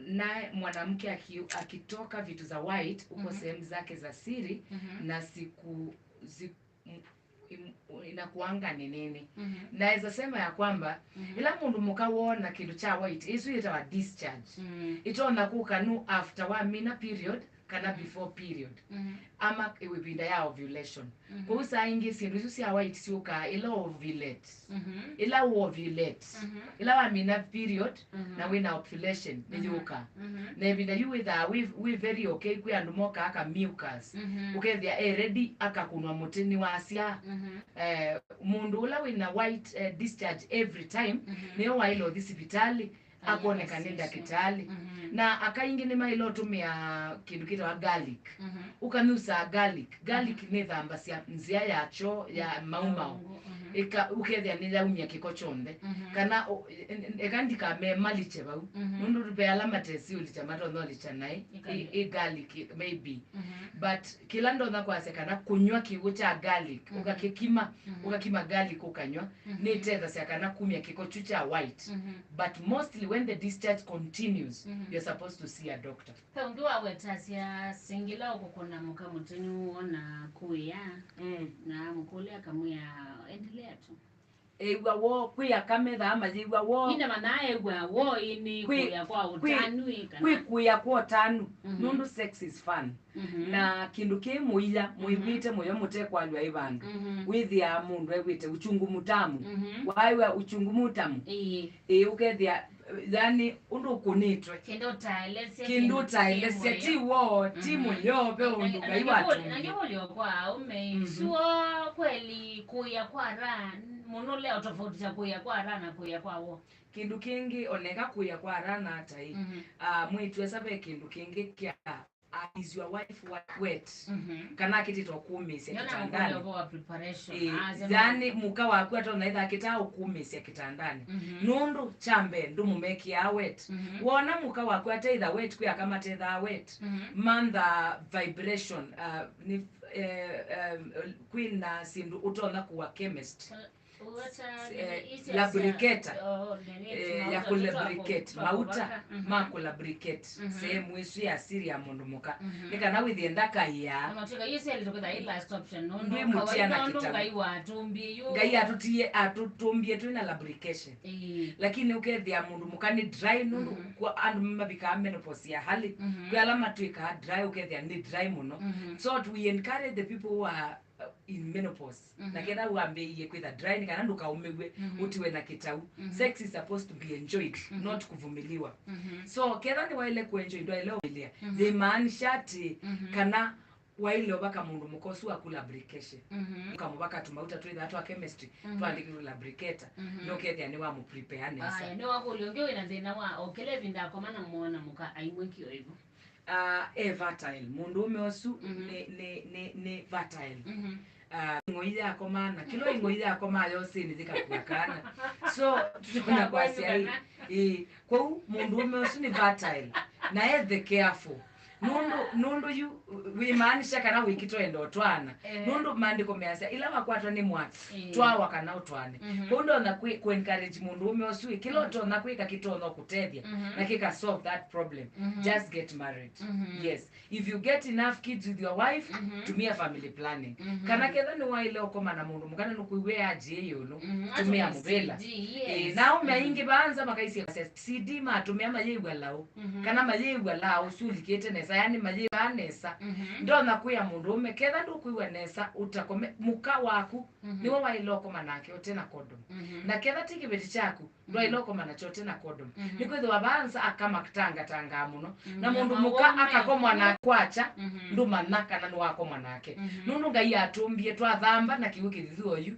naye mwanamke aki-, akitoka vitu za white huko, mhm, sehemu zake za siri, mhm, na siku, zi-, m-, im-, inakuanga ni nini. Mhm. Naweza sema ya kwamba, mhm, ila mũndũ mũka wona kĩndũ kya white, isu yĩtawa discharge. Mm. Ĩtonya kũka nu after wamina period, kana, mhm, before period. Mhm. Ama ĩvinda ya ovulation. Mhm. Kwoou saa ingĩ syĩndũ isu sya white syũkaa ĩla ovulate. Mhm. Ĩla ovulate. Mhm. Ĩla wamina period, mhm, na wĩna ovulation, mhm, nĩyũkaa. Mhm. Na ĩvinda yu wĩthaa wĩ, wĩ very okay, kwĩ andũ mokaa aka mucus. Mhm. Ũkethĩa e ready akakũnwa mũtĩ nĩwasyaa. Mhm. Eh, mũndũ ũla wĩna white, eh, discharge every time, mhm, nĩyo waĩle ũthi sivitalĩ, akoneka nĩ ndakĩtalĩ. Mhm. Na aka aingĩ nĩmaĩle ũtũmĩa kĩndũ kĩtawa garlic. Mhm. Ũkanyusaa garlic. Garlic, mhm, nĩthambasya nzĩa ya kyoo ya, mhm, maumao. Kaũngũ, mhm. Ĩka-, ũkethĩa nĩyaumya kĩko kyonthe. Mhm. Kana ũ-, e-, e-, eka ndikamemalikye vau. Mhm. Nũndũ ve ala matesiũlikya matonya ũlikya naĩ. Ĩka-, ĩ, ĩ garlic, maybe. Mhm. But kĩla ndonya kwasya kana kũnyw'a kĩw'ũ kya garlic, mhm, ũkakĩkima, mhm, ũkakima garlic ũkanywa, mhm, nĩtethasya kana kumya kĩko kyu kya white. Mhm. But mostly when the discharge continues, mhm, you're supposed to see a doctor. Ve ũngĩ wawetasya singila ũkũkũna mũka mũtĩ nĩwona kũĩa, mm, na mũkũlya akamwĩa, "Endelea tu." Ew'a woo, kwĩ aka methaa mayĩw'a woo. Ĩndĩ manaa ew'a woo, ĩnĩ kwĩ, kũĩa kwa kwĩ, ũtanu ĩ kana? Kwĩ kũĩa kwa ũtanu, mhm, nũndũ sex is fun. Mhm. Na kĩndũ kĩ mũia, mhm, mũĩw'ĩte mũyo mũtekwalw'a ĩ vandũ. Mhm. Wĩthĩaa mũndũ ew'ĩte uchungu mutamu. Mhm. Waĩw'a uchungu mutamu? Ĩĩ. Ĩĩ, ũkethĩa, yani, ũndũ ũkũnĩtwe. Kĩndũ ũtaelesya, kĩndũ kĩndũ ũtaelesya, kĩ ti mũyo, woo, ti, mhm, mũyo, ve ũndũ Ngai watũmie. Na nĩ kũlyo kwa aũme, mhm, sure kweli kũĩa kwa raha, mũndũ ũlea ũtofautisya kũĩa kwa raha na kũĩa kwa woo. Kĩndũ kĩngĩ, oneka kũĩa kwa raha na ata ĩ, mhm, ah, mwĩĩtu esa ve kĩndũ kĩngĩ kya, ah, is your wife wa-, wet? Mhm. Kana akĩtĩtwa kũmĩĩsya kĩtandanĩ? Nĩona mũkũlyo kwa preparation. Ĩĩ, ah, sema yani, mũka waku atonya ĩtha akĩtaa ũkũmĩĩsya kĩtandanĩ. Mhm. Nũndũ kya mbee ndũmũmekĩaa wet. Mhm. Wona mũka waku ateitha wet, kwĩ aka matethaa wet. Mhm. Mantha vibration, ah, nĩ, eh, eh, kwĩna syĩndũ ũtonya kũwa chemist. Lubricator. Eh, ya kũlubricate mauta ma kũlubricate sehemu ĩsu ya siri ya mũndũ mũka. Mhm. Nĩ kana wĩthĩe ndakaĩa. Ndwĩmũtia na kĩtau. Ngai atũtie, atũtũmbie twĩ na lubrication. Ĩĩ. Lakini ũkethĩa mũndũ mũka nĩ dry, nũndũ, mhm, kwa andũ mavikaa menopause ya early. Mhm. Kwĩ ala matwĩkaa dry, ũkethĩa nĩ dry mũno. Mhm. So we encourage the people who are, uh, in menopause. Mhm. Na ketha wambĩĩie kwĩtha dry, nĩ kana ndũkaũmĩw'e, mhm, ũtiwe na kĩtau. Mhm. Sex is supposed to be enjoyed, mhm, not kuvumiliwa. Mhm. So, ketha nĩwaĩle kũenjoy, ndwaĩle ũmĩlĩa, mhm, yĩmaanisha atĩ, mhm, kana waĩle ũvaka mũndũ mũka ũsu waku lubrication. Mhm. Ũkamũvaka tũmauta twĩthaa twa chemistry, mhm, twandĩkĩtwe lubricator, mhm, nũkethĩa nĩwamũprepare nesa. Aya, nĩwakũlya ũngĩ wĩna thĩna wa o kĩla ĩvinda akoma na mwana mũka aimwĩkio ĩvu. Ah, e fertile. Mũndũũme ũsu, mhm, nĩ, nĩ, nĩ, nĩ fertile. Mhm. Ah, ĩng'oi yakoma, na kĩla ĩng'oi yakoma yosĩnĩ yĩkakua kana. So, tũtonya kwasya ĩ, ĩ, kwoou mũndũũme ũsu nĩ fertile, na ethe careful. Nũndũ, nũndũ yu wĩmaanisha kana wĩkĩtoenda ũtwaana. Eh. Nũndũ maandĩko measya, ĩla wakwatwa nĩ mwaki, eh, twawa kana ũtwaane. Mhm. Kwoou ndonya kwĩ, kũ encourage mũndũũme ũsu, ĩ, kĩla, mhm, ũtonya kwĩka kĩtonya kũtethya, mhm, na kĩka solve that problem. Mhm. Just get married. Mhm. Yes. If you get enough kids with your wife, mhm, tumia family planning. Mhm. Kana ketha nĩwaĩle ũkoma na mũndũ mũka na nũkwĩw'a e aji ĩũlũ, mhm, tumia mũvĩla. C D, yes. Eh, na aũme, mhm, aingĩ vaa nza makaisye kwasya C D matũmĩa mayĩw'a laũ. Mhm. Kana mayĩw'a laũ ũsu ũlikĩte nesa, yani mayĩw'aa nesa. Mhm. Ndonya kwĩa mũndũũme, ketha ndũkwĩw'a nesa, ũtakome, mũka waku, mhm, nĩwe waĩle ũkoma nake ũte na condom. Mhm. Na ketha ti kĩveti kyaku, ndwaĩle, mhm, ũkoma nakyo ũte na condom. Mhm. Nĩkwĩthĩwa vaa nza aka matangatangaa mũno. Mhm. Na mũndũ mũka akakomwa na kwakya, mhm, ndũmanya kana nĩwakomwa nake. Mhm. Nũndũ Ngai atũmbie twathamba na kĩw'ũ kĩthithu oyu.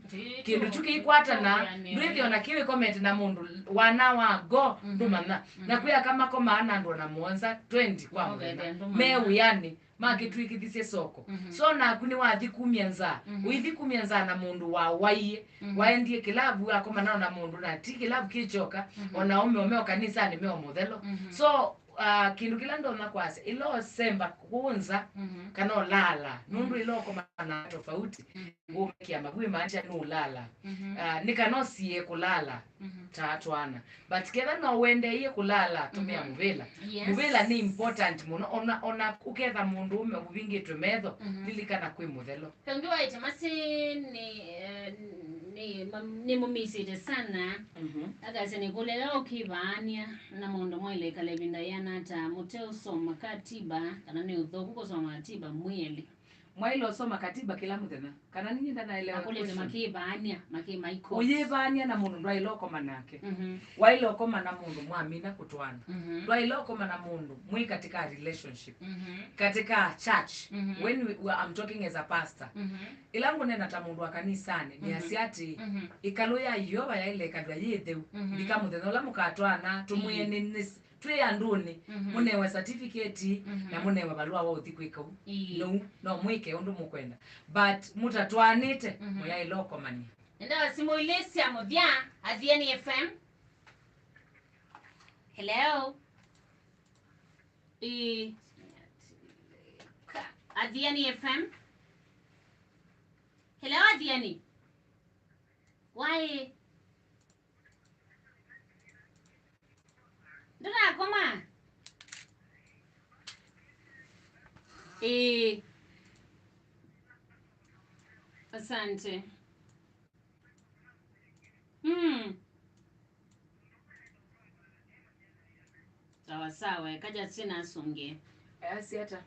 Kĩndũ kyu kĩikwatana, ndwĩthĩwa na kĩwĩkomete na mũndũ wana wa ngo, mhm, ndũmanya. Na, mhm, kwĩ aka makomaa na andũ ona mũonza, twenty kwa mũthenya. Me wĩanĩ, makĩtw'ĩkĩthisye soko. Mhm. So naku nĩwathi kumya nzaa. Mhm. Ũithi kumya nzaa na mũndũ wawaie. Mhm. Waendie kĩlavu akomana na mũndũ na ti kĩlavu kĩkyoka, mhm, ona aũme o me o kanisanĩ me o mũthelo. Mhm. So, ah, kĩndũ kĩla ndonya kwasya, ĩla ũsemba kũũ nza, mhm, kana ũlaala, nũndũ, mhm, ĩla ũkomana tofauti, mhm, ngũmekĩa mavu ĩmaanisha nũlaala. Mhm. Ah, nĩ kana ũsie kũlaala, mhm, ta twana. But ketha no wendeeie kũlaala, tũmĩa, mhm, mũvĩla. Yes. Mũvĩla nĩ important mũno. Ona, ona ũketha mũndũũme ũvingĩtwe metho, mhm, lilikana kwĩ mũthelo. Kaingĩ waĩte masi nĩ, eh, nĩ, ma-, nĩmũmisĩte sana. Mhm. Akasya nĩkũlya ĩla ũkĩvaany'a na mũndũ mwaĩle ĩkala ĩvinda yĩana ata mũteũsoma katiba, kana nĩ ũthũku kũsoma katiba mwĩ elĩ? Mwaĩle ũsoma katiba kĩla mũthenya. Kana ninyi ndanaelewa the question. Akũlĩte makĩvaany'a, makĩ maiko. Ũyĩvaany'a na mũndũ ndwaĩle ũkoma nake. Mhm. Waĩle ũkoma na mũndũ mwamina kũtwaana. Mhm. Ndwaĩle ũkoma na mũndũ mwĩ katika relationship. Mhm. Katika church. Mhm. When we, we, I'm talking as a pastor. Mhm. Ĩla ngũneena ta mũndũ wa kanisanĩ, nĩ, mhm, asya atĩ, mhm, ĩkalũ ya Yeova yaĩle ĩkalw'a yĩ theu. Mhm. Ndika mũthenya ũla mũkatwaana, tũmwĩe, ĩĩ, nĩ, nĩ, twĩ andũnĩ, mhm, mũnewe certificate, mhm, na mũnewe valũa wa ũthi kwĩka ũu. Ĩĩ. Nũu, no mwĩke ũndũ mũkwenda. But mũtatwaanĩte, mhm, mũyaĩle ũkomania. Nenda simũ ilĩ sya mũthya, Athiani F M. Hello? Ĩĩ. Athiani F M. Hello, Athiani? Waĩ? Ndũnakoma? Ĩĩ. Asante. Mm. Sawa sawa, eka Justina asũngĩe. Asi ata?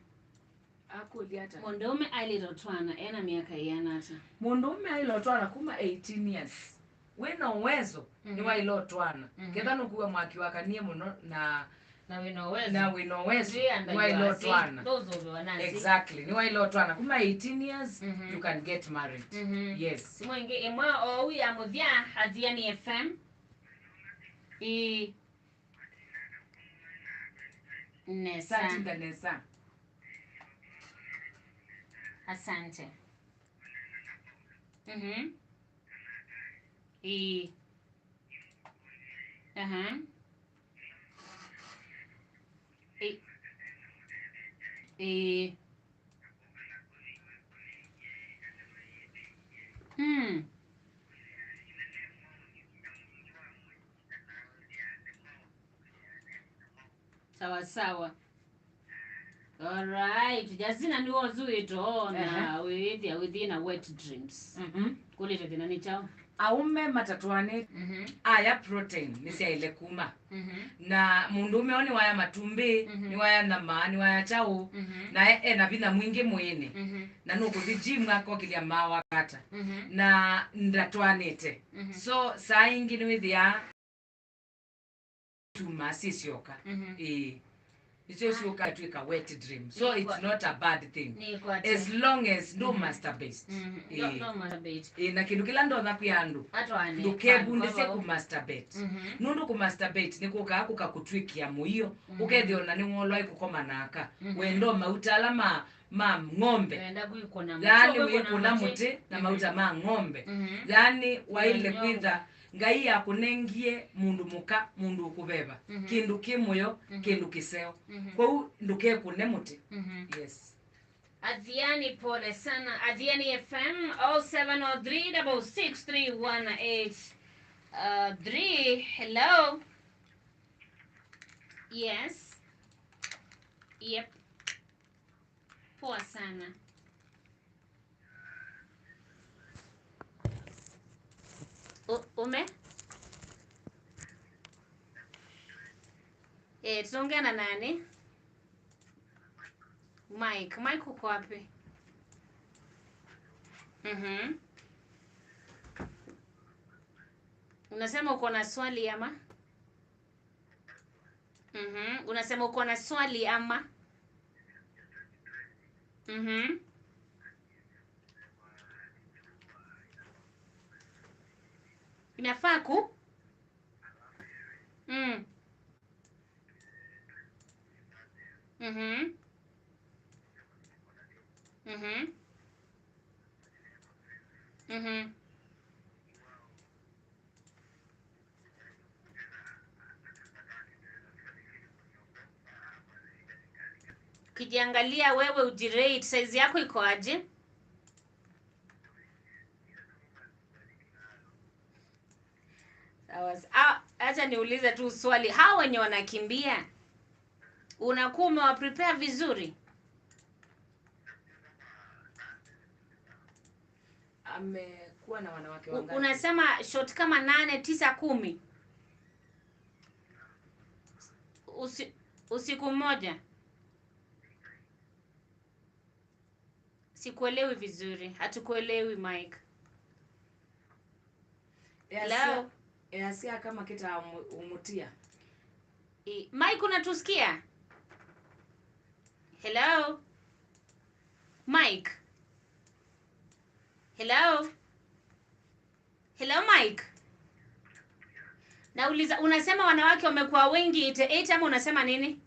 Akũlya ata? Mũndũũme aĩlĩte ũtwaana ena myaka ĩana ata? Mũndũũme aĩle ũtwaana kuma eighteen years. Wĩna ũwezo, mhm, nĩwaĩle ũtwaana. Mhm. Ketha nũkuwa mwaki wakanie mũno na, na wĩna ũwezo, na wĩna ũwezo, nĩwaĩle ũtwaana. Exactly. Nĩwaĩle ũtwaana. Kuma eighteen years, mhm, you can get married. Mhm. Yes. Simũ ĩngĩ ĩmwe oou ya mũthya, Athiani F M. Ĩĩ. Nesa. Satinda nesa. Asante. Mhm. Ĩĩ. Aha. Ĩ-, ĩĩ. Hmm. Sawa sawa. Alright, Jasina nĩ wozu wĩto na Ehe. wĩthĩa wĩthĩ na wet dreams. Mhm. Kũlĩte thĩna nĩ kyaũ? Aume matatwanĩte Mhm. aya protein nĩsyaĩle kuma. Mhm. Na mũndũũme o nĩwaya matumbĩ, Mhm. nĩwaya nyama, nĩwaya kyaũ, Mhm. na e- ena vinya mwingĩ mwĩĩnĩ. Mhm. Na nũkũthi gym akokĩlya mawa kata. Mhm. Na ndatwanĩte. Mhm. So, saa ingĩ nĩwĩthĩaa tuma sisyoka. Mhm. Ĩĩ. Nĩsyo syũka twĩka wet dream. So it's not a bad thing. As long as no masturbate. Mhm. Ĩĩ. Ĩĩ, na kĩndũ kĩla ndonya kwĩa andũ, ndũkevundĩsye kũmasturbate. Mhm. Nũndũ kũmasturbate nĩkũkaa kũkakũtw'ĩkĩa mũio. Mhm. Ũkethĩa ona nĩwolwa ĩkũkoma na aka. Mhm. Wendo mauta ala ma ma ng'ombe. Yaani wĩkũna mũtĩ na mauta ma ng'ombe. Mhm. Yaani waĩle kwĩtha Ngai akũnengie mũndũ mũka, mũndũ ũkũveva. Mhm. Kĩndũ kĩ mũyo, Mhm. kĩndũ kĩseo. Mhm. Kwoou ndũkekũne mũtĩ. Mhm. Yes. Athiani, pole sana. Athiani F M, oh seven oh three, double six, three one eight, uh, three. Hello. Yes. Yep. Poa sana. U- ume? Eh, tunaongea na nani? Mike. Mike, uko wapi? Mhm. Unasema uko na swali ama? Mhm. Unasema uko na swali ama? Mhm. Inafaa ku? Mm. Mhm. Mhm. Mhm. Ukijiangalia wewe, ujirate, size yako iko aje? Sawa. Ah, acha niulize tu swali. Hao wenye wanakimbia, unakuwa umewa prepare vizuri? Amekuwa na wanawake U- wangapi? Unasema shot kama nane, tisa, kumi? Usi-, usiku mmoja? Sikuelewi vizuri. Hatukuelewi, Mike. Easia, Hello? Easia kama kita umu- umutia. I- Mike, unatusikia? Hello? Mike? Hello? Hello, Mike? Nauliza, unasema wanawake wamekuwa wengi eighty eight ama unasema nini?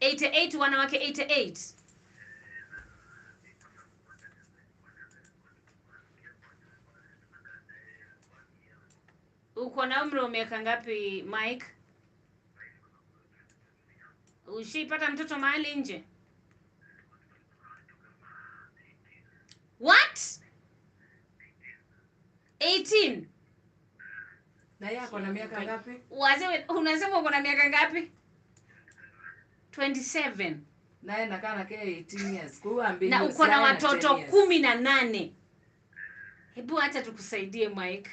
Eighty eight, wanawake eighty eight. Uko na umri wa miaka ngapi, Mike? Ushaipata mtoto mahali nje? What? Eighteen? Na yeye ako na miaka ngapi? Wazee, unasema uko na miaka ngapi? Twenty seven. Naye na kana ke eighteen years. Kwa hiyo na uko na watoto kumi na nane. Hebu acha tukusaidie, Mike.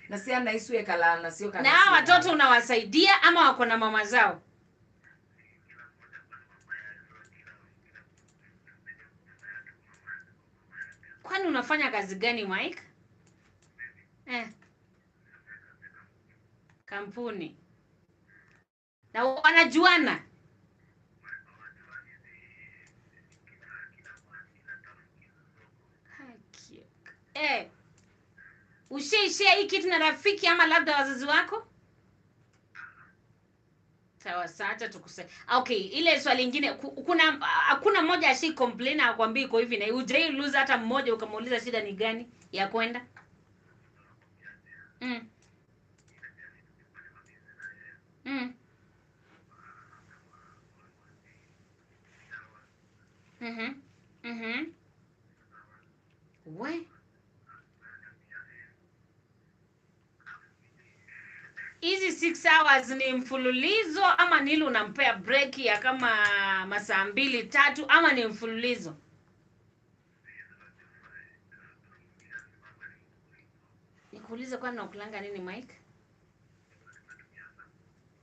Na syana isu ekalaa nasyo kana na hawa syana watoto unawasaidia ama wako na mama zao? Kwani unafanya kazi gani, Mike? Eh. Kampuni. Na wanajuana? Haki. Eh. Ushaishare hii kitu na rafiki ama labda wazazi wako? Sawa, sawa, acha tukuse-, ah, okay, ile swali ingine, ku- kuna, hakuna mmoja ashai complain akwambia iko hivi na hujai lose hata mmoja ukamuuliza shida ni gani ya kwenda? Mm. Mm. Mhm. Mhm. We. Hizi six hours ni mfululizo ama ni ile unampea break ya kama masaa mbili, tatu, ama ni mfululizo? Nikuulize, kwani unakulanga nini, Mike?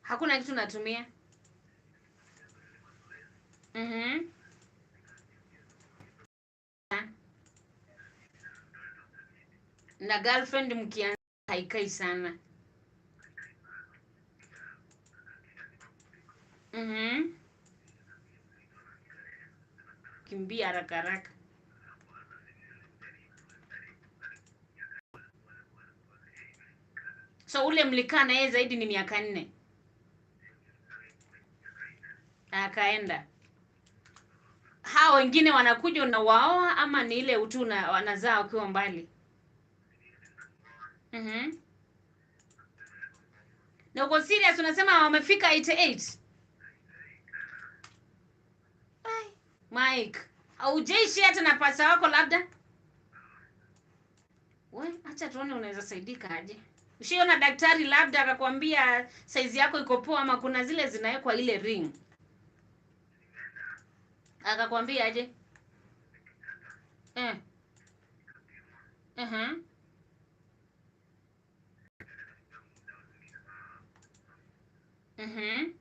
Hakuna kitu natumia. Mhm. Na girlfriend mkianza haikai sana. Mhm. Kimbia haraka haraka. So ule mlikaa na yeye zaidi ni miaka nne? Akaenda. Hao wengine wanakuja unawaoa ama ni ile tu una-, wanazaa wakiwa mbali? Mhm. Na uko serious, unasema wamefika eighty eight? Ai, Mike, haujaishia hata na pasta wako labda? We, acha tuone unaweza saidika aje. Ushiona daktari labda akakwambia size yako iko poa, ama kuna zile zinawekwa ile ring? Akakwambia aje? Eh. Aha. Mhm.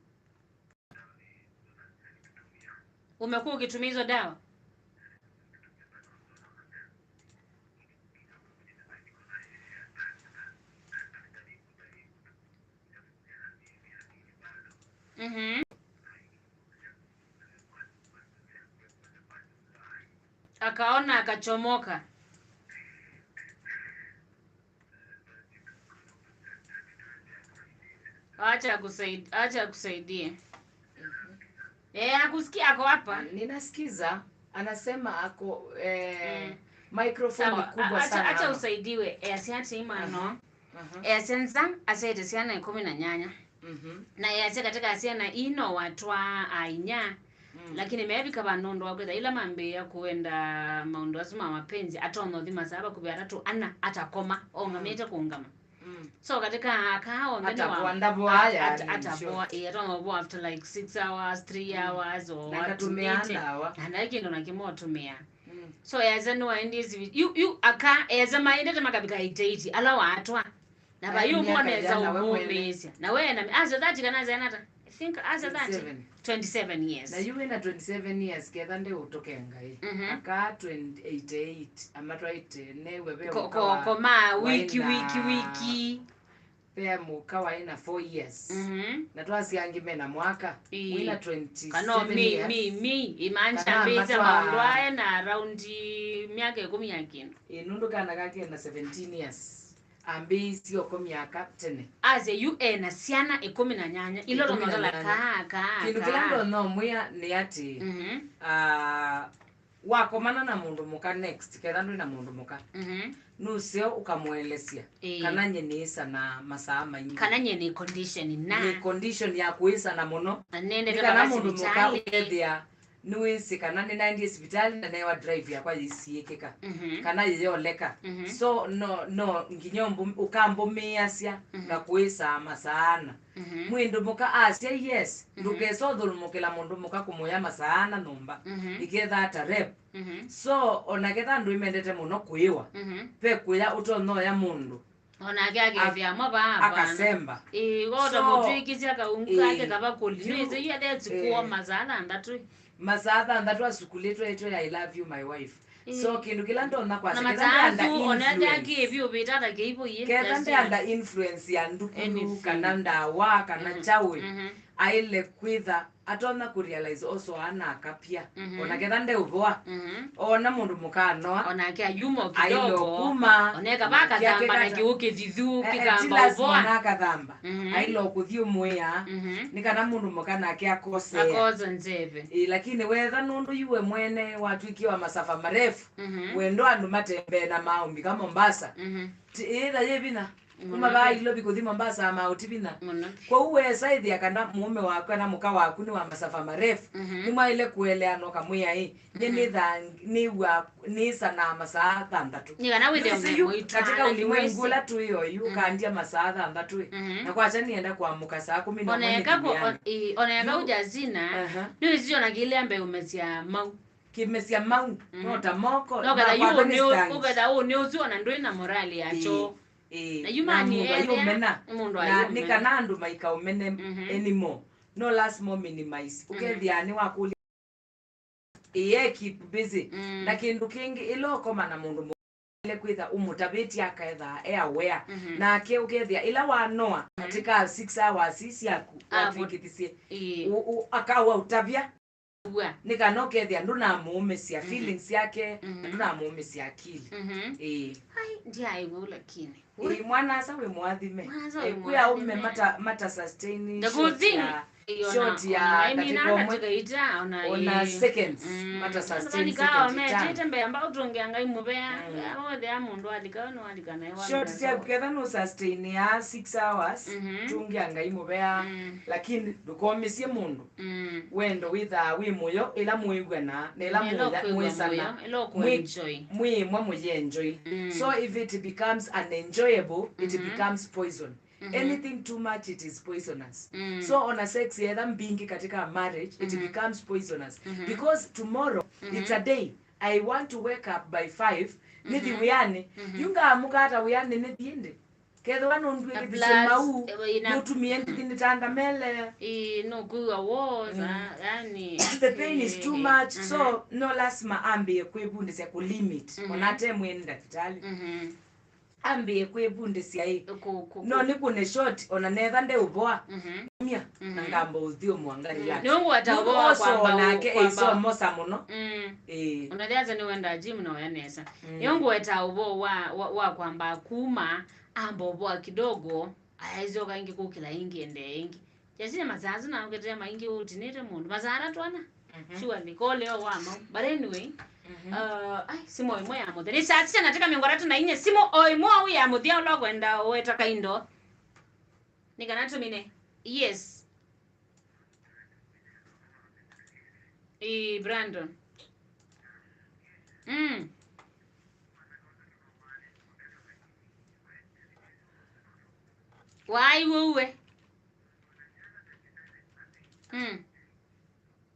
Umekuwa ukitumia hizo dawa? Mhm. Akaona akachomoka. Acha akusaid-, acha akusaidie. Eh, akusikia, ako hapa. Ninasikiza, anasema ako, eh, Mm. microphone Sawa, kubwa a-, acha, sana acha hapa. Usaidiwe. Eh, asiati imano. Aha. Aha. Eh, senza, asete siana ikumi na nyanya. Mhm. Na yasya katika syana ii no watwaa ainya. Mm. Lakini meevika vandũ ũndũ wa kwĩtha ila mambĩĩa kũenda maũndũ asu ma mapenzi, atonya ũthi masaa vakuvĩ atatũ ana atakoma, ũngamĩte kũũngama. Mm. So katika aka onthe nĩ wa-, Atavoa, at-, at-, yani, atavoa, sure. Eh, atonya ũvoa after like six hours, three Mm. hours, or Na ndatũmĩa atumĩte. Ndawa. Na ndaĩ kĩndũ na kĩmwe ũtũmĩa. Mm. So yasya nĩwaendie sivi-, yu, yu aka, yasya maendete makavika eighty eight, ala waatwa. Na vai ũmwe nesa ũmũmĩĩsya. Na we na, asa thirty kana asa nata? I think asa thirty. Twenty-seven. Twenty-seven years. Na yu wĩna twenty-seven years, ketha ndeũtũke Ngai. Mhm. Aka twenty, eighty-eight, amatwaĩte, newe ve Ko-, mũka ko-, wa, koma wiki, waina, wiki, wiki. Ve mũka waina four years. Mhm. Na twasya angĩ mena mwaka. Ĩĩ. Wĩna twenty-seven years. Kana mi, mi, mi, imanja Kana mbĩte matwa- maũndũ ae na around myaka ikũmi ya kĩndũ. Ĩĩ, nũndũ kana kake na seventeen years. Ambĩĩisye ũkomya aka tene. Asya yu e na syana ĩkũmi na nyanya, ila Ĩkũmi na ũtonya nyanya. Kaa, kaa, Kĩndũ kĩla kaa. Ndonya ũmwĩa nĩ atĩ, Mhm. ah, wakomana na mũndũ mũka next, ketha ndwĩ na mũndũ mũka, Mhm. nũseo ũkamũelesya Ĩĩ. kana nye nĩĩsa na masaa maingĩ. Kana nye nĩ condition na. Nĩ condition ya kũĩsana mũno. Na nendete Nĩ kana mpaka mũndũ mũka sivitalĩ. Ũkethĩa nĩwĩsĩ kana nĩnaendie sivitalĩ na newa drive yakwa yĩsiĩkĩka, Mhm. kana yĩyoleka. Mhm. So, no, no, nginya ũmbũ-, ũkambũmĩĩasya Mhm. ngakũĩsaa masaa ana. Mhm. Mwĩndũ mũka asya yes, Mhm. ndũkesa ũthũlũmũkĩla mũndũ mũka kũmũya masaa ana nyũmba, Mhm. ĩketha ata rep. Mhm. So, ona ketha andũ imendete mũno kũĩwa, Mhm. ve kũya ũtonyoya mũndũ. Onake akethĩa mo vaa, bwana. Akasemba. Ĩĩ, wota So, mũtwĩkĩsya kaungu ĩĩ, kake kavakũli. Yu, Nĩsĩ yu athetsi ĩĩ. Kuo masaa thanthatũ. Masaa thanthatũ asukulĩtwe etwe, "I love you, my wife." Ĩĩ. So, kĩndũ kĩla ndonya Na kwasya, ketha masaa ndeanda asu, onake influence. Akĩvi ũvĩta ata kĩivo iye, Ketha yasya. Ndeanda influence ya ndukulu, Anything. Kana ndawa, kana Mhm. Chawi. Mhm. Aile kwĩtha atonya kũrealize oso ana akapya. Mhm. Ona ketha ndeũvoa. Mhm. Ona mũndũ mũkanoa. Onake ayuma o Aile kidogo. Kuma. Oneka vakathamba na kĩu kĩthithu, eh, eh, kĩkamba ti lazima ũvoa. Ona akathamba. Mhm. Aile kũthiũmũĩa. Mhm. Nĩ kana mũndũ mũka nake akosea. Akosa nzeve. Ĩ, lakini wetha nũndũ yuwe mwene watwĩkie wa masafa marefu. Mhm. Wendo andũ matembee na maũmbi ka Mombasa. Mhm. Ti, ĩtha yĩ vinya. Kuma vaa Ilovi kũthi Mombasa ma ũtivinya. Mũno. Kwoou weesa ĩthĩa kana mũũme waku kana mũka waku nĩ wa masafa marefu, mhm, nĩmwaĩle kũeleana ũkamwĩa ĩ, nyie, mhm, nĩthaa nĩw'a nĩsanaa masaa thanthatũ. Nĩ kana wĩthĩe. Nĩwĩsĩ yu mũitũ katika ũlimwengu ũla twĩ oyu, mhm, ũkandya masaa thanthatũ ĩ, mhm, na kwakya nĩenda kũamũka saa kũmi na ũmwe nĩthiĩane. Ĩ, oneka yu ũjazina, aha, nĩwĩsĩ ona kĩlĩa mbee ũmesya mau. Kĩmesya mau, mhm, no ta moko, no ketha yu makwata nĩ ũ-, stangi. Ũketha ũũ nĩ ũsu ona ndwĩ na morali ya, ĩĩ, choo. Ĩĩ, na yu na mani mũndũ ethĩa ayũmena. Mũndũ na ayũmena. Nĩ kana andũ maikaũmene, mhm, anymore. No lazima ũminimize. Mhm. Ũkethĩa nĩ wakũlya. Ĩĩ, keep busy. Mm. Na kĩndũ kĩngĩ, ĩla ũkoma na mũndũ mũkũlile kwĩtha ũmũtavĩtye akaethaa e aware. Mhm. Nake ũkethĩa ĩla wanoa, mhm, katika six hours syaku, ah, watwĩkĩthisye. Ĩĩ. U-, u-, akawa ũtavya. W'a. Nĩ kana ũkethĩa ndũnamũũmĩsya, mhm, feelings syake, na, mhm, ndũnamũũmĩsya akili. Mhm. Ĩĩ. Ai, ndyaĩw'e lakini. Ĩĩ, mwana-a-asa wĩ mũathime. Mwana-a-asa wĩ, ĩĩ, kwĩ aũme mũathime. Mata, mata sustain the good short thing. Ya, ĩĩ, ona, short ya ona maimina ndatĩka ĩmwe, ndatĩka ita, ona, ona ĩĩ, seconds, mm, mata sustain seconds itano. Andũ metĩte mbee amba ũtũngĩa Ngai mũvea. Mm. Wethĩa mũndũ alika, we nĩwalika naĩ. Short syaku ketha nũ sustain ya six hours, mhm, tũngĩa Ngai mũvea, mm, lakini ndũkomĩsye mũndũ. Mm. Wendo wĩthaa wĩ mũyo ĩla mwĩw'ana na ĩla, ĩla mwĩtha-, ũkwĩw'a mwĩsana, mũyo, ĩla mwĩ-, ũkũenjoy, mwĩ ĩmwe mũyĩenjoy. Mm. So if it becomes unenjoyable, it, mhm, becomes poison. Mhm. Anything too much, it is poisonous. Mm. So ona sex yetha mbingĩ katika marriage, it, mhm, becomes poisonous. Mhm. Because tomorrow, mhm, it's a day I want to wake up by five, nĩthi, mhm, wĩanĩ. Mhm. Yu ngaamũka ata wĩanĩ nĩthi ĩndĩ? Kethĩwa nũndw'ĩkĩthisye mau, eh, ina-, nũtumie ndithi nĩtanda mele. Ĩĩ, nũkwĩw'a wosa, mm, yani, the pain is too, eh, much, mhm, so no lasima ambĩe kwĩvundĩsya kũ limit, mhm, ona ate mwĩĩ nĩ ndakĩtalĩ. Mhm. Ambĩe kwĩvundĩsya ĩ. Kũ-, kũ-, no kũ-, nĩkũne short, ona netha ndeũvoa, mhm, mia, na, mhm, ngamba ũthyũmũa ngarĩ, mm, yake. Nĩũngweta ũvoo wa kwamba, nake kwamba ĩsomosa mũno. Mm. Ĩĩ. Ona thĩasa nĩwendaa gym na ũya nesa. Mm. Nĩũngweta ũvoo wa, wa, wa kwamba kuma, amba ũvoa kidogo, ayasyoka ĩngĩ kũkĩla ĩngĩ, endee ĩngĩ. Jasina masaa asu nakũketee maingĩ ũtinĩte mũndũ. Masaa atatũ ana? Mhm. Surely, ko leo wa mau. But anyway, mhm, uh, ai, simu o ĩmwe ya mũthya. Nĩ saa sita na ndakĩka mĩongo ĩtatũ na inya. Simu o ĩmwe au ya mũthya ũla ũkwenda ũweta kaindo. Nĩ kana tũmine. Yes. Ĩĩ, Brandon. Mm. Waaiw'a ũwe. Mm.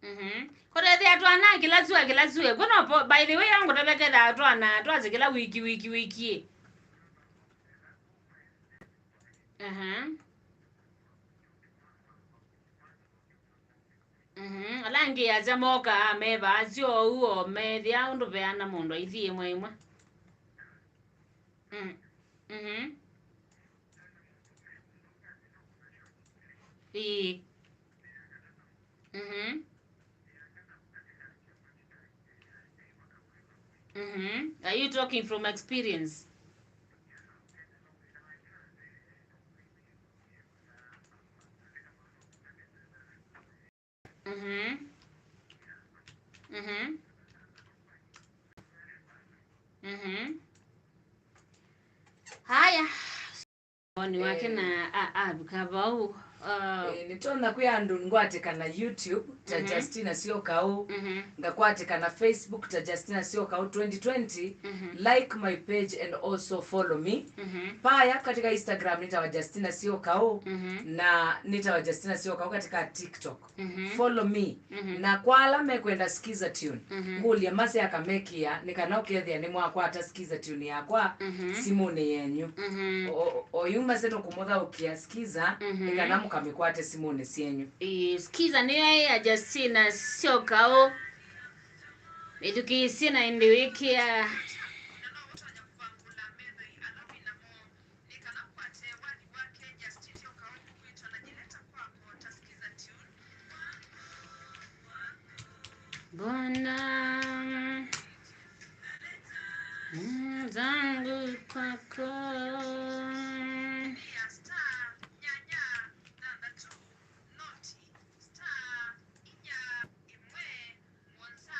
Mhm. Kũtethea twana kĩla sua, kĩla sua. Kwĩno po, by the way, angũtavya kethaa twana twasĩ kĩla wiki, wiki, wiki. Aha. Mhm. Ala angĩ asya mokaa mevaa syo ũu o methĩa ũndũ veana mũndũ aithi ĩmwe ĩmwe. Mm. Mhm. Ĩĩ. Mhm. Mhm. Are you talking from experience? Mhm. Mhm. Mhm. Haya. Woni wake, eh, na a-, avika vau. Uh, eh, nĩtonya kwĩ andũ ngwatĩkana YouTube ta, mhm, Justina Syokau, mhm, ngakwatĩkana Facebook ta Justina Syokau twenty twenty. Mhm. Like my page and also follow me. Mhm. Paya katika Instagram nĩtawa Justina Syokau, mhm, na nĩtawa Justina Syokau katika TikTok. Mhm. Follow me. Mhm. Na kwa ala mekwenda Skiza Tune, mhm, ngũlya mase akamekĩa, nĩ kana ũkethĩa nĩmwakwata Skiza Tune yakwa, mhm, simũnĩ yenyu. Mhm. O, o, oyu mase nũkũmũthaũkĩa Skiza, mhm, nĩ kana mũkamĩkwate simũnĩ syenyu. Ĩĩ, Skiza nĩyo ĩ ya Justina Syokau. Mĩthukĩĩsye na ĩndĩ wĩkĩa. Nĩ kana ũkwate wathi wake Justin Syokau ũkwĩtwa na njĩla ĩtakwako ta Skiza Tune. Bwana, mm, zangu kwako. Tumia star nyanya thanthatũ noti star inya ĩmwe mũonza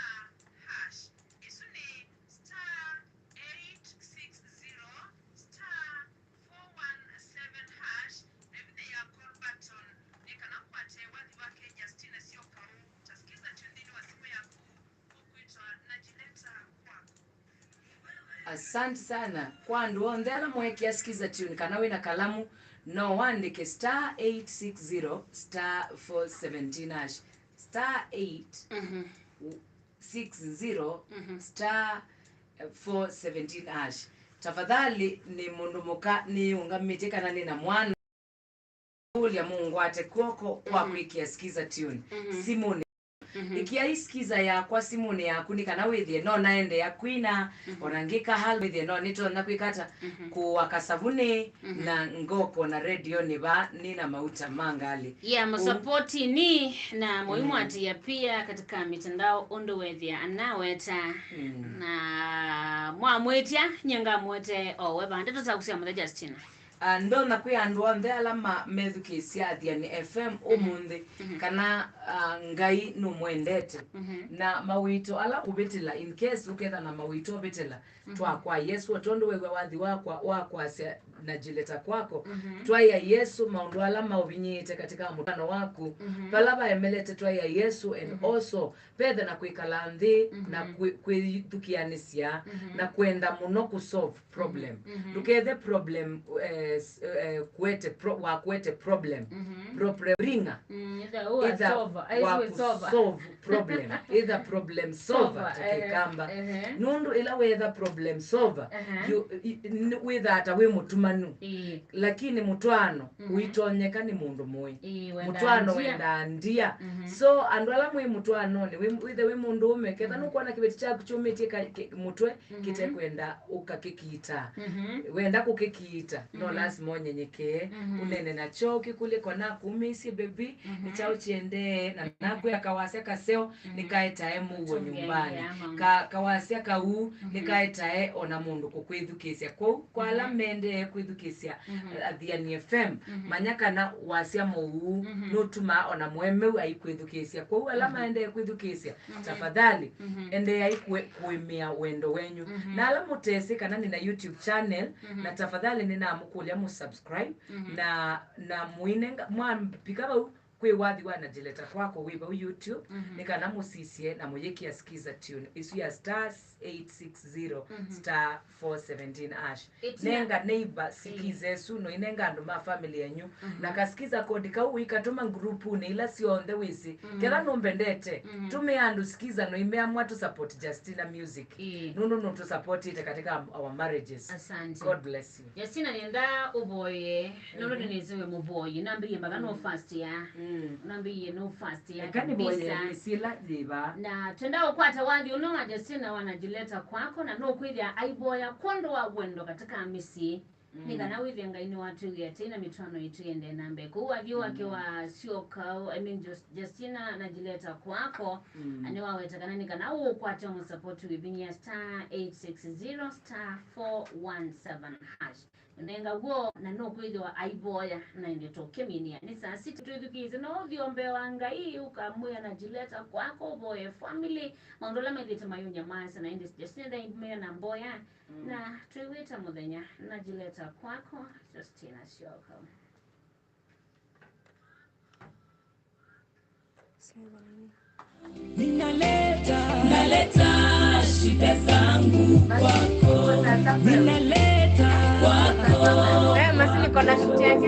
hash. Ĩsu nĩ star eight six zero star four one Asante sana. Kwa andũ onthe ala mwekia Skiza Tune, kana wĩna kalamu, no wandĩke star eight six zero star four seventeen hash. Star eight six zero star four seventeen hash. Tafadhali, nĩ mũndũ mũka nĩũngamĩtye kana nĩna mwana. Kũlya mũngwate kw'oko kwa kwĩkĩa Skiza Tune simũnĩ. Ĩkĩai Skiza yakwa simũnĩ yaku nĩ kana wĩthĩe no naendeea kwina, ona ngĩka hal wĩthĩe no nĩtonya kwĩka ata, kũũa kasavunĩ na ngoko na redionĩ vaa nĩna mauta ma ngalĩ. Yeah, mũsapotini na mũimwatĩĩa pia katika mitandao ũndũ wethĩa anaweta na mwamwĩtya nyie ngamwete owe vaa. Ndeto syaku sya mũthya, Justina. Ah, ndonya kwĩ andũ onthe ala ma methukĩĩsya Athiani F M ũmũnthĩ kana ah, Ngai nũmwendete. Na mawĩto ala kũvĩtĩla, in case ũketha na mawĩto ũvĩtĩla, twakwa Yesu, o tondũ wew'a wathi wakwa wa kwasya na Jileta kwako. Twaĩa Yesu maũndũ ala maũvinyĩĩte katika mũtano waku, vala vaemelete twaĩa Yesu, and also vethe na kwĩkala nthĩ na kwĩ- kwĩthukĩanĩsya na kwenda mũno kũsolve problem. Ndũkethe problem eh, s- eh, kuete pro, wa kuete problem, problem bringer. Mm, either who are Either solver, eh, wa who is solver. Kusolve problem, either problem solver ta Kĩkamba. Nũndũ ĩla wetha problem solver, you- i- i- nĩ- wĩthaa ta wĩ mũtumanu. Ĩĩ. Lakini mũtwaano ũitonyeka nĩ mũndũ mũĩ. Ĩĩ, wendaa mũtwaano ndia. Wendaa ndia. So andũ ala mwĩ mũtwaanonĩ, wĩ- wĩthe wĩ mũndũũme, ketha nũkwona kĩveti kyaku kyũmĩtye ka- kĩ- mũtwe kĩtekwenda ũkakĩkiita. Wenda kũkĩkiita, no lasima ũnyenyekee, ũnene nakyo, ũkĩkũlye, "Ko nakumĩisye, baby, nĩ kyaũ kyendee?" Na nakwĩa kawasya kaseo nĩkaetae mũuo nyũmbanĩ. Ka- kawasya kau nĩkaetae ona mũndũ kũkwĩthukĩĩsya. Kwoou, kwa ala mendee kwĩthukĩĩsya Athiani F M, manya kana wasya mũuu nũtumaa ona mũemeu aikwĩthukĩĩsya. Kwoou, ala maendee kwĩthukĩĩsya, tafadhali, endeeai kũe- kũĩmĩa wendo wenyu. Na ala mũtesĩ kana nĩna YouTube channel, na tafadhali nĩnamũkũlya mũsubscribe, na, na mũinenga, mwambika vau kwĩ wathi wa na Jileta kwako wĩ vau YouTube, nĩ kana mũsisye na mũyĩkĩa Skiza Tune ĩsu ya star eight six zero star four seventeen hash. Nenga neighbor Skiza ĩsu, no inenga andũ ma family yenyu. Na ka Skiza code kau ũikatũma groupnĩ ila syonthe wĩsĩ. Ketha nũmbendete, tũmĩa andũ Skiza, no imea mwa tũ support Justina music. Ĩĩ. Nũndũ nũtũsupportĩte katika our marriages. Asante. God bless you. Justina, nĩenda ũvoye, nũndũ nĩnĩsĩ wĩ mũvoyi, nambĩie mpaka no fast ya. Nambĩie no fast ya kabisa. Eka nĩvoye mĩsyĩ ĩla yĩ vaa. Na twenda ũkwata wathi ũno wa Justina wa na Jileta kwako, na nũkwĩthĩa aivoya kwondũ wa wendo katika mĩsyĩ. Nĩ kana wĩthĩe Ngai nĩwatwĩw'ĩa tei na mĩtwaano yitũ yĩendee na mbee. Kũu wathi wake wa syoka, I mean, Jus- Justina na Jileta kwako, na nĩwaweta kana nĩ kana ũkwate mũsapoti wĩvinyĩa star eight six zero star four one seven hash. Nenga w'o na nũkwĩthĩwa aivoya na ĩndĩ tũkĩminia. Nĩ saa sita twĩthukĩĩsye, no ũthi o mbee wa Ngai ũkamwĩa na Jileta kwako, ũvoye family, maũndũ ala methĩĩte mayũnyamaasya, na ĩndĩ Justina ndaimea na mboya. Na twĩw'ĩte mũthenya na Jileta kwako, Justina Syoko. Ninaleta, naleta shida zangu kwako. Ninaleta kwako. Eh, masi niko na shida yake.